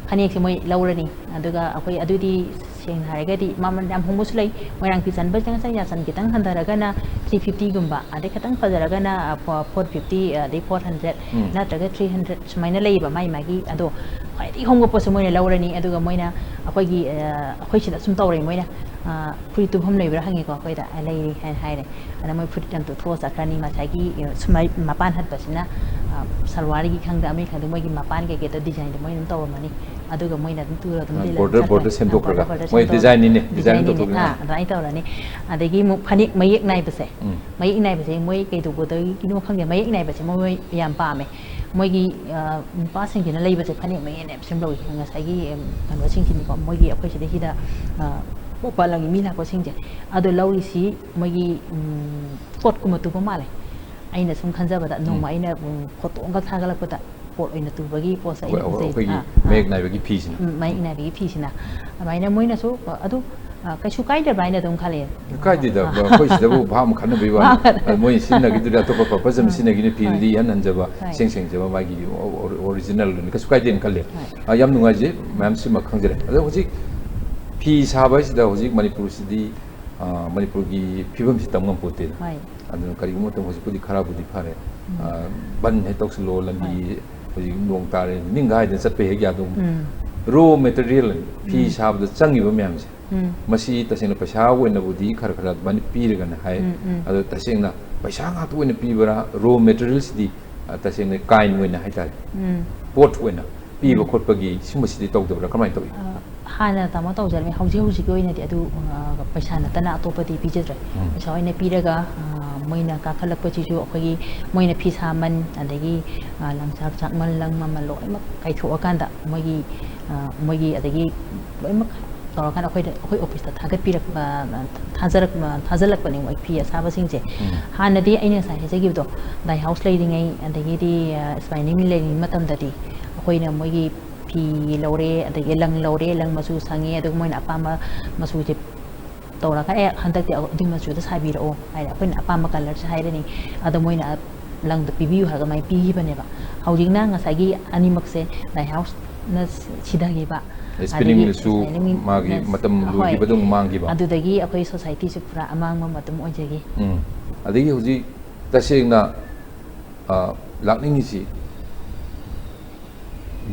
ꯐꯅꯦꯛꯁꯦ ꯃꯣꯏ ꯂꯧꯔꯅꯤ꯫ ꯑꯗꯨꯒ ꯑꯩꯈꯣꯏ ꯑꯗꯨꯗꯤ ꯁꯦꯡꯅ ꯍꯥꯏꯔꯒꯗꯤ ꯃꯃꯜ ꯌꯥꯝ ꯍꯣꯡꯕꯁꯨ ꯂꯩ꯫ ꯃꯣꯏꯔꯥꯡ ꯐꯤ ꯆꯟꯕ ꯆꯪ ꯆꯪ ꯌꯥꯆꯟ ꯈꯤꯇꯪ ꯍꯟꯊꯔꯒꯅ ꯊ꯭ꯔꯤ ꯐꯤꯐꯇꯤꯒꯨꯝꯕ, ꯑꯗꯩ ꯈꯤꯇꯪ ꯐꯖꯔꯒꯅ ꯐꯣꯔ ꯐꯤꯐꯇꯤ, ꯑꯗꯩ ꯐꯣꯔ ꯍꯟꯗ꯭ꯔꯦꯠ, ꯎꯝ꯫ ꯅꯠꯇ꯭ꯔꯒ ꯊ꯭ꯔꯤ ꯍꯟꯗ꯭ꯔꯦꯠ, ꯁꯨꯃꯥꯏꯅ ꯂꯩꯌꯦꯕ ꯃꯥꯏ ꯃꯥꯒꯤ꯫ ꯑꯗꯣ ꯈ꯭ꯋꯥꯏꯗꯒꯤ ꯍꯣꯡꯕ ꯄꯣꯠꯁꯦ ꯃꯣꯏꯅ ꯂꯧꯔꯅꯤ꯫ ꯑꯗꯨꯒ ꯃꯣꯏꯅ ꯑꯩꯈꯣꯏꯒꯤ, ꯑ, ꯑꯩꯈꯣꯏ ꯁꯤꯗ ꯁꯨꯝ ꯇꯧꯔꯦ ꯃꯣꯏꯅ, ꯑ, "ꯐꯨꯔꯤꯠ ꯇꯨꯐꯝ ꯂꯩꯕ꯭ꯔꯥ?" ꯍꯪꯉꯦꯀꯣ ꯑꯩꯈꯣꯏꯗ꯫ "ꯑ, ꯂꯩꯔꯦ" ꯍꯥꯏꯅ ꯍꯥꯏꯔꯦ꯫ ꯑꯗ ꯃꯣꯏ ꯐꯨꯔꯤꯠ ꯑꯃ ꯇꯨꯊꯣꯛꯑ ꯆꯠꯈ꯭ꯔꯅꯤ꯫ ꯉꯁꯥꯏꯒꯤ, ꯑ, ꯁꯨꯃꯥꯏ ꯃꯄꯥꯟ ꯍꯠꯄꯁꯤꯅ, ꯑ, ꯁꯜꯋꯥꯔꯒꯤ ꯈꯪꯗꯦ, ꯑꯃꯒꯤ ꯈꯪꯗꯦ, ꯃꯣꯏꯒꯤ ꯃꯄꯥꯟ ꯀꯩꯀꯩꯗꯣ ꯗꯤꯖꯥꯏꯟꯗꯣ ꯃꯣꯏꯅ ꯑꯗꯨꯝ ꯇꯧꯔꯝꯃꯅꯤ꯫ ꯑꯗꯨꯒ ꯃꯣꯏꯅ ꯑꯗꯨꯝ ꯇꯨꯔ ꯑꯗꯨꯝ ꯑ, ꯂꯤꯠꯂ border, ꯆꯠꯈ꯭ꯔꯅꯤ꯫ Border ꯑ, ꯁꯦꯝꯗꯣꯛꯈ꯭ꯔꯒ border, border ꯃꯣꯏ ꯁꯦꯝꯗꯣꯛꯑꯒ designꯅꯤꯅꯦ, design design ꯇꯧꯊꯣꯛꯈꯤꯕ꯫ ꯑꯥ, ꯑꯗꯨꯃꯥꯏꯅ ꯇꯧꯔꯅꯤ꯫ ꯑꯗꯒꯤ ꯑꯃꯨꯛ ꯐꯅꯦꯛ ꯃꯌꯦꯛ ꯅꯥꯏꯕꯁꯦ, ꯎꯝ꯫ ꯃꯌꯦꯛ ꯅꯥꯏꯕꯁꯦ ꯃꯣꯏ ꯀꯩꯗꯧꯕꯗꯒꯤꯅꯣ ꯈꯪꯗꯦ, ꯃꯌꯦꯛ ꯅꯥꯏꯕꯁꯦ ꯃꯣꯏ ꯌꯥꯝ ꯄꯥꯝꯃꯦ꯫ ꯃꯣꯏꯒꯤ, ꯑ, ꯅꯨꯄꯥꯁꯤꯡꯁꯤꯅ ꯂꯩꯕꯁꯦ ꯐꯅꯦꯛ ꯃꯌꯦꯛ ꯅꯥꯏꯕꯁꯦ ꯌꯥꯝ ꯂꯧꯏ꯫ ꯉꯁꯥꯏꯒꯤ, ꯎꯝ, ꯀꯩꯅꯣꯁꯤꯡꯁꯤꯅꯤꯀꯣ, ꯃꯣꯏꯒꯤ ꯑꯩꯈꯣꯏ ꯁꯤꯗꯩꯁꯤꯗ, ꯑ, ꯄꯣꯛꯄ ꯂꯝꯒꯤ ꯃꯤ ꯂꯥꯛꯄꯁꯤꯡꯁꯦ꯫ ꯑꯗꯣ ꯂꯧꯔꯤꯁꯤ ꯃꯣꯏꯒꯤ, ꯎꯝ, ꯀꯣꯠꯀꯨꯝꯕ ꯇꯨꯕ ꯃꯥꯜꯂꯦ꯫ ꯑꯩꯅ ꯁꯨꯝ ꯈꯟꯖꯕꯗ, ꯎꯝ꯫ ꯅꯣꯡꯃ ꯑꯩꯅ, ꯎꯝ, ꯐꯣꯇꯣ ꯑꯃꯈꯛ ꯊꯥꯒꯠꯂꯛꯄꯗ ꯀꯣꯠ ꯑꯣꯏꯅ ꯇꯨꯕꯒꯤ ꯄꯣꯠꯁꯦ ꯑꯩꯅ ꯑꯩꯈꯣꯏ, ꯎꯖꯩ꯫ ꯑꯩꯈꯣꯏꯒꯤ ꯑꯥ, ꯑꯥ꯫ ꯃꯌꯦꯛ ꯅꯥꯏꯕꯒꯤ ꯐꯤꯁꯤꯅ꯫ ꯎꯝ, ꯃꯌꯦꯛ ꯅꯥꯏꯕꯒꯤ ꯐꯤꯁꯤꯅ꯫ ꯑꯗꯨꯃꯥꯏꯅ ꯃꯣꯏꯅꯁꯨ, ꯑꯗꯨ, ꯑ, ꯀꯩꯁꯨ ꯀꯥꯏꯗꯕ꯭ꯔꯥ ꯍꯥꯏꯅ ꯑꯗꯨꯝ ꯈꯜꯂꯦ꯫ ꯀꯥꯏꯗꯦꯗ, ꯑꯥ꯫ ꯑꯩꯈꯣꯏ ꯁꯤꯗꯕꯨ ꯚꯥꯞ ꯑꯃ ꯈꯟꯅꯕꯒꯤ ꯋꯥꯅꯤ꯫ ꯚꯥꯞ ꯑꯃ ꯈꯟꯅ- ꯑꯗ ꯃꯣꯏ ꯁꯤꯖꯤꯟꯅꯈꯤꯗꯨꯗꯤ ꯑꯇꯣꯞꯄ purpose ꯑꯃ ꯑꯥ꯫ ꯁꯤꯖꯤꯟꯅꯈꯤꯅꯤ, ꯐꯤꯗꯨꯗꯤ ꯍꯣꯏ꯫ ꯏꯍꯟ ꯍꯟꯖꯕ, ꯍꯣꯏ꯫ ꯏꯁꯦꯡ ꯁꯦꯡꯖꯕ, ꯃꯥꯒꯤ ꯑꯣ-, ꯑꯣ-, originalꯗꯨꯅꯤ, ꯀꯩꯁꯨ ꯀꯥꯏꯗꯦꯅ ꯈꯜꯂꯦ꯫ ꯍꯣꯏ꯫ ꯑ, ꯌꯥꯝ ꯅꯨꯡꯉꯥꯏꯖꯩ, ꯃꯌꯥꯝ ꯁꯤꯃ ꯈꯪꯖꯔꯦ꯫ ꯑꯗꯣ ꯍꯧꯖꯤꯛ ꯐꯤ ꯁꯥꯕ ꯍꯥꯏꯁꯤꯗ ꯍꯧꯖꯤꯛ ꯃꯅꯤꯄꯨꯔꯁꯤꯗꯤ, ꯑ, ꯃꯅꯤꯄꯨꯔꯒꯤ ꯐꯤꯕꯝꯁꯤ ꯇꯝ ꯉꯝꯄꯣꯠꯇꯦꯗ꯫ ꯍꯣꯏ꯫ ꯑꯗꯨꯅ ꯀꯔꯤꯒꯨꯝꯕ ꯃꯇꯝꯗ ꯍꯧꯖꯤꯛꯄꯨꯗꯤ ꯈꯔꯕꯨꯗꯤ ꯐꯔꯦ꯫ ꯎꯝ꯫ ꯑ, ꯕꯟ ꯍꯦꯛ ꯇꯧꯁꯤꯜꯂꯣ, ꯂꯝꯕꯤ ꯍꯣꯏ꯫ ꯍꯧꯖꯤꯛ ꯅꯣꯡ ꯇꯥꯔꯦ, ꯅꯤꯡꯒꯥꯏꯗꯅ ꯆꯠꯄ ꯍꯦꯛ ꯌꯥꯗꯧ꯫ ꯎꯝ꯫ Raw material, ꯐꯤ ꯎꯝ꯫ ꯁꯥꯕꯗ ꯆꯪꯉꯤꯕ ꯃꯌꯥꯝꯁꯦ, ꯎꯝ꯫ ꯃꯁꯤ ꯇꯁꯦꯡꯅ ꯄꯩꯁꯥ ꯑꯣꯏꯅꯕꯨꯗꯤ ꯈꯔ ꯈꯔ ꯑꯗꯨꯃꯥꯏꯅ ꯄꯤꯔꯒꯅ ꯍꯥꯏ꯫ ꯎꯝ, ꯎꯝ꯫ ꯑꯗꯣ ꯇꯁꯦꯡꯅ ꯄꯩꯁꯥ ꯉꯥꯛꯇ ꯑꯣꯏꯅ ꯄꯤꯕ꯭ꯔꯥ, raw materialꯁꯤꯗꯤ, ꯑ, ꯇꯁꯦꯡꯅ ꯀꯥꯏꯟ ꯑꯣꯏꯅ ꯍꯥꯏꯇꯥꯔꯦ, ꯎꯝ꯫ ꯄꯣꯠ ꯑꯣꯏꯅ ꯄꯤꯕ ꯎꯝ꯫ ꯈꯣꯠꯄꯒꯤ ꯁꯤꯒꯨꯝꯕꯁꯤꯗꯤ ꯇꯧꯗꯕ꯭ꯔꯥ? ꯀꯃꯥꯏꯅ ꯇꯧꯏ? ꯑ, ꯍꯥꯟꯅ ꯇꯥꯃꯣ ꯇꯧꯖꯔꯝꯃꯤ꯫ ꯍꯧꯖꯤꯛ ꯍꯧꯖꯤꯛꯀꯤ ꯑꯣꯏꯅꯗꯤ ꯑꯗꯨ, ꯑ, ꯄꯩꯁꯥ ꯅꯠꯇꯅ ꯑꯇꯣꯞꯄꯗꯤ ꯄꯤꯖꯗ꯭ꯔꯦ꯫ ꯎꯝ꯫ ꯄꯩꯁꯥ ꯑꯣꯏꯅ ꯄꯤꯔꯒ, ꯑ, ꯃꯣꯏꯅ ꯀꯥꯈꯠꯂꯛꯄꯁꯤꯁꯨ ꯑꯩꯈꯣꯏꯒꯤ ꯃꯣꯏꯅ ꯐꯤ ꯁꯥꯃꯟ, ꯑꯗꯒꯤ, ꯑ, ꯂꯪꯆꯥꯛ ꯆꯥꯛꯃꯟ, ꯂꯪ ꯃꯃꯜ ꯂꯣꯏꯅꯃꯛ ꯀꯥꯏꯊꯣꯛꯑꯀꯥꯟꯗ ꯃꯣꯏꯒꯤ, ꯑ, ꯃꯣꯏꯒꯤ ꯑꯗꯒꯤ ꯂꯣꯏꯅꯃꯛ ꯇꯧꯔꯀꯥꯟꯗ ꯑꯩꯈꯣꯏꯗ, ꯑꯩꯈꯣꯏ officeꯇ ꯊꯥꯒꯠꯄꯤꯔꯛꯄ, ꯊꯥꯖꯔꯛ-, ꯊꯥꯖꯤꯜꯂꯛꯄꯅꯦ ꯃꯣꯏ ꯐꯤ ꯑꯁꯥꯕꯁꯤꯡꯁꯦ꯫ ꯎꯝ꯫ ꯍꯥꯟꯅꯗꯤ ꯑꯩꯅ ꯉꯁꯥꯏ ꯍꯥꯏꯖꯈꯤꯕꯗꯣ, dye house ꯂꯩꯔꯤꯉꯩ, ꯑꯗꯒꯤꯗꯤ, ꯑ, spinning mill ꯂꯩꯔꯤꯉꯩ ꯃꯇꯝꯗꯗꯤ ꯑꯩꯈꯣꯏꯅ ꯃꯣꯏꯒꯤ ꯐꯤ ꯂꯧꯔꯦ, ꯑꯗꯒꯤ ꯂꯪ ꯂꯧꯔꯦ, ꯂꯪ ꯃꯆꯨ ꯁꯪꯉꯦ, ꯑꯗꯨꯒ ꯃꯣꯏꯅ ꯑꯄꯥꯝꯕ ꯃꯆꯨꯁꯦ ꯇꯧꯔꯒ, "ꯑꯦ, ꯍꯟꯗꯛꯇꯤ ꯑꯗꯨꯒꯤ ꯃꯆꯨꯗ ꯁꯥꯕꯤꯔꯛꯑꯣ" ꯍꯥꯏꯅ ꯑꯩꯈꯣꯏꯅ ꯑꯄꯥꯝꯕ colourꯁꯦ ꯍꯥꯏꯔꯅꯤ꯫ ꯑꯗꯣ ꯃꯣꯏꯅ ꯂꯪꯗꯣ ꯄꯤꯕꯤꯌꯨ ꯍꯥꯏꯔꯒ ꯑꯗꯨꯃꯥꯏꯅ ꯄꯤꯈꯤꯕꯅꯦꯕ꯫ ꯍꯧꯖꯤꯛꯅ ꯉꯁꯥꯏꯒꯤ ꯑꯅꯤꯃꯛꯁꯦ dye house ꯅ ꯁꯤꯊꯈꯤꯕ, Spinning ꯑꯗꯒꯤ mill ꯁꯨ spinning mill ꯃꯥꯒꯤ ꯅ, ꯃꯇꯝ ꯍꯣꯏ, ꯂꯣꯏꯈꯤꯕꯗꯧꯅ ꯃꯥꯡꯈꯤꯕ꯫ ꯑꯗꯨꯗꯒꯤ ꯑꯩꯈꯣꯏ society ꯁꯨ ꯄꯨꯔꯥ ꯑꯃꯥꯡꯕ ꯑꯗꯨꯝ ꯑꯣꯏꯖꯈꯤ꯫ ꯎꯝ꯫ ꯑꯗꯒꯤ ꯍꯧꯖꯤꯛ ꯇꯁꯦꯡꯅ, ꯑ, ꯂꯥꯛꯅꯤꯡꯉꯤꯁꯤ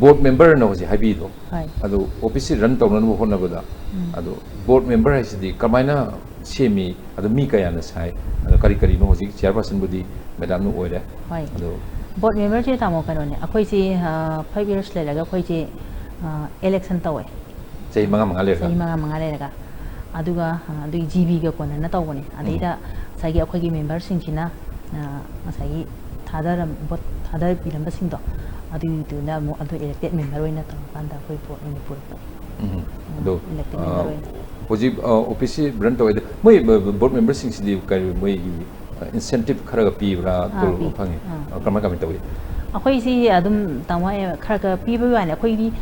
board member ꯅ ꯍꯧꯖꯤꯛ ꯍꯥꯏꯕꯤꯗꯣ, ꯍꯣꯏ꯫ ꯑꯗꯨ office ꯁꯤ run ꯇꯧꯅꯅꯕ ꯍꯣꯠꯅꯕꯗ, ꯎꯝ꯫ ꯑꯗꯨ board member ꯍꯥꯏꯁꯤꯗꯤ ꯀꯃꯥꯏꯅ ꯁꯦꯝꯃꯤ? ꯑꯗꯨ ꯃꯤ ꯀꯌꯥꯅ ꯁꯥꯏ? ꯑꯗꯣ ꯀꯔꯤ ꯀꯔꯤꯅꯣ? ꯍꯧꯖꯤꯛ chairperson ꯕꯨꯗꯤ madam ꯅ ꯑꯣꯏꯔꯦ꯫ ꯍꯣꯏ꯫ ꯑꯗꯣ Board member ꯁꯦ, ꯇꯥꯃꯣ, ꯀꯩꯅꯣꯅꯦ, ꯑꯩꯈꯣꯏꯁꯦ, ꯑ, five years ꯂꯩꯔꯒ ꯑꯩꯈꯣꯏꯁꯦ, ꯑ, election ꯇꯧꯋꯦ꯫ ꯆꯍꯤ ꯃꯉꯥ ꯃꯉꯥ ꯂꯩꯔꯒ? ꯆꯍꯤ ꯃꯉꯥ ꯃꯉꯥ ꯂꯩꯔꯒ꯫ ꯑꯗꯨꯒ, ꯑ, ꯑꯗꯨꯒꯤ G B ꯒ ꯀꯣꯟꯅꯅ ꯇꯧꯕꯅꯦ꯫ ꯑꯗꯩꯗ ꯉꯁꯥꯏꯒꯤ ꯑꯩꯈꯣꯏꯒꯤ member ꯁꯤꯡꯁꯤꯅ, ꯑ, ꯉꯁꯥꯏꯒꯤ ꯊꯥꯗꯔꯝ-, vote ꯊꯥꯗꯕꯤꯔꯝꯕꯁꯤꯡꯗꯣ, ꯑꯗꯨꯒꯤꯗꯨꯅ ꯑꯃꯨꯛ ꯑꯗꯨ elected member ꯑꯣꯏꯅ ꯇꯧꯔꯀꯥꯟꯗ ꯑꯩꯈꯣꯏ board ꯑꯣꯏꯅ ꯄꯨꯔꯛꯄꯅꯦ꯫ ꯎꯝ꯫ ꯑꯗꯣ, elected ꯑ, member ꯑꯣꯏꯅ꯫ ꯍꯧꯖꯤꯛ, ꯑ, office ꯁꯤ run ꯇꯧꯋꯦ꯫ ꯑꯗꯣ ꯃꯣꯏ ꯕ-, ꯕ-, board member ꯁꯤꯡꯁꯤꯗꯤ ꯀꯔꯤ, ꯃꯣꯏꯒꯤ, ꯑ, incentive ꯈꯔꯒ ꯄꯤꯕ꯭ꯔꯥ? ꯑꯥ, ꯇꯣꯂꯣꯞ ꯄꯤ꯫ ꯐꯪꯉꯤ? ꯑꯥ꯫ ꯑ, ꯀꯃꯥꯏ, ꯀꯃꯥꯏ ꯇꯧꯏ? ꯑꯩꯈꯣꯏꯁꯤ ꯑꯗꯨꯝ, ꯇꯥꯃꯣ, ꯑꯦ, ꯈꯔ ꯈꯔ ꯄꯤꯕꯒꯤ ꯋꯥꯅꯤ꯫ ꯑꯩꯈꯣꯏꯒꯤ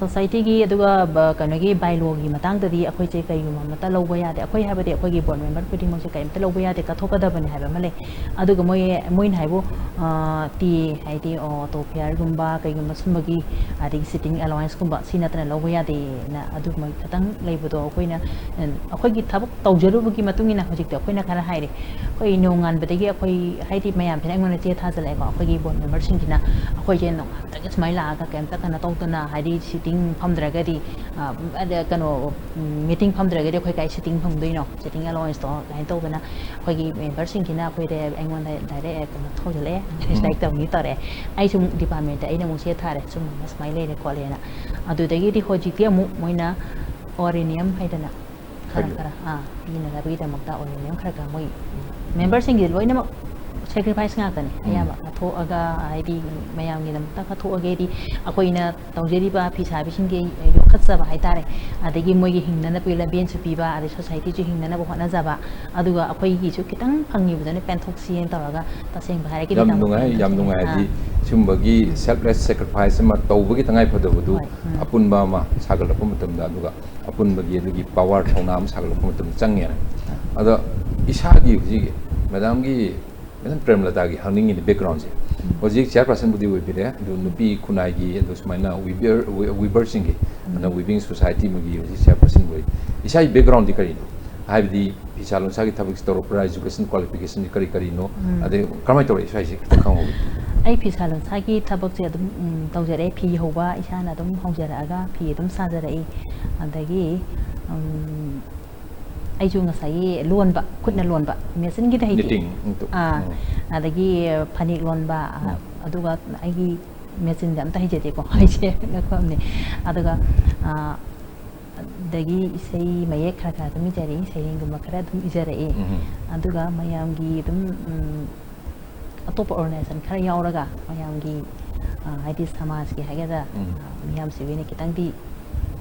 society ꯒꯤ ꯑꯗꯨꯒ ꯕ-, ꯀꯩꯅꯣꯒꯤ bylaw ꯒꯤ ꯃꯇꯥꯡꯗꯗꯤ ꯑꯩꯈꯣꯏꯁꯦ ꯀꯩꯒꯨꯝꯕ ꯑꯃꯠꯇ ꯂꯧꯕ ꯌꯥꯗꯦ꯫ ꯑꯩꯈꯣꯏ ꯍꯥꯏꯕꯗꯤ ꯑꯩꯈꯣꯏꯒꯤ board member ꯈꯨꯗꯤꯡꯃꯛꯁꯦ ꯀꯔꯤꯝꯇ ꯂꯧꯕ ꯌꯥꯗꯦ, ꯀꯠꯊꯣꯛꯀꯗꯕꯅꯤ ꯍꯥꯏꯕ ꯑꯃ ꯂꯩ꯫ ꯑꯗꯨꯒ ꯃꯣꯏ, ꯃꯣꯏꯅ ꯍꯥꯏꯕꯨ, ꯑ, TA ꯍꯥꯏꯗꯤ, ꯑꯣ, auto fare ꯒꯨꯝꯕ ꯀꯩꯒꯨꯝꯕ ꯁꯨꯝꯕꯒꯤ, ꯑꯗꯒꯤ sitting allowance ꯀꯨꯝꯕ ꯁꯤ ꯅꯠꯇꯅ ꯂꯧꯕ ꯌꯥꯗꯦꯅ ꯑꯗꯨꯃꯛ ꯈꯇꯪ ꯂꯩꯕꯗꯣ ꯑꯩꯈꯣꯏꯅ, ꯑ, ꯑꯩꯈꯣꯏꯒꯤ ꯊꯕꯛ ꯇꯧꯖꯔꯨꯕꯒꯤ ꯃꯇꯨꯡ ꯏꯟꯅ ꯍꯧꯖꯤꯛꯇꯤ ꯑꯩꯈꯣꯏꯅ ꯈꯔ ꯍꯥꯏꯔꯦ꯫ ꯑꯩꯈꯣꯏ ꯅꯣꯡꯉꯥꯟꯕꯗꯒꯤ ꯑꯩꯈꯣꯏ, ꯍꯥꯏꯗꯤ, ꯃꯌꯥꯝꯁꯤꯅ ꯑꯩꯉꯣꯟꯗ ꯆꯦ ꯊꯥꯖꯤꯜꯂꯛꯑꯦꯀꯣ, ꯑꯩꯈꯣꯏꯒꯤ board member ꯁꯤꯡꯁꯤꯅ ꯑꯩꯈꯣꯏꯁꯦ ꯅꯣꯡꯉꯥꯟꯕꯗꯒꯤ ꯁꯨꯃꯥꯏꯅ ꯂꯥꯛꯑꯒ ꯀꯩꯝꯇ ꯀꯩꯅꯣ ꯇꯧꯗꯅ, ꯍꯥꯏꯗꯤ, sitting ꯐꯝꯗ꯭ꯔꯒꯗꯤ, ꯑ, ꯑꯗ, ꯀꯩꯅꯣ, ꯎꯝ, meeting ꯐꯝꯗ꯭ꯔꯒꯗꯤ ꯑꯩꯈꯣꯏ ꯀꯥꯏ sitting ꯐꯝꯗꯣꯏꯅꯣ, sitting allowance ꯇꯣ ꯀꯥꯏꯅ ꯇꯧꯗꯅ ꯑꯩꯈꯣꯏꯒꯤ member ꯁꯤꯡꯁꯤꯅ ꯑꯩꯈꯣꯏꯗ, ꯑꯩꯉꯣꯟꯗ direct ꯀꯩꯅꯣ ꯇꯧꯁꯤꯜꯂꯛꯑꯦ, ꯎꯝ꯫ strike ꯇꯧꯅꯤ ꯇꯧꯔꯛꯑꯦ꯫ ꯑꯩꯁꯨ ꯑꯃꯨꯛ department ꯇ ꯑꯩꯅ ꯑꯃꯨꯛ ꯆꯦ ꯊꯥꯔꯦ, ꯁꯨꯝꯕ ꯁꯨꯃꯥꯏꯅ ꯂꯩꯔꯦ ꯈꯣꯠꯂꯦꯅ꯫ ꯑꯗꯨꯗꯒꯤꯗꯤ ꯍꯧꯖꯤꯛꯇꯤ ꯑꯃꯨꯛ ꯃꯣꯏꯅ ꯑꯣꯔꯦꯅꯤꯌꯝ ꯍꯥꯏꯗꯅ ꯈꯔ ꯈꯥꯏꯗꯣꯛꯑꯦ꯫ ꯈꯔ, ꯑꯥ, ꯄꯤꯅꯅꯕꯒꯤꯗꯃꯛꯇ ꯑꯣꯔꯦꯅꯤꯌꯝ ꯈꯔ ꯈꯔ ꯃꯣꯏ member ꯁꯤꯡꯒꯤ ꯂꯣꯏꯅꯃꯛ sacrifice ꯉꯥꯛꯇꯅꯤ꯫ ꯎꯝ꯫ ꯑꯌꯥꯝꯕ ꯀꯠꯊꯣꯛꯑꯒ, ꯍꯥꯏꯗꯤ, ꯃꯌꯥꯝꯒꯤꯗꯃꯛꯇ ꯀꯠꯊꯣꯛꯑꯒꯦꯗꯤ, ꯑꯩꯈꯣꯏꯅ ꯇꯧꯖꯔꯤꯕ ꯐꯤꯁꯥꯕꯤꯁꯤꯡꯒꯤ ꯌꯣꯛꯈꯠꯆꯕ ꯍꯥꯏꯇꯥꯔꯦ, ꯑꯗꯒꯤ ꯃꯣꯏꯒꯤ ꯍꯤꯡꯅꯅꯕꯒꯤ ꯂꯝꯕꯦꯟꯁꯨ ꯄꯤꯕ, ꯑꯗꯩ society ꯁꯨ ꯍꯤꯡꯅꯅꯕ ꯍꯣꯠꯅꯖꯕ, ꯑꯗꯨꯒ ꯑꯩꯈꯣꯏꯒꯤꯁꯨ ꯈꯤꯇꯪ ꯐꯪꯉꯤꯕꯗꯨꯅ ꯄꯦꯟꯊꯣꯛꯁꯤꯅ ꯇꯧꯔꯒ, ꯇꯁꯦꯡꯕ ꯍꯥꯏꯔꯒꯗꯤ, ꯌꯥꯝ ꯇꯥꯃꯣ, ꯅꯨꯡꯉꯥꯏ, ꯌꯥꯝ ꯅꯨꯡꯉꯥꯏ꯫ ꯍꯥꯏꯗꯤ, ꯑꯥ꯫ ꯁꯤꯒꯨꯝꯕꯒꯤ selfless sacrifice ꯑꯃ ꯇꯧꯕꯒꯤ ꯇꯉꯥꯏꯐꯗꯕꯗꯨ ꯍꯣꯏ, ꯎꯝ꯫ ꯑꯄꯨꯟꯕ ꯑꯃ ꯁꯥꯒꯠꯂꯛꯄ ꯃꯇꯝꯗ, ꯑꯗꯨꯒ ꯑꯄꯨꯟꯕꯒꯤ ꯑꯗꯨꯒꯤ power, ꯊꯧꯅꯥ ꯑꯃ ꯁꯥꯒꯠꯂꯛꯄ ꯃꯇꯝꯗ ꯆꯪꯉꯦꯅ꯫ ꯑꯗꯣ ꯏꯁꯥꯒꯤ ꯍꯧꯖꯤꯛ madam ꯒꯤ, madam ꯄ꯭ꯔꯦꯝꯂꯇꯥꯒꯤ ꯍꯪꯅꯤꯡꯉꯤꯅꯤ background ꯁꯦ꯫ ꯍꯧꯖꯤꯛ ꯆꯤꯌꯥꯔ ꯄꯥꯔꯁꯟꯕꯨꯗꯤ ꯑꯣꯏꯕꯤꯔꯦ, ꯑꯗꯨ ꯅꯨꯄꯤ ꯈꯨꯟꯅꯥꯏꯒꯤ, ꯑꯗꯨ ꯁꯨꯃꯥꯏꯅ ꯋꯤꯕꯔ-, ꯋꯤ-, ꯋꯤꯕꯔꯁꯤꯡꯒꯤ, ꯑꯗꯨꯅ ꯋꯤꯕꯤꯡ ꯁꯣꯁꯥꯏꯇꯤ ꯑꯃꯒꯤ ꯍꯧꯖꯤꯛ ꯆꯤꯌꯥꯔ ꯄꯥꯔꯁꯟ ꯑꯣꯏ꯫ ꯏꯁꯥꯒꯤ ꯕꯦꯛꯒ꯭ꯔꯥꯎꯟꯗꯤ ꯀꯔꯤꯅꯣ? ꯍꯥꯏꯕꯗꯤ ꯐꯤꯁꯥ ꯂꯣꯟꯁꯥꯒꯤ ꯊꯕꯛꯁꯤ ꯇꯧꯔꯛꯄ꯭ꯔꯥ, ꯏꯖꯨꯀꯦꯁꯟ ꯀ꯭ꯋꯥꯂꯤꯐꯤꯀꯦꯁꯟꯁꯤ ꯀꯔꯤ ꯀꯔꯤꯅꯣ, ꯑꯗꯩ ꯀꯔꯝꯍꯥꯏꯅ ꯇꯧꯔꯛꯏ ꯁ꯭ꯋꯥꯏꯁꯦ ꯈꯤꯇꯪ ꯈꯪꯍꯧꯕ꯫ ꯑꯩ ꯐꯤꯁꯥ ꯂꯣꯟꯁꯥꯒꯤ ꯊꯕꯛꯁꯦ ꯑꯗꯨꯝ, ꯎꯝ, ꯇꯧꯖꯔꯛꯑꯦ꯫ ꯐꯤ ꯍꯧꯕ ꯏꯁꯥꯅ ꯑꯗꯨꯝ ꯍꯧꯖꯔꯛꯑꯒ ꯐꯤ ꯑꯗꯨꯝ ꯁꯥꯖꯔꯛꯏ꯫ ꯑꯗꯒꯤ, ꯎꯝ, ꯑꯩꯁꯨ ꯉꯁꯥꯏꯒꯤ ꯂꯣꯟꯕ, ꯈꯨꯠꯅ ꯂꯣꯟꯕ, ꯃꯦꯆꯤꯟꯒꯤꯗꯤ ꯍꯩꯇꯦ꯫ Knitting, ꯎꯝ, ꯑꯥ, ꯎꯝ꯫ ꯑꯗꯒꯤ ꯐꯅꯦꯛ ꯂꯣꯟꯕ, ꯑ, ꯎꯝ꯫ ꯑꯗꯨꯒ ꯑꯩꯒꯤ ꯃꯦꯆꯤꯟꯗꯤ ꯑꯝꯇ ꯍꯩꯖꯗꯦꯀꯣ, ꯎꯝ꯫ ꯍꯩꯁꯦ ꯅꯈꯣꯛꯑꯝꯅꯤ꯫ ꯑꯗꯨꯒ, ꯑ, ꯑꯗꯒꯤ ꯏꯁꯩ ꯃꯌꯦꯛ ꯈꯔ ꯈꯔ ꯑꯗꯨꯝ ꯏꯖꯔꯛꯏ, ꯁꯩꯔꯦꯡꯒꯨꯝꯕ ꯈꯔ ꯑꯗꯨꯝ ꯏꯖꯔꯛꯏ꯫ ꯎꯝ꯫ ꯑꯗꯨꯒ ꯃꯌꯥꯝꯒꯤ ꯑꯗꯨꯝ, ꯎꯝ, ꯑꯇꯣꯞꯄ ꯑꯣꯔꯒꯅꯥꯏꯖꯦꯁꯟ ꯈꯔ ꯌꯥꯎꯔꯒ ꯃꯌꯥꯝꯒꯤ, ꯑ, ꯍꯥꯏꯗꯤ ꯁꯃꯥꯖꯀꯤ ꯍꯥꯏꯒꯗ꯭ꯔꯥ, ꯎꯝ꯫ ꯑ, ꯃꯤꯌꯥꯝꯁꯤꯒꯤ ꯑꯣꯏꯅ ꯈꯤꯇꯪꯗꯤ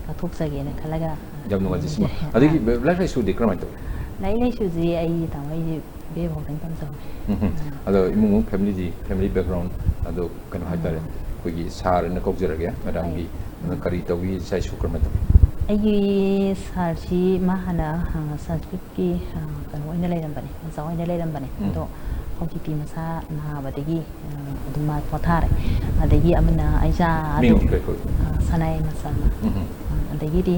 ꯀꯠꯊꯣꯛꯆꯒꯦꯅ ꯈꯜꯂꯒ, ꯑ, ꯌꯥꯝ ꯅꯨꯡꯉꯥꯏꯖꯩ, ꯁꯤꯃ꯫ ꯇꯧꯖꯩ꯫ ꯑꯗꯒꯤ ꯑ꯫ ꯂꯥꯏꯔꯤꯛ ꯂꯥꯏꯁꯨꯗꯤ ꯀꯔꯝꯍꯥꯏꯅ ꯇꯧꯏ? ꯂꯥꯏꯔꯤꯛ ꯂꯥꯏꯁꯨꯁꯤ ꯑꯩ, ꯇꯥꯃꯣ, ꯑꯩꯁꯦ ꯕꯤ ꯑꯦ ꯐꯥꯎꯗꯪ ꯇꯝꯖꯍꯧꯔꯦ꯫ ꯎꯝ ꯍꯝ꯫ ꯎꯝ꯫ ꯑꯗꯣ ꯏꯃꯨꯡ ꯃꯅꯨꯡ, ꯐꯦꯃꯤꯂꯤꯗꯤ, ꯐꯦꯃꯤꯂꯤ ꯕꯦꯛꯒ꯭ꯔꯥꯎꯟ, ꯑꯗꯣ ꯀꯩꯅꯣ ꯍꯥꯏꯇꯥꯔꯦ, ꯎꯝ꯫ ꯑꯩꯈꯣꯏꯒꯤ ꯁꯥꯔꯅ ꯀꯧꯖꯔꯒꯦ, ꯃꯦꯗꯥꯝꯒꯤ, ꯍꯣꯏ꯫ ꯑꯗꯨꯅ ꯀꯔꯤ ꯇꯧꯏ, ꯏꯆꯥ ꯏꯁꯨ ꯀꯔꯝꯍꯥꯏꯅ ꯇꯧꯏ? ꯑꯩꯒꯤ ꯁꯥꯔꯁꯤ ꯃꯥ ꯍꯥꯟꯅ, ꯑ, ꯁꯪꯁꯀ꯭ꯔꯤꯠꯀꯤ, ꯑ, ꯀꯩꯅꯣ ꯑꯣꯏꯅ ꯂꯩꯔꯝꯕꯅꯦ, ꯑꯣꯖꯥ ꯑꯣꯏꯅ ꯂꯩꯔꯝꯕꯅꯦ꯫ ꯎꯝ꯫ ꯑꯗꯣ ꯍꯧꯖꯤꯛꯇꯤ ꯃꯁꯥ ꯅꯥꯕꯗꯒꯤ, ꯑ, ꯑꯗꯨꯝ ꯃꯥ ꯄꯣꯊꯥꯔꯦ꯫ ꯑꯗꯒꯤ ꯑꯃꯅ ꯑꯩꯆꯥ ꯑꯗꯣ, ꯃꯤꯡꯗꯤ ꯀꯩ ꯀꯧꯏ? ꯑ, ꯁꯅꯥꯌꯥꯏꯃ ꯁꯔꯃ꯫ ꯎꯝ ꯍꯝ꯫ ꯑ, ꯑꯗꯒꯤꯗꯤ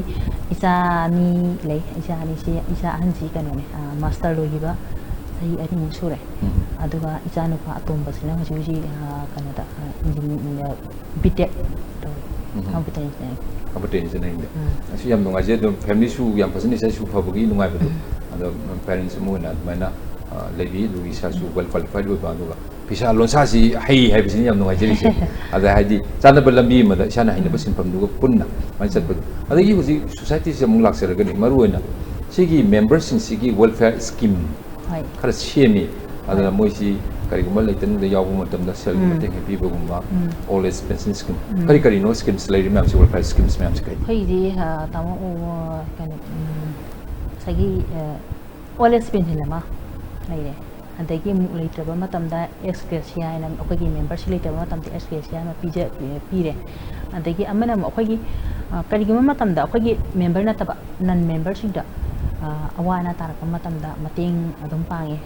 ꯏꯆꯥ ꯑꯅꯤ ꯂꯩ꯫ ꯏꯆꯥ ꯑꯅꯤꯁꯤ, ꯏꯆꯥ ꯑꯍꯟꯁꯤ ꯀꯩꯅꯣꯅꯦ, ꯑ, ꯃꯥꯁꯇꯔ ꯂꯣꯏꯈꯤꯕ ꯆꯍꯤ ꯑꯅꯤꯃꯨꯛ ꯁꯨꯔꯦ꯫ ꯎꯝ꯫ ꯑꯗꯨꯒ ꯏꯆꯥꯅꯨꯄꯥ ꯑꯇꯣꯝꯕꯁꯤꯅ ꯍꯧꯖꯤꯛ ꯍꯧꯖꯤꯛ, ꯑ, ꯀꯩꯅꯣꯗ, ꯑ, ꯏꯟꯖꯤꯅꯤ-, ꯑ, ꯕꯤ ꯇꯦꯛ ꯇꯧꯔꯤ꯫ ꯎꯝ꯫ Computer engineering. ꯀꯝꯄ꯭ꯌꯨꯇꯔ ꯏꯟꯖꯤꯅꯤꯌꯥꯔꯤꯡꯗ꯫ ꯎꯝ꯫ ꯑꯁꯤ ꯌꯥꯝ ꯅꯨꯡꯉꯥꯏꯖꯩ꯫ ꯑꯗꯨꯝ ꯐꯦꯃꯤꯂꯤꯁꯨ ꯌꯥꯝ ꯐꯖꯅ, ꯏꯆꯥ ꯏꯁꯨ ꯐꯕꯒꯤ ꯅꯨꯡꯉꯥꯏꯕꯗꯣ꯫ ꯎꯝ꯫ ꯑꯗꯣ ꯄꯦꯔꯦꯟꯁ ꯑꯃ ꯑꯣꯏꯅ ꯑꯗꯨꯃꯥꯏꯅ, ꯑ, ꯂꯩꯕꯤ, ꯑꯗꯨꯒ ꯏꯁꯥꯁꯨ ꯎꯝ꯫ ꯋꯦꯜ ꯀ꯭ꯋꯥꯂꯤꯐꯥꯏꯗ ꯑꯣꯏꯕ, ꯑꯗꯨꯒ ꯐꯤꯁꯥ ꯂꯣꯟꯁꯥꯁꯤ ꯍꯩ ꯍꯥꯏꯕꯁꯤꯅꯤ ꯌꯥꯝ ꯅꯨꯡꯉꯥꯏꯖꯔꯤꯁꯦ꯫ ꯑꯗ ꯍꯥꯏꯗꯤ ꯆꯥꯅꯕ ꯂꯝꯕꯤ ꯑꯃꯗ ꯏꯁꯥꯅ ꯍꯩꯅꯕ ꯎꯝ꯫ ꯁꯤꯟꯐꯝꯗꯨꯒ ꯄꯨꯟꯅ ꯑꯗꯨꯃꯥꯏꯅ ꯎꯝ꯫ ꯆꯠꯄꯗꯣ꯫ ꯑꯗꯒꯤ ꯍꯧꯖꯤꯛ ꯁꯣꯁꯥꯏꯇꯤꯁꯦ ꯑꯃꯨꯛ ꯂꯥꯛꯆꯔꯒꯅꯤ, ꯃꯔꯨꯑꯣꯏꯅ ꯁꯤꯒꯤ ꯃꯦꯝꯕꯔꯁꯤꯡꯁꯤꯒꯤ ꯋꯦꯜꯐꯤꯌꯥꯔ ꯁ꯭ꯀꯤꯝ ꯍꯣꯏ꯫ ꯈꯔ ꯁꯦꯝꯃꯤ꯫ ꯑꯗꯨꯅ ꯍꯣꯏ꯫ ꯃꯣꯏꯁꯤ ꯀꯔꯤꯒꯨꯝꯕ ꯂꯩꯇꯅꯗ ꯌꯥꯎꯕ ꯃꯇꯝꯗ ꯁꯦꯜꯒꯤ ꯎꯝ꯫ ꯃꯇꯦꯡ ꯍꯦꯛ ꯄꯤꯕꯒꯨꯝꯕ, um. Old age pension scheme. Um. ꯀꯔꯤ ꯀꯔꯤꯅꯣ ꯁ꯭ꯀꯤꯝꯁ ꯂꯩꯔꯤ ꯃꯌꯥꯝꯁꯤ, ꯋꯦꯜꯐꯤꯌꯥꯔ ꯁ꯭ꯀꯤꯝꯁ ꯃꯌꯥꯝꯁꯤ ꯀꯔꯤ? ꯑꯩꯈꯣꯏꯒꯤꯗꯤ, ꯑ, ꯇꯥꯃꯣ, ꯑ, ꯀꯩꯅꯣ, ꯎꯝ, ꯉꯁꯥꯏꯒꯤ, ꯑ, ꯑꯣꯜ ꯑꯦꯖ ꯄꯦꯟꯁꯟ ꯑꯃ ꯂꯩꯔꯦ꯫ ꯑꯗꯒꯤ ꯑꯃꯨꯛ ꯂꯩꯇ꯭ꯔꯕ ꯃꯇꯝꯗ ꯑꯦꯛꯁ ꯒ꯭ꯔꯦꯁꯤꯌꯥ ꯍꯥꯏꯅ ꯑꯩꯈꯣꯏꯒꯤ ꯃꯦꯝꯕꯔꯁꯤꯞ ꯂꯩꯇꯕ ꯃꯇꯝꯗ ꯑꯦꯛꯁ ꯒ꯭ꯔꯦꯁꯤꯌꯥ ꯑꯃ ꯄꯤꯖ-, ꯄꯤꯔꯦ꯫ ꯑꯗꯒꯤ ꯑꯃꯅ ꯑꯃꯨꯛ ꯑꯩꯈꯣꯏꯒꯤ, ꯑ, ꯀꯔꯤꯒꯨꯝꯕ ꯃꯇꯝꯗ ꯑꯩꯈꯣꯏꯒꯤ ꯃꯦꯝꯕꯔ ꯅꯠꯇꯕ ꯅꯟ ꯃꯦꯝꯕꯔꯁꯤꯡꯗ, ꯑꯋꯥ ꯑꯅꯥ ꯇꯥꯔꯛꯄ ꯃꯇꯝꯗ ꯃꯇꯦꯡ ꯑꯗꯨꯝ ꯄꯥꯡꯉꯦ꯫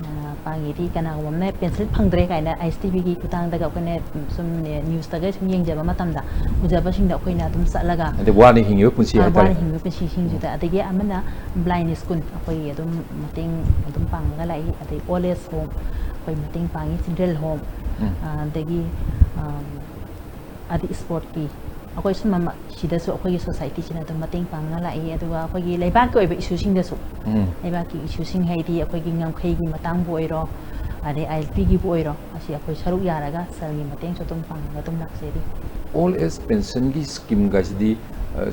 ꯄꯥꯡꯉꯤꯗꯤ ꯀꯅꯥꯒꯨꯝꯕ ꯑꯃꯅ ꯄꯦꯟꯁꯤꯜ ꯐꯪꯗ꯭ꯔꯦ ꯀꯥꯏꯅ ꯑꯥꯏ ꯑꯦꯁ ꯇꯤ ꯚꯤꯒꯤ ꯈꯨꯠꯊꯥꯡꯗꯒ ꯑꯩꯈꯣꯏꯅ ꯁꯨꯝ ꯅ꯭ꯌꯨꯁꯇꯒ ꯁꯨꯝ ꯌꯦꯡꯖꯕ ꯃꯇꯝꯗ ꯎꯖꯕꯁꯤꯡꯗꯣ ꯑꯩꯈꯣꯏꯅ ꯑꯗꯨꯝ ꯆꯠꯂꯒ ꯑꯗꯩ ꯋꯥꯅ ꯍꯤꯡꯉꯤꯕ ꯄꯨꯟꯁꯤ ꯑ, ꯋꯥꯅ ꯍꯥꯏꯇꯥꯔꯦ꯫ ꯍꯤꯡꯉꯤꯕ ꯄꯨꯟꯁꯤꯁꯤꯡꯁꯤꯗ꯫ ꯑꯗꯒꯤ ꯑꯃꯅ ꯕ꯭ꯂꯥꯏꯟ ꯁ꯭ꯀꯨꯜ ꯑꯩꯈꯣꯏ ꯑꯗꯨꯝ ꯃꯇꯦꯡ ꯑꯗꯨꯝ ꯄꯥꯡꯉꯒ ꯂꯥꯛꯏ꯫ ꯑꯗꯩ ꯑꯣꯜ ꯑꯦꯖ ꯍꯣꯝ ꯑꯩꯈꯣꯏ ꯃꯇꯦꯡ ꯄꯥꯡꯉꯤ꯫ ꯆꯤꯜꯗ꯭ꯔꯦꯟ ꯍꯣꯝ ꯎꯝ꯫ ꯑꯗꯒꯤ ꯑꯝ, ꯑꯗꯩ ꯏꯁꯄꯣꯔꯠꯀꯤ ꯑꯩꯈꯣꯏ ꯁꯨꯝꯕ ꯁꯤꯗꯁꯨ ꯑꯩꯈꯣꯏꯒꯤ ꯁꯣꯁꯥꯏꯇꯤꯁꯤꯅ ꯑꯗꯨꯝ ꯃꯇꯦꯡ ꯄꯥꯡꯅ ꯂꯥꯛꯏ꯫ ꯑꯗꯨꯒ ꯑꯩꯈꯣꯏꯒꯤ ꯂꯩꯕꯥꯛꯀꯤ ꯑꯣꯏꯕ ꯏꯁꯨꯁꯤꯡꯗꯁꯨ ꯎꯝ꯫ ꯂꯩꯕꯥꯛꯀꯤ ꯏꯁꯨꯁꯤꯡ ꯍꯥꯏꯗꯤ ꯑꯩꯈꯣꯏꯒꯤ ꯉꯝꯈꯩꯒꯤ ꯃꯇꯥꯡꯕꯨ ꯑꯣꯏꯔꯣ, ꯑꯗꯩ ꯑꯥꯏ ꯑꯦꯜ ꯄꯤꯒꯤꯕꯨ ꯑꯣꯏꯔꯣ, ꯑꯁꯤ ꯑꯩꯈꯣꯏ ꯁꯔꯨꯛ ꯌꯥꯔꯒ ꯁꯔꯒꯤ ꯃꯇꯦꯡꯁꯨ ꯑꯗꯨꯝ ꯄꯥꯡꯉꯒ ꯑꯗꯨꯝ ꯂꯥꯛꯆꯔꯤ꯫ ꯑꯣꯜ ꯑꯦꯖ ꯄꯦꯟꯁꯟꯒꯤ ꯁ꯭ꯀꯤꯝꯒꯁꯤꯗꯤ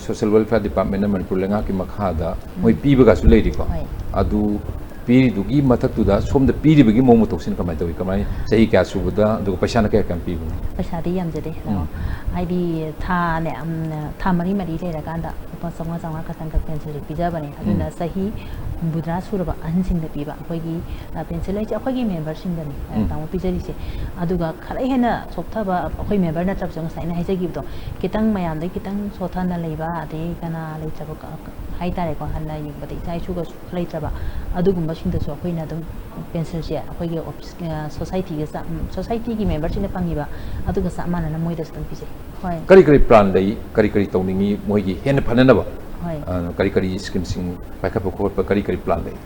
ꯁꯣꯁꯤꯌꯦꯜ ꯋꯦꯜꯐꯤꯌꯔ ꯗꯤꯄꯥꯔꯠꯃꯦꯟꯅ ꯃꯅꯤꯄꯨꯔ ꯂꯩꯉꯥꯛꯀꯤ ꯃꯈꯥꯗ ꯃꯣꯏ ꯄꯤꯕꯒꯁꯨ ꯂꯩꯔꯤꯀꯣ꯫ ꯍꯣꯏ꯫ ꯑꯗꯨ ꯄꯤꯔꯤꯗꯨꯒꯤ ꯃꯊꯛꯇꯨꯗ ꯁꯣꯝꯗ ꯄꯤꯔꯤꯕꯒꯤ ꯃꯑꯣꯡ ꯃꯇꯧꯁꯤꯅ ꯀꯃꯥꯏꯅ ꯇꯧꯏ? ꯀꯃꯥꯏꯅ, ꯆꯍꯤ ꯀꯌꯥ ꯁꯨꯕꯗ, ꯑꯗꯨꯒ ꯄꯩꯁꯥꯅ ꯀꯌꯥ ꯀꯌꯥꯝ ꯄꯤꯕꯅꯣ? ꯄꯩꯁꯥꯗꯤ ꯌꯥꯝꯖꯗꯦ꯫ ꯎꯝ꯫ ꯍꯥꯏꯗꯤ ꯊꯥꯅꯦ, ꯎꯝ, ꯊꯥ ꯃꯔꯤ ꯃꯔꯤ ꯂꯩꯔꯀꯥꯟꯗ ꯂꯨꯄꯥ ꯆꯥꯝꯃꯉꯥ ꯆꯥꯝꯃꯉꯥ ꯈꯛꯇꯪ ꯈꯛ ꯄꯦꯟꯁꯤꯜꯁꯦ ꯄꯤꯖꯕꯅꯦ꯫ ꯑꯗꯨꯅ ꯎꯝ꯫ ꯆꯍꯤ ꯍꯨꯝꯐꯨꯇꯔꯥ ꯁꯨꯔꯕ ꯑꯍꯟꯁꯤꯡꯗ ꯄꯤꯕ ꯑꯩꯈꯣꯏꯒꯤ, ꯑ, ꯄꯦꯟꯁꯤꯜ ꯍꯥꯏꯁꯦ ꯑꯩꯈꯣꯏꯒꯤ ꯃꯦꯝꯕꯔꯁꯤꯡꯗꯅꯤ, ꯑ, ꯎꯝ꯫ ꯇꯥꯃꯣ ꯄꯤꯖꯔꯤꯁꯦ꯫ ꯑꯗꯨꯒ ꯈꯔ ꯍꯦꯟꯅ ꯁꯣꯛꯊꯕ ꯑꯩꯈꯣꯏ ꯃꯦꯝꯕꯔ ꯅꯠꯇ꯭ꯔꯕꯁꯨ ꯉꯁꯥꯏ ꯑꯩꯅ ꯍꯥꯏꯖꯈꯤꯕꯗꯣ, ꯈꯤꯇꯪ ꯃꯌꯥꯝꯗꯒꯤ ꯈꯤꯇꯪ ꯁꯣꯠꯊꯅ ꯂꯩꯕ, ꯑꯗꯩ ꯀꯅꯥ ꯂꯩꯇ꯭ꯔꯕ ꯀ-, ꯀ-, ꯍꯥꯏꯇꯥꯔꯦꯀꯣ, ꯍꯟꯅ ꯌꯦꯡꯕꯗ ꯏꯆꯥ ꯏꯁꯨꯒꯁꯨ ꯂꯩꯇ꯭ꯔꯕ, ꯑꯗꯨꯒꯨꯝꯕꯁꯤꯡꯗꯁꯨ ꯑꯩꯈꯣꯏꯅ ꯑꯗꯨꯝ ꯄꯦꯟꯁꯤꯜꯁꯦ ꯑꯩꯈꯣꯏꯒꯤ ꯑꯣꯐꯤꯁ, ꯑ, ꯁꯣꯁꯥꯏꯇꯤꯒ ꯆꯞ-, ꯎꯝ, ꯁꯣꯁꯥꯏꯇꯤꯒꯤ ꯃꯦꯝꯕꯔꯁꯤꯡꯅ ꯐꯪꯉꯤꯕ ꯑꯗꯨꯒ ꯆꯞ ꯃꯥꯟꯅꯅ ꯃꯣꯏꯗꯁꯨ ꯑꯗꯨꯝ ꯄꯤꯖꯩ꯫ ꯍꯣꯏ꯫ ꯀꯔꯤ ꯀꯔꯤ ꯄ꯭ꯂꯥꯟ ꯂꯩ? ꯀꯔꯤ ꯀꯔꯤ ꯇꯧꯅꯤꯡꯉꯤ? ꯃꯣꯏꯒꯤ ꯍꯦꯟꯅ ꯐꯅꯅꯕ, ꯍꯣꯏ꯫ ꯑ, ꯀꯔꯤ ꯀꯔꯤ ꯁ꯭ꯀꯤꯝꯁꯤꯡ ꯄꯥꯏꯈꯠꯄ ꯈꯣꯠꯄ, ꯀꯔꯤ ꯀꯔꯤ ꯄ꯭ꯂꯥꯟ ꯂꯩ?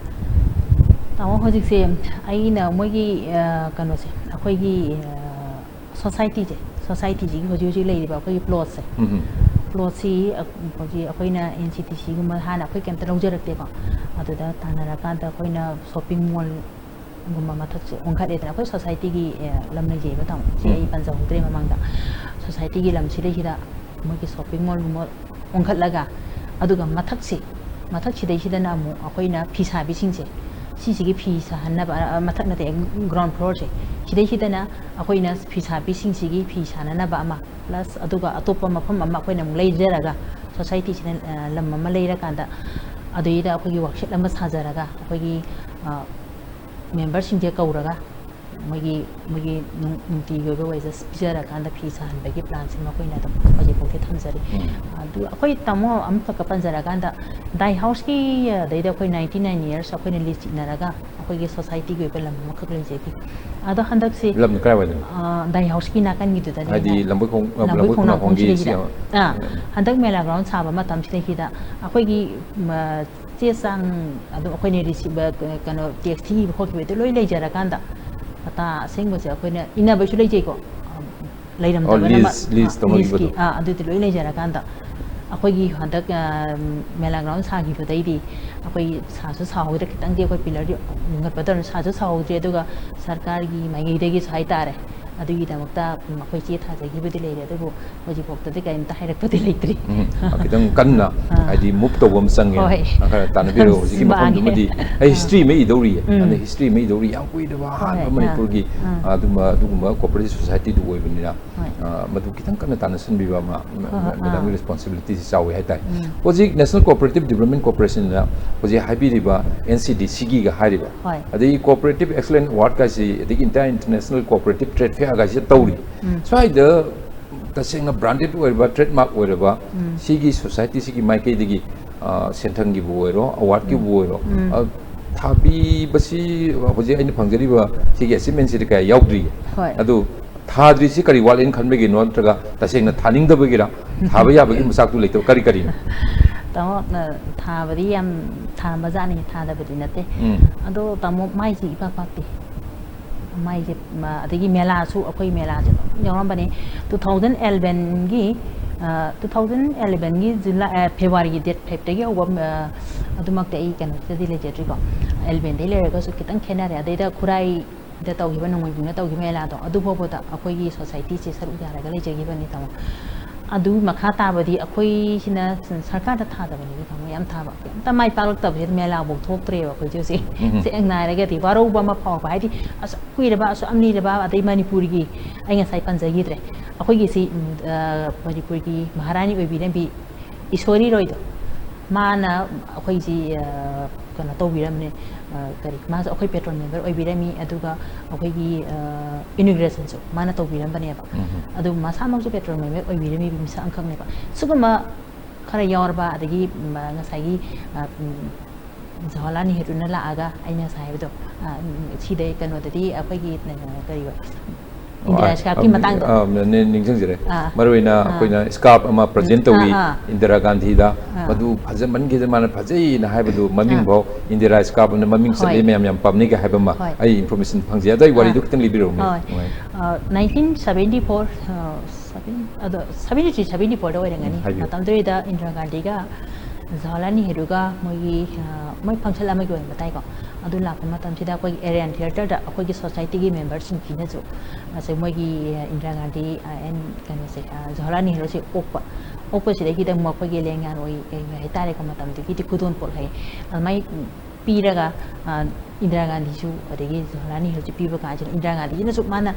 ꯇꯥꯃꯣ, ꯍꯧꯖꯤꯛꯁꯦ ꯑꯩꯅ ꯃꯣꯏꯒꯤ, ꯑ, ꯀꯩꯅꯣꯁꯦ, ꯑꯩꯈꯣꯏꯒꯤ, ꯑ, ꯁꯣꯁꯥꯏꯇꯤꯁꯦ, ꯁꯣꯁꯥꯏꯇꯤꯁꯤꯒꯤ ꯍꯧꯖꯤꯛ ꯍꯧꯖꯤꯛ ꯂꯩꯔꯤꯕ ꯑꯩꯈꯣꯏꯒꯤ ꯄ꯭ꯂꯣꯠꯁꯦ, ꯎꯝ꯫ ꯄ꯭ꯂꯣꯠꯁꯤ, ꯑ, ꯍꯧꯖꯤꯛ ꯑꯩꯈꯣꯏꯅ ꯑꯦꯟ ꯁꯤ ꯇꯤ ꯁꯤꯒꯨꯝꯕ ꯍꯥꯟꯅ ꯑꯩꯈꯣꯏ ꯀꯩꯝꯇ ꯂꯧꯖꯔꯛꯇꯦꯀꯣ꯫ ꯑꯗꯨꯗ ꯇꯥꯟꯅꯔꯀꯥꯟꯗ ꯑꯩꯈꯣꯏꯅ ꯁꯣꯞꯄꯤꯡ ꯃꯣꯜꯒꯨꯝꯕ ꯃꯊꯛꯁꯦ ꯑꯣꯟꯈꯠꯂꯦꯗꯅ, ꯑꯩꯈꯣꯏ ꯁꯣꯁꯥꯏꯇꯤꯒꯤ, ꯑ, ꯂꯝ ꯂꯩꯖꯩꯑꯕ ꯇꯥꯃꯣ, ꯁꯤ ꯎꯝ꯫ ꯑꯩ ꯄꯟꯖꯍꯧꯗ꯭ꯔꯦ ꯃꯃꯥꯡꯗ꯫ ꯁꯣꯁꯥꯏꯇꯤꯒꯤ ꯂꯝꯁꯤꯗꯩꯁꯤꯗ ꯃꯣꯏꯒꯤ ꯁꯣꯞꯄꯤꯡ ꯃꯣꯜꯒꯨꯝꯕ ꯑꯣꯟꯈꯠꯂꯒ, ꯑꯗꯨꯒ ꯃꯊꯛꯁꯤ, ꯃꯊꯛꯁꯤꯗꯩꯁꯤꯗꯅ ꯑꯃꯨꯛ ꯑꯩꯈꯣꯏꯅ ꯐꯤ ꯁꯥꯕꯤꯁꯤꯡꯁꯦ, ꯁꯤꯁꯤꯒꯤ ꯐꯤ ꯁꯥꯍꯟꯅꯕ, ꯑ, ꯃꯊꯛ ꯅꯠꯇꯦ, ꯒ꯭ꯔꯥꯎꯟ ꯐ꯭ꯂꯣꯔꯁꯦ, ꯁꯤꯗꯩꯁꯤꯗꯅ ꯑꯩꯈꯣꯏꯅ ꯐꯤ ꯁꯥꯕꯤꯁꯤꯡꯁꯤꯒꯤ ꯐꯤ ꯁꯥꯅꯅꯕ ꯑꯃ, ꯄ꯭ꯂꯁ ꯑꯗꯨꯒ ꯑꯇꯣꯞꯄ ꯃꯐꯝ ꯑꯃ ꯑꯩꯈꯣꯏꯅ ꯑꯃꯨꯛ ꯂꯩꯖꯔꯒ, ꯁꯣꯁꯥꯏꯇꯤꯁꯤꯅ, ꯑ, ꯂꯝ ꯑꯃ ꯂꯩꯔꯀꯥꯟꯗ, ꯑꯗꯨꯗꯩꯗ ꯑꯩꯈꯣꯏꯒꯤ ꯋꯥꯔꯛꯁꯦꯠ ꯑꯃ ꯁꯥꯖꯔꯒ, ꯑꯩꯈꯣꯏꯒꯤ, ꯑ, ꯃꯦꯝꯕꯔꯁꯤꯡꯁꯦ ꯀꯧꯔꯒ, ꯃꯣꯏꯒꯤ, ꯃꯣꯏꯒꯤ ꯅꯨꯡ-, ꯅꯨꯡꯇꯤꯒꯤ ꯑꯣꯏꯕ ꯋꯦꯖꯦꯁ ꯄꯤꯖꯔꯀꯥꯟꯗ ꯐꯤ ꯁꯥꯍꯟꯕꯒꯤ ꯄ꯭ꯂꯥꯟꯁꯤꯃ ꯑꯩꯈꯣꯏꯅ ꯑꯗꯨꯝ ꯍꯧꯖꯤꯛꯐꯥꯎꯗꯤ ꯊꯝꯖꯔꯤ꯫ ꯎꯝ꯫ ꯑ, ꯑꯗꯨ ꯑꯩꯈꯣꯏ ꯇꯥꯃꯣ ꯑꯃꯈꯛꯀ ꯄꯟꯖꯔꯀꯥꯟꯗ, ꯗꯥꯏ ꯍꯥꯎꯁꯀꯤ ꯑꯗꯩꯗ ꯑꯩꯈꯣꯏ ninety nine years ꯑꯩꯈꯣꯏꯅ ꯂꯤꯁ ꯆꯤꯛꯅꯔꯒ ꯑꯩꯈꯣꯏꯒꯤ ꯁꯣꯁꯥꯏꯇꯤꯒꯤ ꯑꯣꯏꯕ ꯂꯝ ꯑꯃꯈꯛ ꯂꯩꯖꯩ꯫ ꯑꯗꯣ ꯍꯟꯗꯛꯁꯤ ꯂꯝꯅ ꯀꯗꯥꯏꯋꯥꯏꯗꯅꯣ? ꯑ, ꯗꯥꯏ ꯍꯥꯎꯁꯀꯤ ꯅꯥꯀꯟꯒꯤꯗꯨꯗꯅꯦ꯫ ꯍꯥꯏꯗꯤ ꯂꯝꯕꯣꯏ ꯈꯣꯡ- ꯑ, ꯂꯝꯕꯣꯏ ꯂꯝꯕꯣꯏ ꯈꯣꯡꯅꯥꯡꯈꯣꯡꯒꯤ ꯈꯣꯡꯅꯥꯡꯈꯣꯡꯁꯤꯗꯩꯁꯤꯗ꯫ ꯁꯤ- ꯑꯥ, ꯍꯟꯗꯛ ꯃꯦꯂꯥ ꯒ꯭ꯔꯥꯎꯟ ꯁꯥꯕ ꯃꯇꯝꯁꯤꯗꯩꯁꯤꯗ ꯑꯩꯈꯣꯏꯒꯤ, ꯃ, ꯆꯦ ꯆꯥꯡ ꯑꯗꯨꯝ ꯑꯩꯈꯣꯏꯅ ꯔꯤꯁꯤꯞ, ꯀꯩꯅꯣ, ꯇꯦꯛꯁ ꯊꯤꯈꯤꯕ ꯈꯣꯠꯈꯤꯕꯗꯣ ꯂꯣꯏ ꯂꯩꯖꯔꯀꯥꯟꯗ, ꯄꯇꯥ ꯑꯁꯦꯡꯕꯁꯦ ꯑꯩꯈꯣꯏꯅ ꯏꯟꯅꯕꯁꯨ ꯂꯩꯖꯩꯀꯣ꯫ ꯂꯩꯔꯝꯗꯕꯅ ꯑꯣ, ꯃ-, ꯂꯤꯁ- ꯂꯤꯁ ꯑ, ꯇꯧꯅꯈꯤꯕꯗꯣ꯫ ꯂꯤꯁꯀꯤ, ꯑ, ꯑꯗꯨꯗꯤ ꯂꯣꯏ ꯂꯩꯖꯔꯀꯥꯟꯗ ꯑꯩꯈꯣꯏꯒꯤ ꯍꯟꯗꯛ, ꯑ, ꯃꯦꯂꯥ ꯒ꯭ꯔꯥꯎꯟ ꯁꯥꯈꯤꯕꯗꯩꯗꯤ ꯑꯩꯈꯣꯏ ꯁꯥꯁꯨ ꯁꯥꯍꯧꯗ꯭ꯔꯦ, ꯈꯤꯇꯪꯗꯤ ꯑꯩꯈꯣꯏ ꯄꯤꯂꯔꯗꯤ ꯌꯨꯡꯈꯠꯄ ꯇꯧꯔꯦ, ꯁꯥꯁꯨ ꯁꯥꯍꯧꯗ꯭ꯔꯦ, ꯑꯗꯨꯒ ꯁꯔꯀꯥꯔꯒꯤ ꯃꯥꯏꯀꯩꯗꯒꯤꯁꯨ ꯍꯥꯏꯇꯥꯔꯦ, ꯑꯗꯨꯒꯤꯗꯃꯛꯇ, ꯎꯝ, ꯑꯩꯈꯣꯏ ꯆꯦ ꯊꯥꯖꯈꯤꯕꯗꯤ ꯂꯩꯔꯦ, ꯑꯗꯨꯕꯨ ꯍꯧꯖꯤꯛꯐꯥꯎꯗꯗꯤ ꯀꯔꯤꯝꯇ ꯍꯥꯏꯔꯛꯄꯗꯤ ꯂꯩꯇ꯭ꯔꯤ꯫ ꯎꯝ, ꯈꯤꯇꯪ ꯀꯟꯅ ꯑꯥ꯫ ꯍꯥꯏꯗꯤ ꯃꯨꯚ ꯇꯧꯕ ꯑꯃ ꯆꯪꯉꯦ꯫ ꯍꯣꯏ꯫ ꯈꯔ ꯇꯥꯟꯅꯕꯤꯔꯣ꯫ ꯍꯧꯖꯤꯛꯀꯤ ꯃꯥꯅꯦ꯫ ꯃꯐꯝꯗꯨꯃꯗꯤ ꯑꯩ ꯑꯥ꯫ ꯍꯤꯁꯇ꯭ꯔꯤ ꯑꯃ ꯏꯗꯧꯔꯤꯌꯦ꯫ ꯎꯝ꯫ ꯑꯗ ꯍꯤꯁꯇ꯭ꯔꯤ ꯑꯃ ꯏꯗꯧꯔꯤ, ꯌꯥꯝ ꯀꯨꯏꯔꯕ ꯑꯍꯥꯟꯕ ꯍꯣꯏ, ꯑꯥ꯫ ꯃꯅꯤꯄꯨꯔꯒꯤ, ꯑꯥ꯫ ꯑꯗꯨꯝꯕ, ꯑꯗꯨꯒꯨꯝꯕ ꯀꯣꯑꯣꯄꯔꯦꯇꯤꯚ ꯁꯣꯁꯥꯏꯇꯤꯗꯨ ꯑꯣꯏꯕꯅꯤꯅ, ꯍꯣꯏ꯫ ꯑ, ꯃꯗꯨ ꯈꯤꯇꯪ ꯀꯟꯅ ꯇꯥꯟꯅꯁꯤꯟꯕꯤꯕ ꯑꯃ, ꯍꯣꯏ, ꯍꯣꯏ, ꯃꯦꯗꯥꯝꯒꯤ ꯑꯥ꯫ ꯔꯦꯁꯄꯣꯟꯁꯤꯕꯤꯂꯤꯇꯤꯁꯤ ꯆꯥꯎꯋꯤ ꯍꯥꯏꯇꯥꯔꯦ꯫ ꯎꯝ꯫ ꯍꯧꯖꯤꯛ ꯅꯦꯁꯅꯦꯜ ꯀꯣꯑꯣꯄꯔꯦꯇꯤꯚ ꯗꯤꯕꯂꯞꯃꯦꯟ ꯀꯣꯔꯄꯣꯔꯦꯁꯟꯅ ꯍꯧꯖꯤꯛ ꯍꯥꯏꯕꯤꯔꯤꯕ ꯑꯦꯟ ꯁꯤ ꯗꯤ ꯁꯤꯒꯤꯒ ꯍꯥꯏꯔꯤꯕ, ꯍꯣꯏ꯫ ꯑꯗꯒꯤ ꯀꯣꯑꯣꯄꯔꯦꯇꯤꯚ ꯑꯦꯛꯁꯂꯦꯟ ꯑꯦꯋꯥꯔꯗ ꯀꯥꯏꯁꯤ, ꯑꯗꯒꯤ ꯏꯟꯇꯔ ꯏꯟꯇꯔꯅꯦꯁꯅꯦꯜ ꯀꯣꯑꯣꯄꯔꯦꯇꯤꯚ ꯇ꯭ꯔꯦꯗ ꯐꯦꯌꯔ ꯀꯥꯏꯁꯤ ꯇꯧꯔꯤ꯫ ꯎꯝ꯫ ꯁ꯭ꯋꯥꯏꯗ ꯇꯁꯦꯡꯅ ꯕ꯭ꯔꯥꯟꯗꯦꯗ ꯑꯣꯏꯔꯕ, ꯇ꯭ꯔꯦꯗꯃꯥꯔꯛ ꯑꯣꯏꯔꯕ, ꯎꯝ꯫ ꯁꯤꯒꯤ ꯁꯣꯁꯥꯏꯇꯤꯁꯤꯒꯤ ꯃꯥꯏꯀꯩꯗꯒꯤ, ꯑ, ꯁꯦꯟꯊꯪꯒꯤꯕꯨ ꯑꯣꯏꯔꯣ, ꯑꯦꯋꯥꯔꯗꯀꯤꯕꯨ ꯎꯝ꯫ ꯑꯣꯏꯔꯣ, ꯎꯝ꯫ ꯑ, ꯊꯥꯕꯤꯕꯁꯤ ꯍꯧꯖꯤꯛ ꯑꯩꯅ ꯐꯪꯖꯔꯤꯕ ꯁꯤꯒꯤ ꯑꯦꯆꯤꯞꯃꯦꯟꯁꯤꯗ ꯀꯌꯥ ꯌꯥꯎꯗ꯭ꯔꯤꯌꯦ꯫ ꯍꯣꯏ꯫ ꯑꯗꯨ ꯊꯥꯗ꯭ꯔꯤꯁꯤ ꯀꯔꯤ ꯋꯥꯠꯂꯤꯅ ꯈꯟꯕꯒꯤꯅꯣ, ꯅꯠꯇ꯭ꯔꯒ ꯇꯁꯦꯡꯅ ꯊꯥꯅꯤꯡꯗꯕꯒꯤꯔ? ꯊꯥꯕ ꯌꯥꯕꯒꯤ ꯃꯆꯥꯛꯇꯨ ꯂꯩꯇꯕ, ꯀꯔꯤ ꯀꯔꯤꯅꯣ? ꯇꯥꯃꯣ, ꯑ, ꯊꯥꯕꯗꯤ ꯌꯥꯝ ꯊꯥꯔꯝꯕꯖꯥꯠꯅꯤ, ꯊꯥꯗꯕꯗꯤ ꯅꯠꯇꯦ꯫ ꯎꯝ꯫ ꯑꯗꯣ ꯇꯥꯃꯣ, ꯃꯥꯏꯁꯦ ꯏꯄꯥꯛ ꯄꯥꯛꯇꯦ꯫ ꯃꯥꯏꯁꯦ, ꯃ-, ꯑꯗꯒꯤ ꯃꯦꯂꯥꯁꯨ, ꯑꯩꯈꯣꯏ ꯃꯦꯂꯥꯁꯦ ꯑꯗꯨꯝ ꯌꯥꯎꯔꯝꯕꯅꯦ꯫ Two thousand elevenꯒꯤ, ꯑ, two thousand elevenꯒꯤ July, ꯑ, Februaryꯒꯤ date fiveꯇꯒꯤ ꯍꯧꯕ, ꯑ, ꯑꯗꯨꯃꯛꯇꯤ ꯑꯩ ꯀꯩꯅꯣꯁꯤꯗꯗꯤ ꯂꯩꯖꯗ꯭ꯔꯤꯀꯣ꯫ Elevenꯗꯩ ꯂꯩꯔꯒꯁꯨ ꯈꯤꯇꯪ ꯈꯦꯠꯅꯔꯦ꯫ ꯑꯗꯩꯗ ꯈꯨꯔꯥꯏꯗ ꯇꯧꯈꯤꯕ, ꯅꯣꯡꯃꯩꯕꯨꯡꯗ ꯇꯧꯈꯤꯕ ꯃꯦꯂꯥꯗꯣ, ꯑꯗꯨ ꯐꯥꯎꯕꯗ ꯑꯩꯈꯣꯏꯒꯤ ꯁꯣꯁꯥꯏꯇꯤꯁꯦ ꯁꯔꯨꯛ ꯌꯥꯔꯒ ꯂꯩꯖꯈꯤꯕꯅꯤ, ꯇꯥꯃꯣ꯫ ꯑꯗꯨ ꯃꯈꯥ ꯇꯥꯕꯗꯤ ꯑꯩꯈꯣꯏꯁꯤꯅ ꯁꯔꯀꯥꯔꯗ ꯊꯥꯗꯕꯅꯦꯕ, ꯇꯥꯃꯣ, ꯌꯥꯝ ꯊꯥꯕ꯫ ꯀꯩꯝꯇ ꯃꯥꯏ ꯄꯥꯛꯂꯛꯇꯕꯁꯤꯗ ꯃꯦꯂꯥꯐꯧ ꯊꯣꯛꯇ꯭ꯔꯦꯕ ꯑꯩꯈꯣꯏꯁꯦ ꯍꯧꯖꯤꯛ꯫ ꯎꯝ꯫ ꯁꯦꯡꯅ ꯍꯥꯏꯔꯒꯗꯤ ꯋꯥꯔꯧꯕ ꯑꯃ ꯐꯥꯎꯕ, ꯍꯥꯏꯗꯤ ꯑꯁꯨꯛ ꯀꯨꯏꯔꯕ, ꯑꯁꯨꯛ ꯌꯥꯝ ꯂꯤꯔꯕ, ꯑꯗꯩ ꯃꯅꯤꯄꯨꯔꯒꯤ, ꯑꯩ ꯉꯁꯥꯏ ꯄꯟꯖꯈꯤꯗ꯭ꯔꯦ, ꯑꯩꯈꯣꯏꯒꯤꯁꯤ, ꯎꯝ, ꯑ, ꯃꯅꯤꯄꯨꯔꯒꯤ ꯃꯍꯥꯔꯥꯅꯤ ꯑꯣꯏꯕꯤꯔꯝꯕꯤ ꯏꯁꯣꯔꯤ ꯔꯣꯏꯗꯣ, ꯃꯥꯅ ꯑꯩꯈꯣꯏꯁꯤ, ꯑ, ꯀꯩꯅꯣ ꯇꯧꯕꯤꯔꯝꯕꯅꯦ, ꯑ, ꯀꯔꯤ, ꯃꯥꯁꯨ ꯑꯩꯈꯣꯏ ꯄꯦꯇ꯭ꯔꯣꯟ ꯃꯦꯝꯕꯔ ꯑꯣꯏꯕꯤꯔꯝꯃꯤ, ꯑꯗꯨꯒ ꯑꯩꯈꯣꯏꯒꯤ, ꯑ, ꯏꯅꯣꯒ꯭ꯔꯦꯁꯟꯁꯨ ꯃꯥꯅ ꯇꯧꯕꯤꯔꯝꯕꯅꯦꯕ꯫ ꯎꯝ꯫ ꯑꯗꯨ ꯃꯁꯥꯃꯛꯁꯨ ꯄꯦꯇ꯭ꯔꯣꯟ ꯃꯦꯝꯕꯔ ꯑꯣꯏꯕꯤꯔꯝꯃꯤꯕ ꯃꯤꯁꯛ ꯑꯃꯈꯛꯅꯦꯕ꯫ ꯁꯤꯒꯨꯝꯕ ꯈꯔ ꯌꯥꯎꯔꯕ, ꯑꯗꯒꯤ ꯎꯝ, ꯉꯁꯥꯏꯒꯤ ꯑ, ꯎꯝ, ꯖꯋꯥꯍꯔꯂꯥꯜ ꯅꯦꯍꯔꯨꯅ ꯂꯥꯛꯑꯒ ꯑꯩꯅ ꯉꯁꯥꯏ ꯍꯥꯏꯕꯗꯣ, ꯑ, ꯎꯝ, ꯁꯤꯗ ꯀꯩꯅꯣꯗꯗꯤ ꯑꯩꯈꯣꯏꯒꯤ ꯑ, ꯀꯔꯤꯕ ꯏꯟꯗꯤꯔꯥ ꯏꯁꯀꯥꯞꯀꯤ ꯃꯇꯥꯡꯗ꯫ ꯑ, ꯅ- ꯅ- ꯅꯤꯡꯁꯤꯡꯖꯔꯦ꯫ ꯑꯥ. ꯃꯔꯨ ꯑꯣꯏꯅ ꯑꯥ. ꯑꯩꯈꯣꯏꯅ ꯏꯁꯀꯥꯞ ꯑꯃ ꯄ꯭ꯔꯖꯦꯟ ꯇꯧꯏ ꯑꯥ, ꯑꯥ. ꯏꯟꯗꯤꯔꯥ ꯒꯥꯟꯙꯤꯗ꯫ ꯑꯥ. ꯃꯗꯨ ꯐꯖꯃꯟꯈꯤꯗꯅ ꯃꯥꯅ ꯐꯖꯩꯅ ꯍꯥꯏꯕꯗꯨ ꯃꯃꯤꯡ ꯑꯥ. ꯐꯥꯎ ꯏꯟꯗꯤꯔꯥ ꯏꯁꯀꯥꯞ ꯑꯅ ꯃꯃꯤꯡ ꯆꯠꯂꯤ, ꯍꯣꯏ. ꯃꯌꯥꯝ ꯌꯥꯝ ꯄꯥꯝꯅꯩꯒ ꯍꯥꯏꯕ ꯑꯃ ꯍꯣꯏ. ꯑꯩ ꯏꯟꯐꯣꯔꯃꯦꯁꯟ ꯐꯪꯖꯩ꯫ ꯑꯗꯣ ꯑꯩ ꯋꯥꯔꯤꯗꯨ ꯑꯥ. ꯈꯤꯇꯪ ꯂꯤꯕꯤꯔꯛꯎꯅꯦ꯫ ꯍꯣꯏ. ꯅꯨꯡꯉꯥꯏ꯫ ꯑ, ꯅꯥꯏꯟꯇꯤꯟ ꯁꯕꯦꯟꯇꯤ ꯐꯣꯔ, ꯑ, ꯁꯕꯦꯟ-, ꯑꯗꯣ ꯁꯕꯦꯟꯇꯤ ꯊ꯭ꯔꯤ, ꯁꯕꯦꯟꯇꯤ ꯐꯣꯔꯗ ꯑꯣꯏꯔꯝꯒꯅꯤ꯫ ꯎꯝ, ꯍꯥꯏꯕꯤꯌꯨ꯫ ꯃꯇꯝꯗꯨꯗꯩꯗ ꯏꯟꯗꯤꯔꯥ ꯒꯥꯟꯙꯤꯒ ꯖꯋꯥꯍꯔꯂꯥꯜ ꯅꯦꯍꯔꯨꯒ ꯃꯣꯏꯒꯤ, ꯑ, ꯃꯣꯏ ꯐꯪꯁꯟ ꯑꯃꯒꯤ ꯑꯣꯏꯔꯝꯕ ꯇꯥꯏꯀꯣ꯫ ꯑꯗꯨ ꯂꯥꯛꯄ ꯃꯇꯝꯁꯤꯗ ꯑꯩꯈꯣꯏꯒꯤ ꯑꯦꯔꯤꯌꯥꯟ ꯊꯤꯌꯦꯇꯔꯗ ꯑꯩꯈꯣꯏꯒꯤ ꯁꯣꯁꯥꯏꯇꯤꯒꯤ ꯃꯦꯝꯕꯔꯁꯤꯡꯁꯤꯅꯁꯨ ꯉꯁꯥꯏ ꯃꯣꯏꯒꯤ, ꯑ, ꯏꯟꯗꯤꯔꯥ ꯒꯥꯟꯙꯤ, ꯑ, ꯑꯦꯟ ꯀꯩꯅꯣꯁꯦ, ꯑ, ꯖꯋꯥꯍꯔꯂꯥꯜ ꯅꯦꯍꯔꯨꯁꯦ ꯑꯣꯛꯄ, ꯑꯣꯛꯄꯁꯤꯗꯒꯤꯗ ꯑꯃꯨꯛ ꯑꯩꯈꯣꯏꯒꯤ ꯂꯦꯡꯌꯥꯟ ꯑꯣꯏ, ꯑꯣꯏ ꯍꯥꯏꯇꯥꯔꯦꯀꯣ, ꯃꯇꯝꯗꯨꯒꯤꯗꯤ ꯈꯨꯗꯣꯜꯄꯣꯠ ꯍꯥꯏ, ꯑꯗꯨꯃꯥꯏꯅ ꯄꯤꯔꯒ, ꯑ, ꯏꯟꯗꯤꯔꯥ ꯒꯥꯟꯙꯤꯁꯨ ꯑꯗꯒꯤ ꯖꯋꯥꯍꯔꯂꯥꯜ ꯅꯦꯍꯔꯨꯁꯨ ꯄꯤꯕ ꯀꯥꯟꯁꯤꯗ ꯏꯟꯗꯤꯔꯥ ꯒꯥꯟꯙꯤꯁꯤꯅꯁꯨ ꯃꯥꯅ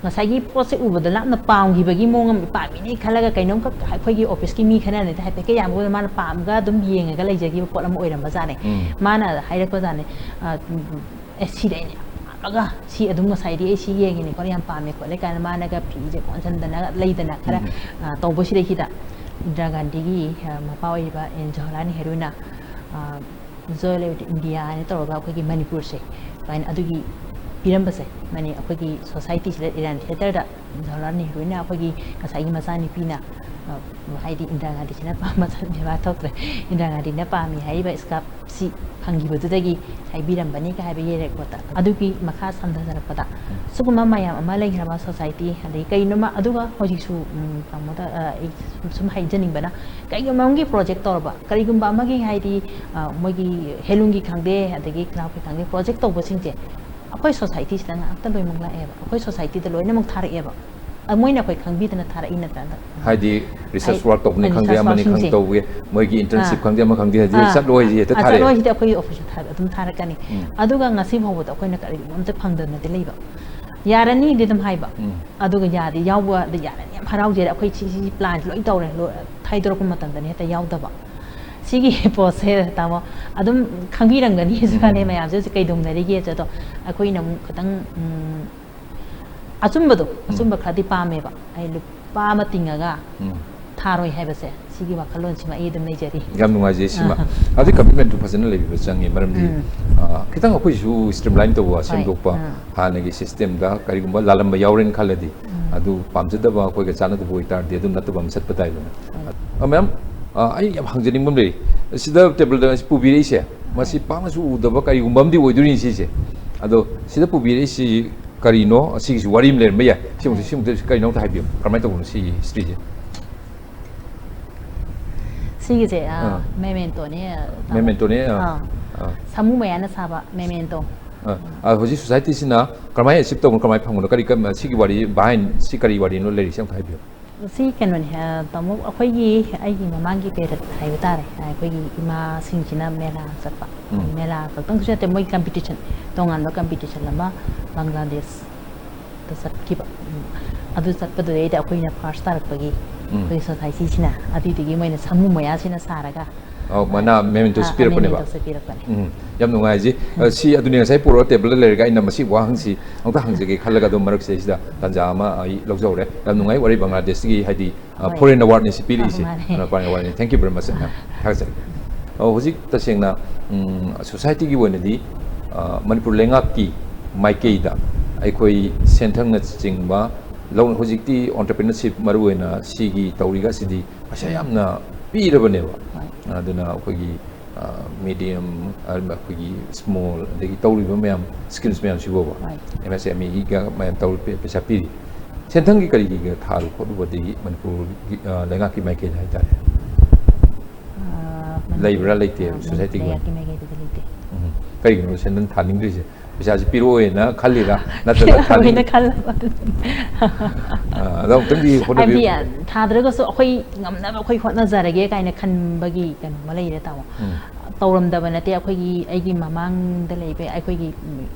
ꯉꯁꯥꯏꯒꯤ ꯄꯣꯠꯁꯦ ꯎꯕꯗ ꯂꯥꯞꯅ ꯄꯥꯝꯈꯤꯕꯒꯤ ꯃꯑꯣꯡ ꯑꯃ, ꯄꯥꯝꯃꯤꯅꯦ ꯈꯜꯂꯒ ꯀꯩꯅꯣꯝꯈꯛ ꯑꯩꯈꯣꯏꯒꯤ ꯑꯣꯐꯤꯁꯀꯤ ꯃꯤ ꯈꯔꯅꯗꯤ ꯍꯥꯏꯐꯦꯠꯀ ꯌꯥꯝꯕꯗ ꯃꯥꯅ ꯄꯥꯝꯃꯒ ꯑꯗꯨꯝ ꯌꯦꯡꯉꯒ ꯂꯩꯖꯈꯤꯕ ꯄꯣꯠ ꯑꯃ ꯑꯣꯏꯔꯝꯕꯖꯥꯠꯅꯦ꯫ ꯎꯝ. ꯃꯥꯅ ꯍꯥꯏꯔꯛꯄꯖꯥꯠꯅꯦ, ꯑ, ꯎꯝ, "ꯑꯦ, ꯁꯤꯗꯤ ꯑꯩꯅ ꯌꯥꯝ ꯄꯥꯝꯃꯒ, ꯁꯤ ꯑꯗꯨꯝ ꯉꯁꯥꯏꯗꯤ ꯑꯩ ꯁꯤ ꯌꯦꯡꯉꯤꯅꯦ ꯈꯣꯠꯂꯦ, ꯌꯥꯝ ꯄꯥꯝꯃꯦ ꯈꯣꯠꯂꯦ" ꯀꯥꯏꯅ ꯃꯥꯅꯒ ꯐꯤꯁꯦ ꯀꯣꯟꯁꯤꯟꯗꯅ ꯂꯩꯗꯅ ꯈꯔ, ꯎꯝ. ꯑ, ꯇꯧꯕꯁꯤꯗꯩꯁꯤꯗ ꯏꯟꯗꯤꯔꯥ ꯒꯥꯟꯙꯤꯒꯤ, ꯑ, ꯃꯄꯥ ꯑꯣꯏꯔꯤꯕ ꯑꯦꯟ ꯖꯋꯥꯍꯔꯂꯥꯜ ꯅꯦꯍꯔꯨꯅ, ꯑ, Joy of India ꯍꯥꯏꯅ ꯇꯧꯔꯒ ꯑꯩꯈꯣꯏꯒꯤ ꯃꯅꯤꯄꯨꯔꯁꯦ ꯁꯨꯃꯥꯏꯅ ꯑꯗꯨꯒꯤ ꯄꯤꯔꯝꯕꯁꯦ, ꯃꯅꯤ-, ꯑꯩꯈꯣꯏꯒꯤ ꯁꯣꯁꯥꯏꯇꯤꯁꯤꯗ, ꯏꯔꯥꯟ ꯊꯤꯌꯦꯇꯔꯗ ꯖꯋꯥꯍꯔꯂꯥꯜ ꯅꯦꯍꯔꯨꯅ ꯑꯩꯈꯣꯏꯒꯤ ꯉꯁꯥꯏꯒꯤ ꯃꯆꯥꯅꯨꯄꯤꯅ, ꯑ, ꯍꯥꯏꯗꯤ ꯏꯟꯗꯤꯔꯥ ꯒꯥꯟꯙꯤꯁꯤꯅ ꯄꯥꯝꯕ ꯃꯆꯥꯅꯨꯄꯤ ꯊꯣꯛꯇ꯭ꯔꯦ, ꯏꯟꯗꯤꯔꯥ ꯒꯥꯟꯙꯤꯅ ꯄꯥꯝꯃꯤ ꯍꯥꯏꯔꯤꯕ ꯏꯁꯀꯥꯞꯁꯤ ꯐꯪꯈꯤꯕꯗꯨꯗꯒꯤ ꯍꯥꯏꯕꯤꯔꯝꯕꯅꯤꯒ ꯍꯥꯏꯕ ꯌꯦꯔꯦꯀꯣꯠꯇ꯫ ꯑꯗꯨꯒꯤ ꯃꯈꯥ ꯁꯝꯊꯖꯔꯛꯄꯗ ꯁꯤꯒꯨꯝꯕ ꯃꯌꯥꯝ ꯑꯃ ꯂꯩꯈ꯭ꯔꯕ ꯁꯣꯁꯥꯏꯇꯤ, ꯑꯗꯒꯤ ꯀꯩꯅꯣꯃ, ꯑꯗꯨꯒ ꯍꯧꯖꯤꯛꯁꯨ, ꯎꯝ, ꯇꯥꯃꯣꯗ, ꯑ, ꯑꯩ ꯁꯨꯝ ꯍꯥꯏꯖꯅꯤꯡꯕꯅ, ꯀꯩꯒꯨꯝꯕ ꯑꯃꯒꯤ ꯄ꯭ꯔꯣꯖꯦꯛ ꯇꯧꯔꯕ, ꯀꯔꯤꯒꯨꯝꯕ ꯑꯃꯒꯤ ꯍꯥꯏꯗꯤ, ꯑ, ꯃꯣꯏꯒꯤ ꯍꯦꯟꯂꯨꯝꯒꯤ ꯈꯪꯗꯦ, ꯑꯗꯒꯤ ꯀ꯭ꯔꯥꯐꯀꯤ ꯈꯪꯗꯦ, ꯄ꯭ꯔꯣꯖꯦꯛ ꯇꯧꯕꯁꯤꯡꯁꯦ ꯑꯩꯈꯣꯏ ꯁꯣꯁꯥꯏꯇꯤꯁꯤꯗ ꯉꯥꯛꯇ ꯂꯣꯏꯅꯃꯛ ꯂꯥꯛꯑꯦꯕ, ꯑꯩꯈꯣꯏ ꯁꯣꯁꯥꯏꯇꯤꯗ ꯂꯣꯏꯅꯃꯛ ꯊꯥꯔꯛꯑꯦꯕ꯫ ꯑ, ꯃꯣꯏꯅ ꯑꯩꯈꯣꯏ ꯈꯪꯕꯤꯗꯅ ꯊꯥꯔꯛꯏ ꯅꯠꯇ꯭ꯔꯥ? ꯍꯥꯏꯗꯤ ꯔꯤꯁꯔꯁ ꯑꯩ-, ꯋꯥꯔꯛ ꯇꯧꯕꯅꯤ ꯑꯩ ꯈꯪꯗꯦ, ꯔꯤꯁꯔꯁ ꯑꯃꯅꯤ ꯈꯪꯗꯦ ꯋꯥꯔꯛꯁꯤꯡꯁꯦ꯫ ꯇꯧꯕꯒꯤ ꯃꯣꯏꯒꯤ ꯏꯟꯇꯔꯟꯁꯤꯞ ꯑꯥ. ꯈꯪꯗꯦ, ꯑꯃ ꯈꯪꯗꯦ, ꯍꯥꯏꯗꯤ ꯑꯥ. ꯆꯠꯂꯣꯏꯁꯤ ꯍꯦꯛꯇ ꯑꯥ, ꯊꯥꯔꯛꯑꯦ꯫ ꯆꯠꯂꯣꯏꯁꯤꯗꯤ ꯑꯩꯈꯣꯏꯒꯤ ꯑꯣꯐꯤꯁꯇ ꯊꯥꯔꯛ-, ꯑꯗꯨꯝ ꯊꯥꯔꯛꯀꯅꯤ꯫ ꯎꯝ. ꯑꯗꯨꯒ ꯉꯁꯤ ꯐꯥꯎꯕꯗ ꯑꯩꯈꯣꯏꯅ ꯀꯔꯤꯒꯨꯝꯕ ꯑꯝꯇ ꯐꯪꯗꯅꯗꯤ ꯂꯩꯕ꯫ ꯌꯥꯔꯅꯤꯗꯤ ꯑꯗꯨꯝ ꯍꯥꯏꯕ꯫ ꯎꯝ. ꯑꯗꯨꯒ ꯌꯥꯗꯤ ꯌꯥꯎꯕ, ꯑꯗ ꯌꯥꯔꯅꯤ, ꯌꯥꯝ ꯍꯔꯥꯎꯖꯩ, ꯑꯩꯈꯣꯏ ꯁꯤ, ꯁꯤ ꯄ꯭ꯂꯥꯟꯁꯤ ꯂꯣꯏ ꯇꯧꯔꯦ, ꯂꯣꯏ ꯊꯥꯗꯣꯔꯛꯄ ꯃꯇꯝꯗꯅꯦ ꯍꯦꯛꯇ ꯌꯥꯎꯗꯕ꯫ ꯁꯤꯒꯤ ꯄꯣꯠꯁꯦ ꯇꯥꯃꯣ ꯑꯗꯨꯝ ꯈꯪꯕꯤꯔꯝꯒꯅꯤꯁꯨ ꯈꯜꯂꯦ ꯎꯝ. ꯃꯌꯥꯝꯁꯦ ꯍꯧꯖꯤꯛ ꯀꯩꯗꯧꯅꯔꯤꯒꯦꯁꯦ꯫ ꯑꯗꯣ ꯑꯩꯈꯣꯏꯅ ꯑꯃꯨꯛ ꯈꯤꯇꯪ, ꯎꯝ, ꯑꯆꯨꯝꯕꯗꯣ, ꯎꯝ. ꯑꯆꯨꯝꯕ ꯈꯔꯗꯤ ꯄꯥꯝꯃꯦꯕ꯫ ꯑꯩ ꯂꯨꯄꯥ ꯑꯃ ꯇꯤꯡꯉꯒ ꯎꯝ. ꯊꯥꯔꯣꯏ ꯍꯥꯏꯕꯁꯦ ꯁꯤꯒꯤ ꯋꯥꯈꯜꯂꯣꯟꯁꯤꯃ ꯑꯩ ꯑꯗꯨꯝ ꯂꯩꯖꯔꯤ꯫ ꯌꯥꯝ ꯅꯨꯡꯉꯥꯏꯖꯩ ꯁꯤꯃ꯫ ꯑꯗꯨ commitment ꯇꯨ ꯐꯖꯅ ꯂꯩꯕꯤꯕ ꯆꯪꯉꯤ, ꯃꯔꯝꯗꯤ ꯎꯝ. ꯑ, ꯈꯤꯇꯪ ꯑꯩꯈꯣꯏꯁꯨ streamline ꯇꯧꯕ, ꯍꯣꯏ. ꯁꯦꯝꯗꯣꯛꯄ, ꯑꯥ. ꯍꯥꯟꯅꯒꯤ system ꯗ ꯀꯔꯤꯒꯨꯝꯕ ꯂꯥꯜꯂꯝꯕ ꯌꯥꯎꯔꯦꯅ ꯈꯜꯂꯗꯤ, ꯎꯝ. ꯑꯗꯨ ꯄꯥꯝꯖꯗꯕ, ꯑꯩꯈꯣꯏꯒ ꯆꯥꯟꯅꯗꯕ ꯑꯣꯏꯇꯥꯔꯗꯤ ꯑꯗꯨꯝ ꯅꯠꯇꯕ ꯑꯃ ꯆꯠꯄ ꯇꯥꯏꯗꯅ꯫ ꯍꯣꯏ. ꯑ, ꯃꯌꯥꯝ, ꯑ, ꯑꯩ ꯌꯥꯝ ꯍꯪꯖꯅꯤꯡꯕ ꯑꯃ ꯂꯩ꯫ ꯁꯤꯗ table ꯗ ꯉꯁꯤ ꯄꯨꯕꯤꯔꯛꯏꯁꯦ, ꯃꯁꯤ ꯄꯥꯛꯅꯁꯨ ꯎꯗꯕ ꯀꯔꯤꯒꯨꯝꯕ ꯑꯃꯗꯤ ꯑꯣꯏꯗꯣꯏꯅꯤ ꯁꯤꯁꯦ꯫ ꯑꯗꯣ ꯁꯤꯗ ꯄꯨꯕꯤꯔꯛꯏꯁꯤ ꯀꯔꯤꯅꯣ? ꯁꯤꯒꯤꯁꯨ ꯋꯥꯔꯤ ꯑꯃ ꯂꯩꯔꯝꯕ ꯌꯥꯏ꯫ ꯁꯤꯃꯁꯨ, ꯁꯤꯃꯁꯨ ꯀꯔꯤꯅꯣ ꯑꯝꯇ ꯍꯥꯏꯕꯤꯌꯨ꯫ ꯀꯔꯝꯍꯥꯏꯅ ꯇꯧꯕꯅꯣ ꯁꯤꯒꯤ history ꯁꯦ? ꯁꯤꯒꯤꯁꯦ ꯑ, ꯑꯥ. memento ꯅꯦ, ꯑ, ꯇꯥꯃꯣ꯫ Memento ꯅꯦ, ꯑꯥ. ꯑꯥ. ꯑꯥ. ꯁꯥꯃꯨ ꯃꯌꯥꯅ ꯁꯥꯕ memento. ꯑꯥ. ꯑꯥ, ꯍꯧꯖꯤꯛ society ꯁꯤꯅ ꯀꯔꯝꯍꯥꯏꯅ achieve ꯇꯧꯕꯅꯣ, ꯀꯔꯝꯍꯥꯏꯅ ꯐꯪꯕꯅꯣ, ꯀꯔꯤ, ꯀꯔꯝ-, ꯁꯤꯒꯤ ꯋꯥꯔꯤ behind ꯁꯤ ꯀꯔꯤ ꯋꯥꯔꯤꯅꯣ ꯂꯩꯔꯤꯁꯦ ꯑꯝꯇ ꯍꯥꯏꯕꯤꯌꯨ꯫ ꯁꯤ ꯀꯩꯅꯣꯅꯦ, ꯑ, ꯇꯥꯃꯣ, ꯑꯩꯈꯣꯏꯒꯤ, ꯑꯩꯒꯤ ꯃꯃꯥꯡꯒꯤ ꯄꯦꯔꯠ ꯍꯥꯏꯕ ꯇꯥꯔꯦ, ꯑꯩꯈꯣꯏꯒꯤ ꯏꯃꯥꯁꯤꯡꯁꯤꯅ ꯃꯦꯂꯥ ꯆꯠꯄ꯫ ꯎꯝ. ꯃꯦꯂꯥ ꯈꯛꯇꯪꯁꯨ ꯅꯠꯇꯦ, ꯃꯣꯏ competition, ꯇꯣꯉꯥꯟꯕ competition ꯑꯃ ꯕꯪꯒ꯭ꯂꯥꯗꯦꯁꯇ ꯆꯠꯈꯤꯕ꯫ ꯎꯝ. ꯑꯗꯨ ꯆꯠꯄꯗꯨꯗꯩꯗ ꯑꯩꯈꯣꯏꯅ first ꯇꯥꯔꯛꯄꯒꯤ ꯎꯝ. ꯑꯩꯈꯣꯏ society ꯁꯤꯅ, ꯑꯗꯨꯏꯗꯨꯒꯤ ꯃꯣꯏꯅ ꯁꯥꯃꯨ ꯃꯌꯥꯁꯤꯅ ꯁꯥꯔꯒ, ꯑꯧ, ꯃꯅꯥ mementos ꯑ, ꯄꯤꯔꯛꯄꯅꯦꯕ꯫ mementos ꯄꯤꯔꯛꯄꯅꯦ꯫ ꯎꯝ, ꯌꯥꯝ ꯅꯨꯡꯉꯥꯏꯖꯩ꯫ ꯑ, ꯁꯤ ꯑꯗꯨꯅꯦ ꯉꯁꯥꯏ ꯄꯨꯔꯛꯑꯣ table ꯗ ꯂꯩꯔꯒ ꯑꯩꯅ ꯃꯁꯤ ꯋꯥꯍꯪꯁꯤ ꯑꯃꯨꯛꯇ ꯍꯪꯖꯒꯦ ꯈꯜꯂꯒ ꯑꯗꯨꯝ ꯃꯔꯛꯁꯤꯗꯩꯁꯤꯗ ꯇꯥꯟꯖꯥ ꯑꯃ ꯑꯩ ꯂꯧꯖꯍꯧꯔꯦ꯫ ꯌꯥꯝ ꯅꯨꯡꯉꯥꯏ, ꯋꯥꯔꯤ ꯕꯪꯒ꯭ꯂꯥꯗꯦꯁꯀꯤ ꯍꯥꯏꯗꯤ, ꯑ, ꯍꯣꯏ. foreign award ꯅꯤ ꯁꯤ ꯄꯤꯔꯛꯏꯁꯦ꯫ ꯑ, ꯃꯥꯅꯦ. ꯑ, foreign award ꯅꯤ꯫ Thank you very much, ma'am. ꯊꯥꯒꯠꯆꯔꯤ꯫ ꯑ, ꯍꯧꯖꯤꯛ ꯇꯁꯦꯡꯅ, ꯎꯝ, society ꯒꯤ ꯑꯣꯏꯅꯗꯤ, ꯑ, ꯃꯅꯤꯄꯨꯔ ꯂꯩꯉꯥꯛꯀꯤ ꯃꯥꯏꯀꯩꯗ ꯑꯩꯈꯣꯏ ꯁꯦꯟꯊꯪꯅꯆꯤꯡꯕ ꯂꯧ-, ꯍꯧꯖꯤꯛꯇꯤ entrepreneurship ꯃꯔꯨꯑꯣꯏꯅ ꯁꯤꯒꯤ ꯇꯧꯔꯤꯒ ꯑꯁꯤꯗꯤ ꯄꯩꯁꯥ ꯌꯥꯝꯅ ꯄꯤꯔꯕꯅꯦꯕ꯫ ꯍꯣꯏ. ꯑꯗꯨꯅ ꯑꯩꯈꯣꯏꯒꯤ, ꯑ, medium, ꯑꯗꯨꯝ ꯑꯩꯈꯣꯏꯒꯤ small, ꯑꯗꯒꯤ ꯇꯧꯔꯤꯕ ꯃꯌꯥꯝ schemes ꯃꯌꯥꯝꯁꯤꯕꯨꯕ, ꯍꯣꯏ. MSME ꯒ ꯃꯌꯥꯝ ꯇꯧꯔ ꯄꯤ-, ꯄꯩꯁꯥ ꯄꯤꯔꯤ꯫ ꯁꯦꯟꯊꯪꯒꯤ ꯀꯔꯤꯒꯤꯒ ꯊꯥꯔꯨ ꯈꯣꯠꯂꯨꯕꯗꯤ ꯃꯅꯤꯄꯨꯔꯒꯤ, ꯑ, ꯂꯩꯉꯥꯛꯀꯤ ꯃꯥꯏꯀꯩꯗ ꯍꯥꯏꯇꯥꯔꯦ꯫ ꯑ, ꯃꯅꯤꯄꯨꯔ, ꯂꯩꯕ꯭ꯔꯥ ꯂꯩꯇꯦ ꯑ, society ꯒꯤ ꯑꯣꯏꯅ? ꯂꯩꯉꯥꯛꯀꯤ ꯃꯥꯏꯀꯩꯗꯗꯤ ꯂꯩꯇꯦ꯫ ꯎꯝ. ꯀꯩꯒꯤꯅꯣ ꯁꯦꯟꯊꯪ ꯊꯥꯅꯤꯡꯗ꯭ꯔꯤꯁꯦ? ꯄꯩꯁꯥꯁꯤ ꯄꯤꯔꯛꯑꯣꯏꯅ ꯈꯜꯂꯤꯔꯥ? ꯅꯠꯇ꯭ꯔꯒ ꯊꯥꯅꯤꯡ-, ꯑꯣꯏꯅ ꯈꯜꯂꯕ ꯑꯗꯨꯅꯤ꯫ ꯑ, ꯑꯗꯣ ꯑꯃꯨꯛꯇꯪꯗꯤ ꯍꯣꯠꯅꯕꯤꯌꯨ꯫ ꯍꯥꯏꯕꯗꯤ, ꯊꯥꯗ꯭ꯔꯒꯁꯨ ꯑꯩꯈꯣꯏ ꯉꯝꯅꯕ ꯑꯩꯈꯣꯏ ꯍꯣꯠꯅꯖꯔꯒꯦ ꯀꯥꯏꯅ ꯈꯟꯕꯒꯤ ꯀꯩꯅꯣꯝꯃ ꯂꯩꯔꯦ, ꯇꯥꯃꯣ꯫ ꯎꯝ. ꯇꯧꯔꯝꯗꯕ ꯅꯠꯇꯦ, ꯑꯩꯈꯣꯏꯒꯤ, ꯑꯩꯒꯤ ꯃꯃꯥꯡꯗ ꯂꯩꯕ ꯑꯩꯈꯣꯏꯒꯤ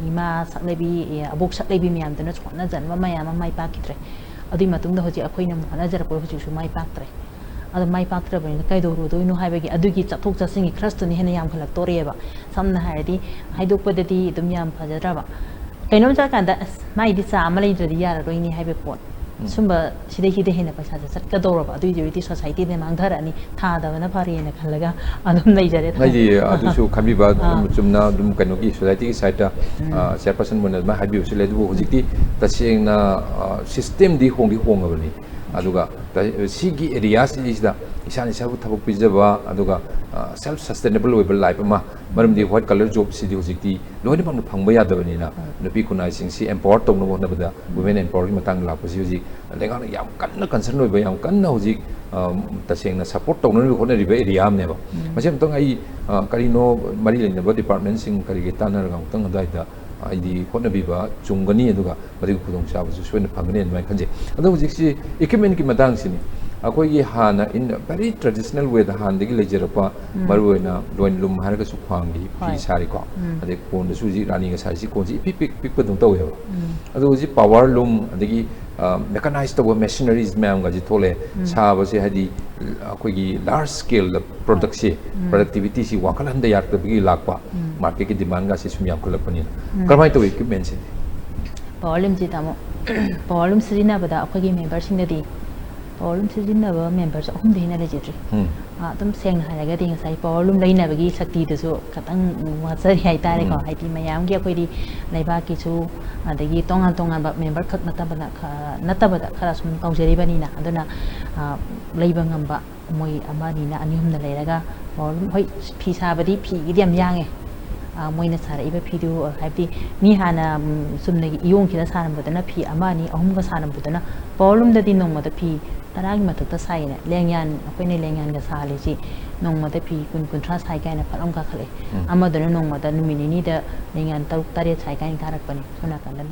ꯏꯃꯥ ꯁꯛꯂꯩꯕꯤ, ꯑꯕꯣꯛ ꯁꯛꯂꯩꯕꯤ ꯃꯌꯥꯝꯗꯨꯅꯁꯨ ꯍꯣꯠꯅꯖꯅꯕ ꯃꯌꯥꯝ ꯑꯃ ꯃꯥꯏ ꯄꯥꯛꯈꯤꯗ꯭ꯔꯦ꯫ ꯑꯗꯨꯒꯤ ꯃꯇꯨꯡꯗ ꯍꯧꯖꯤꯛ ꯑꯩꯈꯣꯏꯅ ꯑꯃꯨꯛ ꯍꯣꯠꯅꯖꯔꯛꯄ ꯍꯧꯖꯤꯛꯁꯨ ꯃꯥꯏ ꯄꯥꯛꯇ꯭ꯔꯦ꯫ ꯑꯗꯣ ꯃꯥꯏ ꯄꯥꯛꯇ꯭ꯔꯕꯅꯤꯅ ꯀꯩꯗꯧꯔꯨꯗꯣꯏꯅꯣ ꯍꯥꯏꯕꯒꯤ ꯑꯗꯨꯒꯤ ꯆꯠꯊꯣꯛ ꯆꯠꯁꯤꯟꯒꯤ ꯈꯔꯁꯇꯨꯅ ꯍꯦꯟꯅ ꯌꯥꯝꯈꯠꯂꯛꯇꯣꯔꯦꯕ꯫ ꯁꯝꯅ ꯍꯥꯏꯔꯗꯤ, ꯍꯥꯏꯗꯣꯛꯄꯗꯗꯤ ꯑꯗꯨꯝ ꯌꯥꯝ ꯐꯖꯗ꯭ꯔꯕ, ꯀꯩꯅꯣꯝ ꯆꯠꯀꯥꯟꯗ, "ꯑꯁ, ꯃꯥꯏꯗꯤ ꯆꯥ ꯑꯃ ꯂꯩꯗ꯭ꯔꯗꯤ ꯌꯥꯔꯔꯣꯏꯅꯦ" ꯍꯥꯏꯕ ꯄꯣꯠ, ꯁꯨꯝꯕ ꯁꯤꯗꯩ ꯁꯤꯗ ꯍꯦꯟꯅ ꯄꯩꯁꯥꯁꯦ ꯆꯠꯀꯗꯧꯔꯕ, ꯑꯗꯨꯏꯗꯤ ꯑꯣꯏꯔꯗꯤ ꯁꯣꯁꯥꯏꯇꯤꯗ ꯃꯥꯡꯊꯔꯛꯑꯅꯤ, ꯊꯥꯗꯕꯅ ꯐꯔꯦꯅ ꯈꯜꯂꯒ ꯑꯗꯨꯝ ꯂꯩꯖꯔꯦ꯫ ꯍꯥꯏꯗꯤ ꯑꯗꯨꯁꯨ ꯈꯟꯕꯤꯕ ꯑꯗꯨꯝ ꯆꯨꯝꯅ ꯑꯗꯨꯝ ꯀꯩꯅꯣꯒꯤ ꯁꯣꯁꯥꯏꯇꯤꯒꯤ ꯁꯥꯏꯠꯇ ꯆꯤꯌꯔꯄꯔꯁꯟ ꯑꯣꯏꯅ ꯑꯗꯨꯃꯥꯏꯅ ꯍꯥꯏꯕꯤꯕꯁꯨ ꯂꯩ꯫ ꯑꯗꯨꯕꯨ ꯍꯧꯖꯤꯛꯇꯤ ꯇꯁꯦꯡꯅ ꯁꯤꯁꯇꯦꯝꯗꯤ ꯍꯣꯡꯗꯤ ꯍꯣꯡꯉꯕꯅꯤ꯫ ꯑꯗꯨꯒ ꯁꯤꯒꯤ ꯑꯦꯔꯤꯌꯥꯁꯤꯗꯩꯁꯤꯗ ꯏꯁꯥꯅ ꯏꯁꯥꯕꯨ ꯊꯕꯛ ꯄꯤꯖꯕ, ꯑꯗꯨꯒ ꯁꯦꯜꯐ ꯁꯁꯇꯦꯅꯦꯕꯜ ꯑꯣꯏꯕ ꯂꯥꯏꯐ ꯑꯃ, ꯃꯔꯝꯗꯤ ꯋꯥꯏꯠ ꯀꯂꯔ ꯖꯣꯕꯁꯤꯗꯤ ꯍꯧꯖꯤꯛꯇꯤ ꯂꯣꯏꯅꯃꯛꯅ ꯐꯪꯕ ꯌꯥꯗꯕꯅꯤꯅ ꯅꯨꯄꯤ ꯈꯨꯟꯅꯥꯏꯁꯤꯡꯁꯤ ꯑꯦꯝꯄꯥꯋꯔ ꯇꯧꯅꯕ ꯍꯣꯠꯅꯕꯗ, ꯋꯨꯃꯦꯟ ꯑꯦꯝꯄꯥꯋꯔꯒꯤ ꯃꯇꯥꯡꯗ ꯂꯥꯛꯄꯁꯤ ꯍꯧꯖꯤꯛ ꯂꯩꯉꯥꯛꯅ ꯌꯥꯝ ꯀꯟꯅ ꯀꯟꯁꯔꯟ ꯑꯣꯏꯕ, ꯌꯥꯝ ꯀꯟꯅ ꯍꯧꯖꯤꯛ ꯇꯁꯦꯡꯅ ꯁꯞꯄꯣꯔꯠ ꯇꯧꯅꯅꯕ ꯍꯣꯠꯅꯔꯤꯕ ꯑꯦꯔꯤꯌꯥ ꯑꯃꯅꯦꯕ꯫ ꯃꯁꯤ ꯑꯃꯨꯛꯇꯪ ꯑꯩ ꯀꯔꯤꯅꯣ ꯃꯔꯤ ꯂꯩꯅꯕ ꯗꯤꯄꯥꯔꯠꯃꯦꯟꯁꯤꯡ ꯀꯔꯤꯒꯤ ꯇꯥꯟꯅꯔꯒ ꯑꯃꯨꯛꯇꯪ ꯑꯗꯨꯋꯥꯏꯗ ꯑꯩꯗꯤ ꯍꯣꯠꯅꯕꯤꯕ ꯆꯨꯝꯒꯅꯤ, ꯑꯗꯨꯒ ꯃꯗꯨꯒꯤ ꯈꯨꯗꯣꯡꯆꯥꯕꯁꯨ ꯁꯣꯏꯗꯅ ꯐꯪꯒꯅꯤ ꯑꯗꯨꯃꯥꯏꯅ ꯈꯟꯖꯩ꯫ ꯑꯗꯣ ꯍꯧꯖꯤꯛꯁꯤ ꯏꯀ꯭ꯋꯤꯞꯃꯦꯟꯒꯤ ꯃꯇꯥꯡꯁꯤꯅꯤ꯫ ꯑꯩꯈꯣꯏꯒꯤ ꯍꯥꯟꯅ in very traditional way ꯗ ꯍꯥꯟꯅꯗꯒꯤ ꯂꯩꯖꯔꯛꯄ, ꯃꯔꯨꯑꯣꯏꯅ ꯂꯣꯏꯟ ꯂꯨꯝ ꯍꯥꯏꯔꯒꯁꯨ ꯈ꯭ꯋꯥꯡꯒꯤ ꯐꯤ ꯁꯥꯔꯤꯀꯣ, ꯑꯗꯩ ꯀꯣꯟꯗꯁꯨ ꯍꯧꯖꯤꯛ ꯔꯥꯅꯤꯒ ꯁꯥꯔꯤꯁꯤ ꯀꯣꯟꯁꯤ ꯏꯄꯤꯛ ꯄꯤꯛ ꯄꯤꯛꯄ ꯑꯗꯨꯝ ꯇꯧꯋꯦꯕ꯫ ꯑꯗꯣ ꯍꯧꯖꯤꯛ ꯄꯥꯋꯔ ꯂꯨꯝ, ꯑꯗꯒꯤ ꯃꯦꯀꯅꯥꯏꯁ ꯇꯧꯕ ꯃꯦꯁꯤꯅꯔꯤꯁ ꯃꯌꯥꯝꯒꯁꯤ ꯊꯣꯛꯂꯛꯑꯦ꯫ ꯁꯥꯕꯁꯦ ꯍꯥꯏꯗꯤ ꯑꯩꯈꯣꯏꯒꯤ ꯂꯥꯔꯖ ꯁ꯭ꯀꯦꯜꯗ ꯄ꯭ꯔꯗꯛꯁꯤ, ꯄ꯭ꯔꯗꯛꯇꯤꯚꯤꯇꯤꯁꯤ ꯋꯥꯡꯈꯠꯍꯟꯗ ꯌꯥꯔꯛꯇꯕꯒꯤ ꯂꯥꯛꯄ, ꯃꯥꯔꯀꯦꯠꯀꯤ ꯗꯤꯃꯥꯟꯒꯁꯤ ꯁꯨꯝ ꯌꯥꯝꯈꯠꯂꯛꯄꯅꯤꯅ꯫ ꯀꯔꯝꯍꯥꯏꯅ ꯇꯧꯋꯤ ꯏꯀ꯭ꯋꯤꯞꯃꯦꯟꯁꯤꯗꯤ? ꯄꯥꯋꯔ ꯂꯨꯝꯁꯤ ꯇꯥꯃꯣ, ꯄꯥꯋꯔ ꯂꯨꯝ ꯁꯤꯖꯤꯟꯅꯕꯗ ꯑꯩꯈꯣꯏꯒꯤ ꯃꯦꯝꯕꯔꯁꯤꯡꯗꯗꯤ, ꯄꯥꯋꯔ ꯂꯨꯝ ꯁꯤꯖꯤꯟꯅꯕ ꯃꯦꯝꯕꯔꯁꯦ ꯑꯍꯨꯝꯗꯒꯤ ꯍꯦꯟꯅ ꯂꯩꯖꯗ꯭ꯔꯤ꯫ ꯑꯗꯨꯝ ꯁꯦꯡꯅ ꯍꯥꯏꯔꯒꯗꯤ ꯉꯁꯥꯏ ꯄꯥꯋꯔ ꯂꯨꯝ ꯂꯩꯅꯕꯒꯤ ꯁꯛꯇꯤꯗꯨꯁꯨ ꯈꯤꯇꯪ ꯋꯥꯠꯆꯔꯤ ꯍꯥꯏꯇꯥꯔꯦꯀꯣ꯫ ꯍꯥꯏꯗꯤ ꯃꯌꯥꯝꯒꯤ ꯑꯩꯈꯣꯏꯗꯤ ꯂꯩꯕꯥꯛꯀꯤꯁꯨ, ꯑꯗꯒꯤ ꯇꯣꯉꯥꯟ ꯇꯣꯉꯥꯟꯕ ꯃꯦꯝꯕꯔ ꯈꯛ ꯅꯠꯇꯕꯅ, ꯅꯠꯇꯕꯗ ꯈꯔ ꯁꯨꯝ ꯇꯧꯖꯔꯤꯕꯅꯤꯅ, ꯑꯗꯨꯅ ꯂꯩꯕ ꯉꯝꯕ ꯃꯣꯏ ꯑꯃ ꯑꯅꯤꯅ, ꯑꯅꯤ ꯑꯍꯨꯝꯅ ꯂꯩꯔꯒ ꯄꯥꯋꯔ ꯂꯨꯝ, ꯍꯣꯏ, ꯐꯤ ꯁꯥꯕꯗꯤ ꯐꯤꯒꯤꯗꯤ ꯌꯥꯝ ꯌꯥꯡꯉꯦ꯫ ꯃꯣꯏꯅ ꯁꯥꯔꯛꯏꯕ ꯐꯤꯗꯨ, ꯍꯥꯏꯕꯗꯤ ꯃꯤ ꯍꯥꯟꯅ ꯆꯨꯝꯅꯒꯤ ꯏꯌꯣꯡꯁꯤꯗ ꯁꯥꯔꯝꯕꯗꯨꯅ ꯐꯤ ꯑꯃ ꯑꯅꯤ ꯑꯍꯨꯝꯒ ꯁꯥꯔꯝꯕꯗꯨꯅ ꯄꯥꯋꯔ ꯂꯨꯝꯗꯗꯤ ꯅꯣꯡꯃꯗ ꯐꯤ ꯇꯔꯥꯒꯤ ꯃꯊꯛꯇ ꯁꯥꯏꯌꯦꯅꯦ꯫ ꯂꯦꯡꯌꯥꯟ, ꯑꯩꯈꯣꯏꯅ ꯂꯦꯡꯌꯥꯟꯒ ꯁꯥꯍꯜꯂꯤꯁꯤ ꯅꯣꯡꯃꯗ ꯐꯤ ꯀꯨꯟ ꯀꯨꯟꯊ꯭ꯔꯥ ꯁꯥꯏ ꯀꯥꯏꯅ ꯐꯠ ꯑꯃ ꯀꯥꯈꯠꯂꯛꯑꯦ꯫ ꯑꯃꯗꯨꯅ ꯅꯣꯡꯃꯗ ꯅꯨꯃꯤꯠ ꯅꯤꯅꯤꯗ ꯂꯦꯡꯌꯥꯟ ꯇꯔꯨꯛ ꯇꯔꯦꯠ ꯁꯥꯏ ꯀꯥꯏꯅ ꯀꯥꯔꯛꯄꯅꯦ꯫ ꯁꯣꯝ ꯅꯥꯀꯟꯗ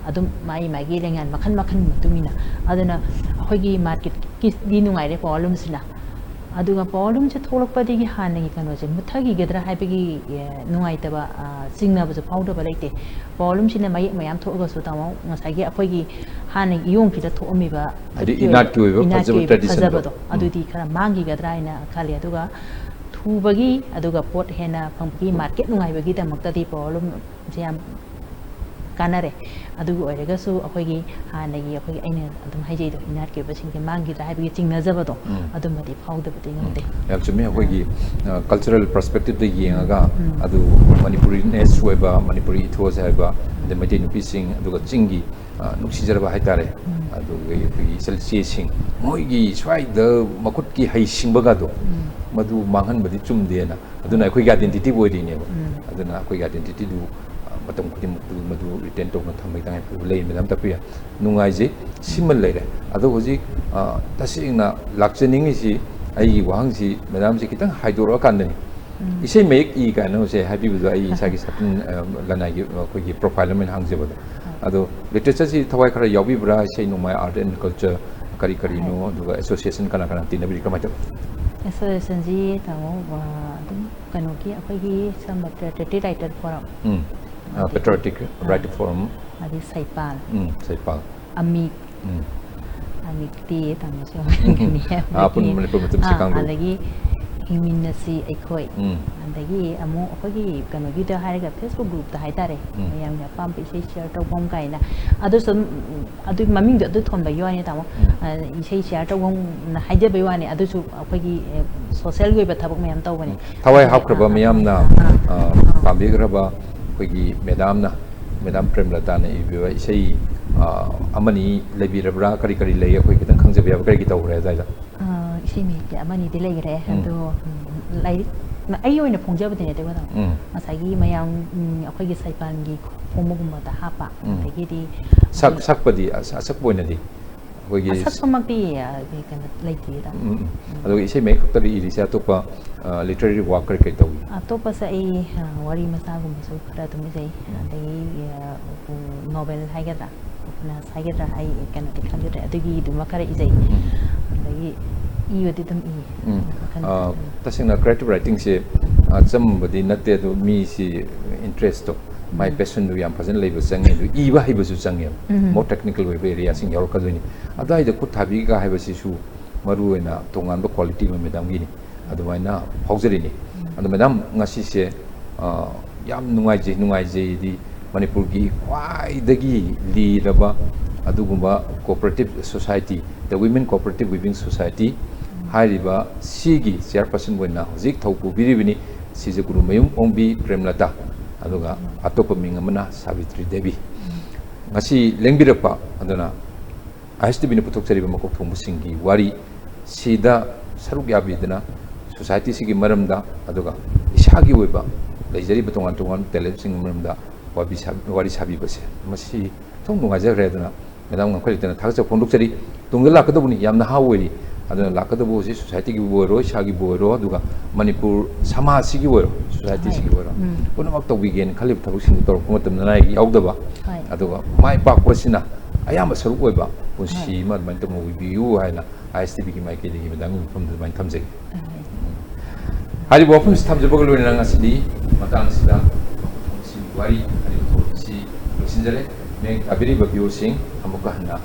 ꯑꯗꯨꯝ ꯃꯥꯒꯤ ꯃꯥꯒꯤ ꯂꯦꯡꯌꯥꯟ ꯃꯈꯜ ꯃꯈꯜꯒꯤ ꯃꯇꯨꯡ ꯏꯟꯅ꯫ ꯑꯗꯨꯅ ꯑꯩꯈꯣꯏꯒꯤ ꯃꯥꯔꯀꯦꯠꯀꯤꯗꯤ ꯅꯨꯡꯉꯥꯏꯔꯦ ꯄꯥꯋꯔ ꯂꯨꯝꯁꯤꯅ꯫ ꯑꯗꯨꯒ ꯄꯥꯋꯔ ꯂꯨꯝꯁꯦ ꯊꯣꯛꯂꯛꯄꯗꯒꯤ ꯍꯥꯟꯅꯒꯤ ꯀꯩꯅꯣꯁꯦ ꯃꯨꯠꯊꯈꯤꯒꯗ꯭ꯔꯥ ꯍꯥꯏꯕꯒꯤ ꯅꯨꯡꯉꯥꯏꯇꯕ ꯆꯤꯡꯅꯕꯁꯨ ꯐꯥꯎꯗꯕ ꯂꯩꯇꯦ꯫ ꯄꯥꯋꯔ ꯂꯨꯝꯁꯤꯅ ꯃꯌꯦꯛ ꯃꯌꯥꯝ ꯊꯣꯛꯑꯒꯁꯨ ꯇꯥꯃꯣ, ꯉꯁꯥꯏꯒꯤ ꯑꯩꯈꯣꯏꯒꯤ ꯍꯥꯟꯅꯒꯤ ꯏꯌꯣꯡꯁꯤꯗ ꯊꯣꯛꯑꯝꯃꯤꯕ ꯍꯥꯏꯗꯤ ꯏꯅꯥꯠꯀꯤ ꯑꯣꯏꯕ ꯐꯖꯕ ꯇ꯭ꯔꯦꯗꯤꯁꯟꯗꯣ꯫ ꯐꯖꯕꯗꯣ ꯑꯗꯨꯗꯤ ꯈꯔ ꯃꯥꯡꯈꯤꯒꯗ꯭ꯔꯥ ꯍꯥꯏꯅ ꯈꯜꯂꯤ꯫ ꯑꯗꯨꯒ ꯊꯨꯕꯒꯤ, ꯑꯗꯨꯒ ꯄꯣꯠ ꯍꯦꯟꯅ ꯐꯪꯕꯒꯤ, ꯃꯥꯔꯀꯦꯠ ꯅꯨꯡꯉꯥꯏꯕꯒꯤꯗꯃꯛꯇꯗꯤ ꯄꯥꯋꯔ ꯂꯨꯝꯁꯦ ꯌꯥꯝ ꯀꯥꯟꯅꯔꯦ꯫ ꯑꯗꯨꯒꯤ ꯑꯣꯏꯔꯒꯁꯨ ꯑꯩꯈꯣꯏꯒꯤ ꯍꯥꯟꯅꯒꯤ ꯑꯩꯈꯣꯏꯒꯤ ꯑꯩꯅ ꯑꯗꯨꯝ ꯍꯥꯏꯖꯩꯗꯣ, ꯏꯅꯥꯠꯀꯤ ꯑꯣꯏꯕꯁꯤꯡꯁꯦ ꯃꯥꯡꯈꯤꯗ꯭ꯔꯥ ꯍꯥꯏꯕꯒꯤ ꯆꯤꯡꯅꯖꯕꯗꯣ, ꯎꯝ꯫ ꯑꯗꯨꯃꯗꯤ ꯐꯥꯎꯗꯕꯗꯤ ꯎꯝ꯫ ꯉꯝꯗꯦ꯫ ꯌꯥꯝ ꯆꯨꯝꯃꯤ꯫ ꯑꯩꯈꯣꯏꯒꯤ ꯀꯜꯆꯔꯦꯜ ꯄꯔꯁꯄꯦꯛꯇꯤꯞꯇ ꯌꯦꯡꯉꯒ ꯎꯝ꯫ ꯑꯗꯨ ꯃꯅꯤꯄꯨꯔꯤꯅꯦꯁ ꯑꯣꯏꯕ, ꯃꯅꯤꯄꯨꯔꯤ ꯏꯊꯣꯁ ꯍꯥꯏꯕ, ꯑꯗꯩ ꯃꯩꯇꯩ ꯅꯨꯄꯤꯁꯤꯡ, ꯑꯗꯨꯒ ꯆꯤꯡꯒꯤ ꯑ, ꯅꯨꯡꯁꯤꯖꯔꯕ ꯍꯥꯏꯇꯥꯔꯦ, ꯎꯝ꯫ ꯑꯗꯨꯒ ꯑꯩꯈꯣꯏꯒꯤ ꯏꯆꯜ ꯏꯆꯦꯁꯤꯡ, ꯃꯣꯏꯒꯤ ꯁ꯭ꯋꯥꯏꯗ ꯃꯈꯨꯠꯀꯤ ꯍꯩ ꯁꯤꯡꯕꯒꯗꯣ, ꯎꯝ꯫ ꯃꯗꯨ ꯃꯥꯡꯍꯟꯕꯗꯤ ꯆꯨꯝꯗꯦꯅ, ꯑꯗꯨꯅ ꯑꯩꯈꯣꯏꯒꯤ ꯑꯥꯏꯗꯦꯟꯇꯤꯇꯤ ꯑꯣꯏꯔꯤꯅꯦꯕ꯫ ꯎꯝ꯫ ꯑꯗꯨꯅ ꯑꯩꯈꯣꯏꯒꯤ ꯑꯥꯏꯗꯦꯟꯇꯤꯇꯤꯗꯨ, ꯑ, ꯃꯇꯝ ꯈꯨꯗꯤꯡꯃꯛꯇ ꯃꯗꯨ ꯔꯤꯇꯦꯟ ꯇꯧꯅ ꯊꯝꯕꯒꯤ ꯇꯉꯥꯏꯐꯗꯕ ꯂꯩ꯫ ꯃꯦꯗꯥꯝ ꯇꯥꯛꯄꯤꯌꯨ꯫ ꯅꯨꯡꯉꯥꯏꯖꯩ꯫ ꯁꯤꯃ ꯂꯩꯔꯦ꯫ ꯑꯗꯣ ꯍꯧꯖꯤꯛ, ꯑ, ꯇꯁꯦꯡꯅ ꯂꯥꯛꯆꯅꯤꯡꯉꯤꯁꯤ, ꯑꯩꯒꯤ ꯋꯥꯍꯪꯁꯤ ꯃꯦꯗꯥꯝꯁꯤ ꯈꯤꯇꯪ ꯍꯥꯏꯗꯣꯔꯛꯑꯀꯥꯟꯗꯅꯤ꯫ ꯎꯝ꯫ ꯏꯁꯩ ꯃꯌꯦꯛ ꯏ ꯀꯥꯏꯅ ꯍꯧꯖꯤꯛ ꯍꯥꯏꯕꯤꯕꯗꯣ ꯑꯩ ꯏꯁꯥꯒꯤ ꯁꯥꯐꯝ, ꯑ, ꯂꯅꯥꯏꯒꯤ ꯑꯩꯈꯣꯏꯒꯤ ꯄ꯭ꯔꯣꯐꯥꯏꯜ ꯑꯃ ꯑꯣꯏꯅ ꯍꯥꯡꯖꯕꯗꯣ꯫ ꯑꯗꯣ ꯂꯤꯇꯔꯦꯆꯔꯁꯤ ꯊꯋꯥꯏ ꯈꯔ ꯌꯥꯎꯕꯤꯕ꯭ꯔꯥ? ꯏꯁꯩ ꯅꯣꯡꯃꯥꯏ, ꯑꯥꯔꯠ ꯑꯦꯟ ꯀꯜꯆꯔ, ꯀꯔꯤ ꯀꯔꯤꯅꯣ, ꯑꯗꯨꯒ ꯑꯦꯁꯣꯁꯤꯌꯦꯁꯟ ꯀꯅꯥ ꯀꯅꯥ ꯇꯤꯟꯅꯕꯤꯔꯤ, ꯀꯃꯥꯏꯅ ꯇꯧꯏ? ꯑꯦꯁꯣꯁꯤꯌꯦꯁꯟꯁꯤ ꯇꯥꯃꯣ, ꯑ, ꯑꯗꯨꯝ ꯀꯩꯅꯣꯒꯤ ꯑꯩꯈꯣꯏꯒꯤ ꯁꯝꯕ ꯄꯦꯇ꯭ꯔꯤꯌꯣꯇꯤꯛ ꯔꯥꯏꯇꯔ ꯐꯣꯔꯝ꯫ ꯎꯝ꯫ ꯑ, ꯄꯦꯇ꯭ꯔꯤꯌꯣꯇꯤꯛ ꯔꯥꯏꯇꯔ ꯐꯣꯔꯝ꯫ ꯑꯗꯩ ꯁꯩꯄꯥꯜ꯫ ꯎꯝ, ꯁꯩꯄꯥꯜ꯫ ꯑꯃꯤꯛ꯫ ꯎꯝ꯫ ꯑꯃꯤꯛꯇꯤ ꯇꯥꯃꯣꯁꯨ ꯌꯥꯎꯔꯝꯒꯅꯤ꯫ ꯑꯥ, ꯑꯄꯨꯟꯕ ꯃꯅꯤꯄꯨꯔ ꯃꯇꯝꯁꯤ ꯑꯥ, ꯀꯥꯡꯕꯨ꯫ ꯑꯗꯒꯤ ꯍꯤꯡꯃꯤꯟꯅꯁꯤ ꯑꯩꯈꯣꯏ꯫ ꯎꯝ꯫ ꯑꯗꯒꯤ ꯑꯃꯨꯛ ꯑꯩꯈꯣꯏꯒꯤ ꯀꯩꯅꯣꯒꯤꯗ ꯍꯥꯏꯔꯒ Facebook groupꯇ ꯍꯥꯏꯇꯥꯔꯦ, ꯎꯝ꯫ ꯃꯌꯥꯝꯒꯤ ꯑꯄꯥꯝꯕ ꯏꯁꯩ share ꯇꯧꯐꯝ ꯀꯥꯏꯅ꯫ ꯑꯗꯨꯁꯨ ꯑꯗꯨꯝ, ꯎꯝ, ꯑꯗꯨꯒꯤ ꯃꯃꯤꯡꯗꯣ ꯑꯗꯨ ꯊꯣꯟꯕꯒꯤ ꯋꯥꯅꯤ ꯇꯥꯃꯣ꯫ ꯎꯝ꯫ ꯑ, ꯏꯁꯩ share ꯇꯧꯐꯝꯅ ꯍꯥꯏꯖꯕꯩ ꯋꯥꯅꯤ, ꯑꯗꯨꯁꯨ ꯑꯩꯈꯣꯏꯒꯤ, ꯑꯦ, socialꯒꯤ ꯑꯣꯏꯕ ꯊꯕꯛ ꯃꯌꯥꯝ ꯇꯧꯕꯅꯤ꯫ ꯊꯋꯥꯏ ꯑꯗꯨꯒꯤ, ꯍꯥꯞꯈ꯭ꯔꯕ ꯑ, ꯑ, ꯃꯤꯌꯥꯝꯅ, ꯑ, ꯑ, ꯑ, ꯄꯥꯝꯕꯤꯈ꯭ꯔꯕ ꯑꯩꯈꯣꯏꯒꯤ ꯃꯦꯗꯥꯝꯅ, ꯃꯦꯗꯥꯝ ꯄ꯭ꯔꯦꯝꯂꯇꯥꯅ ꯏꯕꯤꯕ ꯏꯁꯩ, ꯑ, ꯑꯃꯅꯤ ꯂꯩꯕꯤꯔꯕ꯭ꯔꯥ? ꯀꯔꯤ ꯀꯔꯤ ꯂꯩ? ꯑꯩꯈꯣꯏ ꯈꯤꯇꯪ ꯈꯪꯖꯕ ꯌꯥꯕ ꯀꯔꯤ ꯀꯔꯤ ꯇꯧꯈ꯭ꯔꯦ ꯑꯗꯨꯋꯥꯏꯗ? ꯑ, ꯏꯁꯩ ꯃꯌꯦꯛꯇꯤ ꯑꯃꯅꯤꯗꯤ ꯂꯩꯈ꯭ꯔꯦ꯫ ꯎꯝ꯫ ꯑꯗꯣ, ꯎꯝ, ꯂꯥꯏꯔꯤꯛ, ꯑꯩꯒꯤ ꯑꯣꯏꯅ ꯐꯣꯡꯖꯕꯗꯤ ꯅꯠꯇꯦꯀꯣ ꯇꯥꯃꯣ꯫ ꯎꯝ꯫ ꯉꯁꯥꯏꯒꯤ ꯃꯌꯥꯝ, ꯎꯝ, ꯑꯩꯈꯣꯏꯒꯤ ꯁꯩꯄꯥꯟꯒꯤ ꯐꯣꯡꯕꯒꯨꯝꯕꯗ ꯍꯥꯞꯄ, ꯎꯝ꯫ ꯑꯗꯒꯤꯗꯤ ꯁꯛ-, ꯁꯛꯄꯗꯤ, ꯑꯁ-, ꯑꯁꯛꯄ ꯑꯣꯏꯅꯗꯤ ꯑꯩꯈꯣꯏꯒꯤ ꯑꯁꯛꯄꯃꯛꯇꯤ, ꯑ, ꯀꯩꯅꯣ ꯂꯩꯇꯦ ꯇꯥꯃꯣ꯫ ꯎꯝ, ꯎꯝ꯫ ꯑꯗꯨꯒ ꯏꯁꯩ ꯃꯌꯦꯛ ꯈꯛꯇꯗꯤ ꯏꯔꯤꯁꯦ, ꯑꯇꯣꯞꯄ, ꯑ, literary work ꯀꯔꯤ ꯀꯔꯤ ꯇꯧꯏ? ꯑꯇꯣꯞꯄꯁꯦ ꯑꯩ, ꯑ, ꯋꯥꯔꯤ ꯃꯆꯥꯒꯨꯝꯕꯁꯨ ꯈꯔ ꯑꯗꯨꯝ ꯏꯖꯩ꯫ ꯎꯝ꯫ ꯑꯗꯒꯤ, ꯑ, ꯎꯝ, novel ꯍꯥꯏꯒꯗ꯭ꯔꯥ, ꯎꯄꯟꯌꯥꯁ ꯍꯥꯏꯒꯗ꯭ꯔꯥ, ꯑꯩ ꯀꯩꯅꯣꯗꯤ ꯈꯪꯖꯗ꯭ꯔꯦ, ꯑꯗꯨꯒꯤꯗꯨꯃ ꯈꯔ ꯏꯖꯩ꯫ ꯎꯝ꯫ ꯑꯗꯒꯤ ꯏꯕꯗꯤ ꯑꯗꯨꯝ ꯏ꯫ ꯎꯝ꯫ ꯋꯥꯈꯜ ꯑ, ꯎꯝ꯫ ꯇꯁꯦꯡꯅ creative writingꯁꯦ, ꯑ, ꯑꯆꯝꯕꯗꯤ ꯅꯠꯇꯦ, ꯑꯗꯣ ꯃꯤꯁꯤ interestꯇꯣ, ꯃꯥꯏ ꯎꯝ꯫ passionꯗꯨ ꯌꯥꯝ ꯐꯖꯅ ꯂꯩꯕ ꯆꯪꯉꯦ, ꯑꯗꯨ ꯏꯕ ꯍꯩꯕꯁꯨ ꯆꯪꯉꯦꯕ꯫ ꯎꯝ꯫ More technical ꯑꯣꯏꯕ areaꯁꯤꯡ ꯌꯥꯎꯔꯛꯀꯗꯣꯏꯅꯤ꯫ ꯑꯗꯨꯋꯥꯏꯗ ꯈꯨꯠ ꯊꯥꯕꯤꯒ ꯍꯥꯏꯕꯁꯤꯁꯨ ꯃꯔꯨ ꯑꯣꯏꯅ ꯇꯣꯉꯥꯟꯕ quality ꯑꯃ ꯃꯦꯗꯥꯝꯒꯤꯅꯤ꯫ ꯑꯗꯨꯃꯥꯏꯅ ꯐꯥꯎꯖꯔꯤꯅꯤ꯫ ꯑꯗꯣ ꯃꯦꯗꯥꯝ, ꯉꯁꯤꯁꯦ, ꯑ, ꯌꯥꯝ ꯅꯨꯡꯉꯥꯏꯖꯩ, ꯅꯨꯡꯉꯥꯏꯖꯩꯗꯤ ꯃꯅꯤꯄꯨꯔꯒꯤ ꯈ꯭ꯋꯥꯏꯗꯒꯤ ꯂꯤꯔꯕ ꯑꯗꯨꯒꯨꯝꯕ cooperative society, the Women Cooperative Weaving Society ꯍꯥꯏꯔꯤꯕ ꯁꯤꯒꯤ chairperson ꯑꯣꯏꯅ ꯍꯧꯖꯤꯛ ꯊꯧ ꯄꯨꯕꯤꯔꯤꯕꯅꯤ ꯁꯤꯖꯒꯨꯔꯨꯃꯌꯨꯝ ꯑꯣꯡꯕꯤ ꯄ꯭ꯔꯦꯝꯂꯇꯥ, ꯑꯗꯨꯒ ꯑꯇꯣꯞꯄ ꯃꯤꯡ ꯑꯃꯅ ꯁꯥꯕꯤꯇ꯭ꯔꯤ ꯗꯦꯕꯤ꯫ ꯉꯁꯤ ꯂꯦꯡꯕꯤꯔꯛꯄ ꯑꯗꯨꯅ ꯑꯥꯏ ꯑꯦꯁ ꯇꯤ ꯚꯤꯅ ꯄꯨꯊꯣꯛꯆꯔꯤꯕ ꯃꯀꯣꯛ ꯊꯣꯡꯕꯁꯤꯡꯒꯤ ꯋꯥꯔꯤ ꯁꯤꯗ ꯁꯔꯨꯛ ꯌꯥꯕꯤꯗꯅ societyꯁꯤꯒꯤ ꯃꯔꯝꯗ, ꯑꯗꯨꯒ ꯏꯁꯥꯒꯤ ꯑꯣꯏꯕ ꯂꯩꯖꯔꯤꯕ ꯇꯣꯉꯥꯟ ꯇꯣꯉꯥꯟꯕ talentꯁꯤꯡꯒꯤ ꯃꯔꯝꯗ ꯋꯥꯕꯤ ꯁꯥ-, ꯋꯥꯔꯤ ꯁꯥꯕꯤꯕꯁꯦ ꯃꯁꯤ ꯊꯣꯡ ꯅꯨꯡꯉꯥꯏꯖꯈ꯭ꯔꯦ꯫ ꯑꯗꯨꯅ ꯃꯦꯗꯥꯝ ꯉꯝꯈꯩ ꯂꯩꯇꯅ ꯊꯥꯒꯠꯆꯕ ꯐꯣꯡꯗꯣꯛꯆꯔꯤ꯫ ꯇꯨꯡꯗ ꯂꯥꯛꯀꯗꯧꯕꯅꯤ, ꯌꯥꯝ ꯅꯍꯥ ꯑꯣꯏꯔꯤ꯫ ꯑꯗꯨꯅ ꯂꯥꯛꯀꯗꯧꯕ ꯍꯧꯖꯤꯛ societyꯒꯤꯕꯨ ꯑꯣꯏꯔꯣ, ꯏꯁꯥꯒꯤꯕꯨ ꯑꯣꯏꯔꯣ, ꯑꯗꯨꯒ ꯃꯅꯤꯄꯨꯔ ꯁꯃꯥꯖꯁꯤꯒꯤ ꯑꯣꯏꯔꯣ, societyꯁꯤꯒꯤ ꯑꯣꯏꯔꯣ, ꯎꯝ꯫ ꯄꯨꯝꯅꯃꯛ ꯇꯧꯕꯤꯒꯦꯅ ꯈꯜꯂꯤꯕ ꯊꯕꯛꯁꯤꯡꯗꯨ ꯇꯧꯔꯛꯄ ꯃꯇꯝꯗ ꯅꯥꯏ ꯌꯥꯎꯗꯕ, ꯍꯣꯏ꯫ ꯑꯗꯨꯒ ꯃꯥꯏ ꯄꯥꯛꯄꯁꯤꯅ ꯑꯌꯥꯝꯕ ꯁꯔꯨꯛ ꯑꯣꯏꯕ ꯄꯨꯟꯁꯤ ꯍꯣꯏ꯫ ꯑꯃ ꯑꯗꯨꯃꯥꯏꯅ ꯇꯧꯅ ꯑꯣꯏꯕꯤꯌꯨ ꯍꯥꯏꯅ ꯑꯥꯏ ꯑꯦꯁ ꯇꯤ ꯚꯤꯒꯤ ꯃꯥꯏꯀꯩꯗꯒꯤ ꯃꯦꯗꯥꯝꯒꯤ ꯃꯐꯝꯗ ꯑꯗꯨꯃꯥꯏꯅ ꯊꯝꯖꯒꯦ꯫ ꯍꯣꯏ꯫ ꯍꯥꯏꯔꯤꯕ ꯋꯥꯐꯝꯁꯤ ꯊꯝꯖꯕꯒ ꯂꯣꯏꯅꯅ ꯉꯁꯤꯗꯤ ꯃꯇꯥꯡꯁꯤꯗ ꯃꯁꯤꯒꯤ ꯋꯥꯔꯤ ꯍꯥꯏꯔꯤꯕ ꯊꯧꯔꯝ ꯑꯁꯤ ꯂꯣꯏꯁꯤꯟꯖꯔꯦ꯫ ꯃꯤꯠꯌꯦꯡ ꯇꯥꯕꯤꯔꯤꯕ viewerꯁꯤꯡ ꯑꯃꯨꯛꯀ ꯍꯟꯅ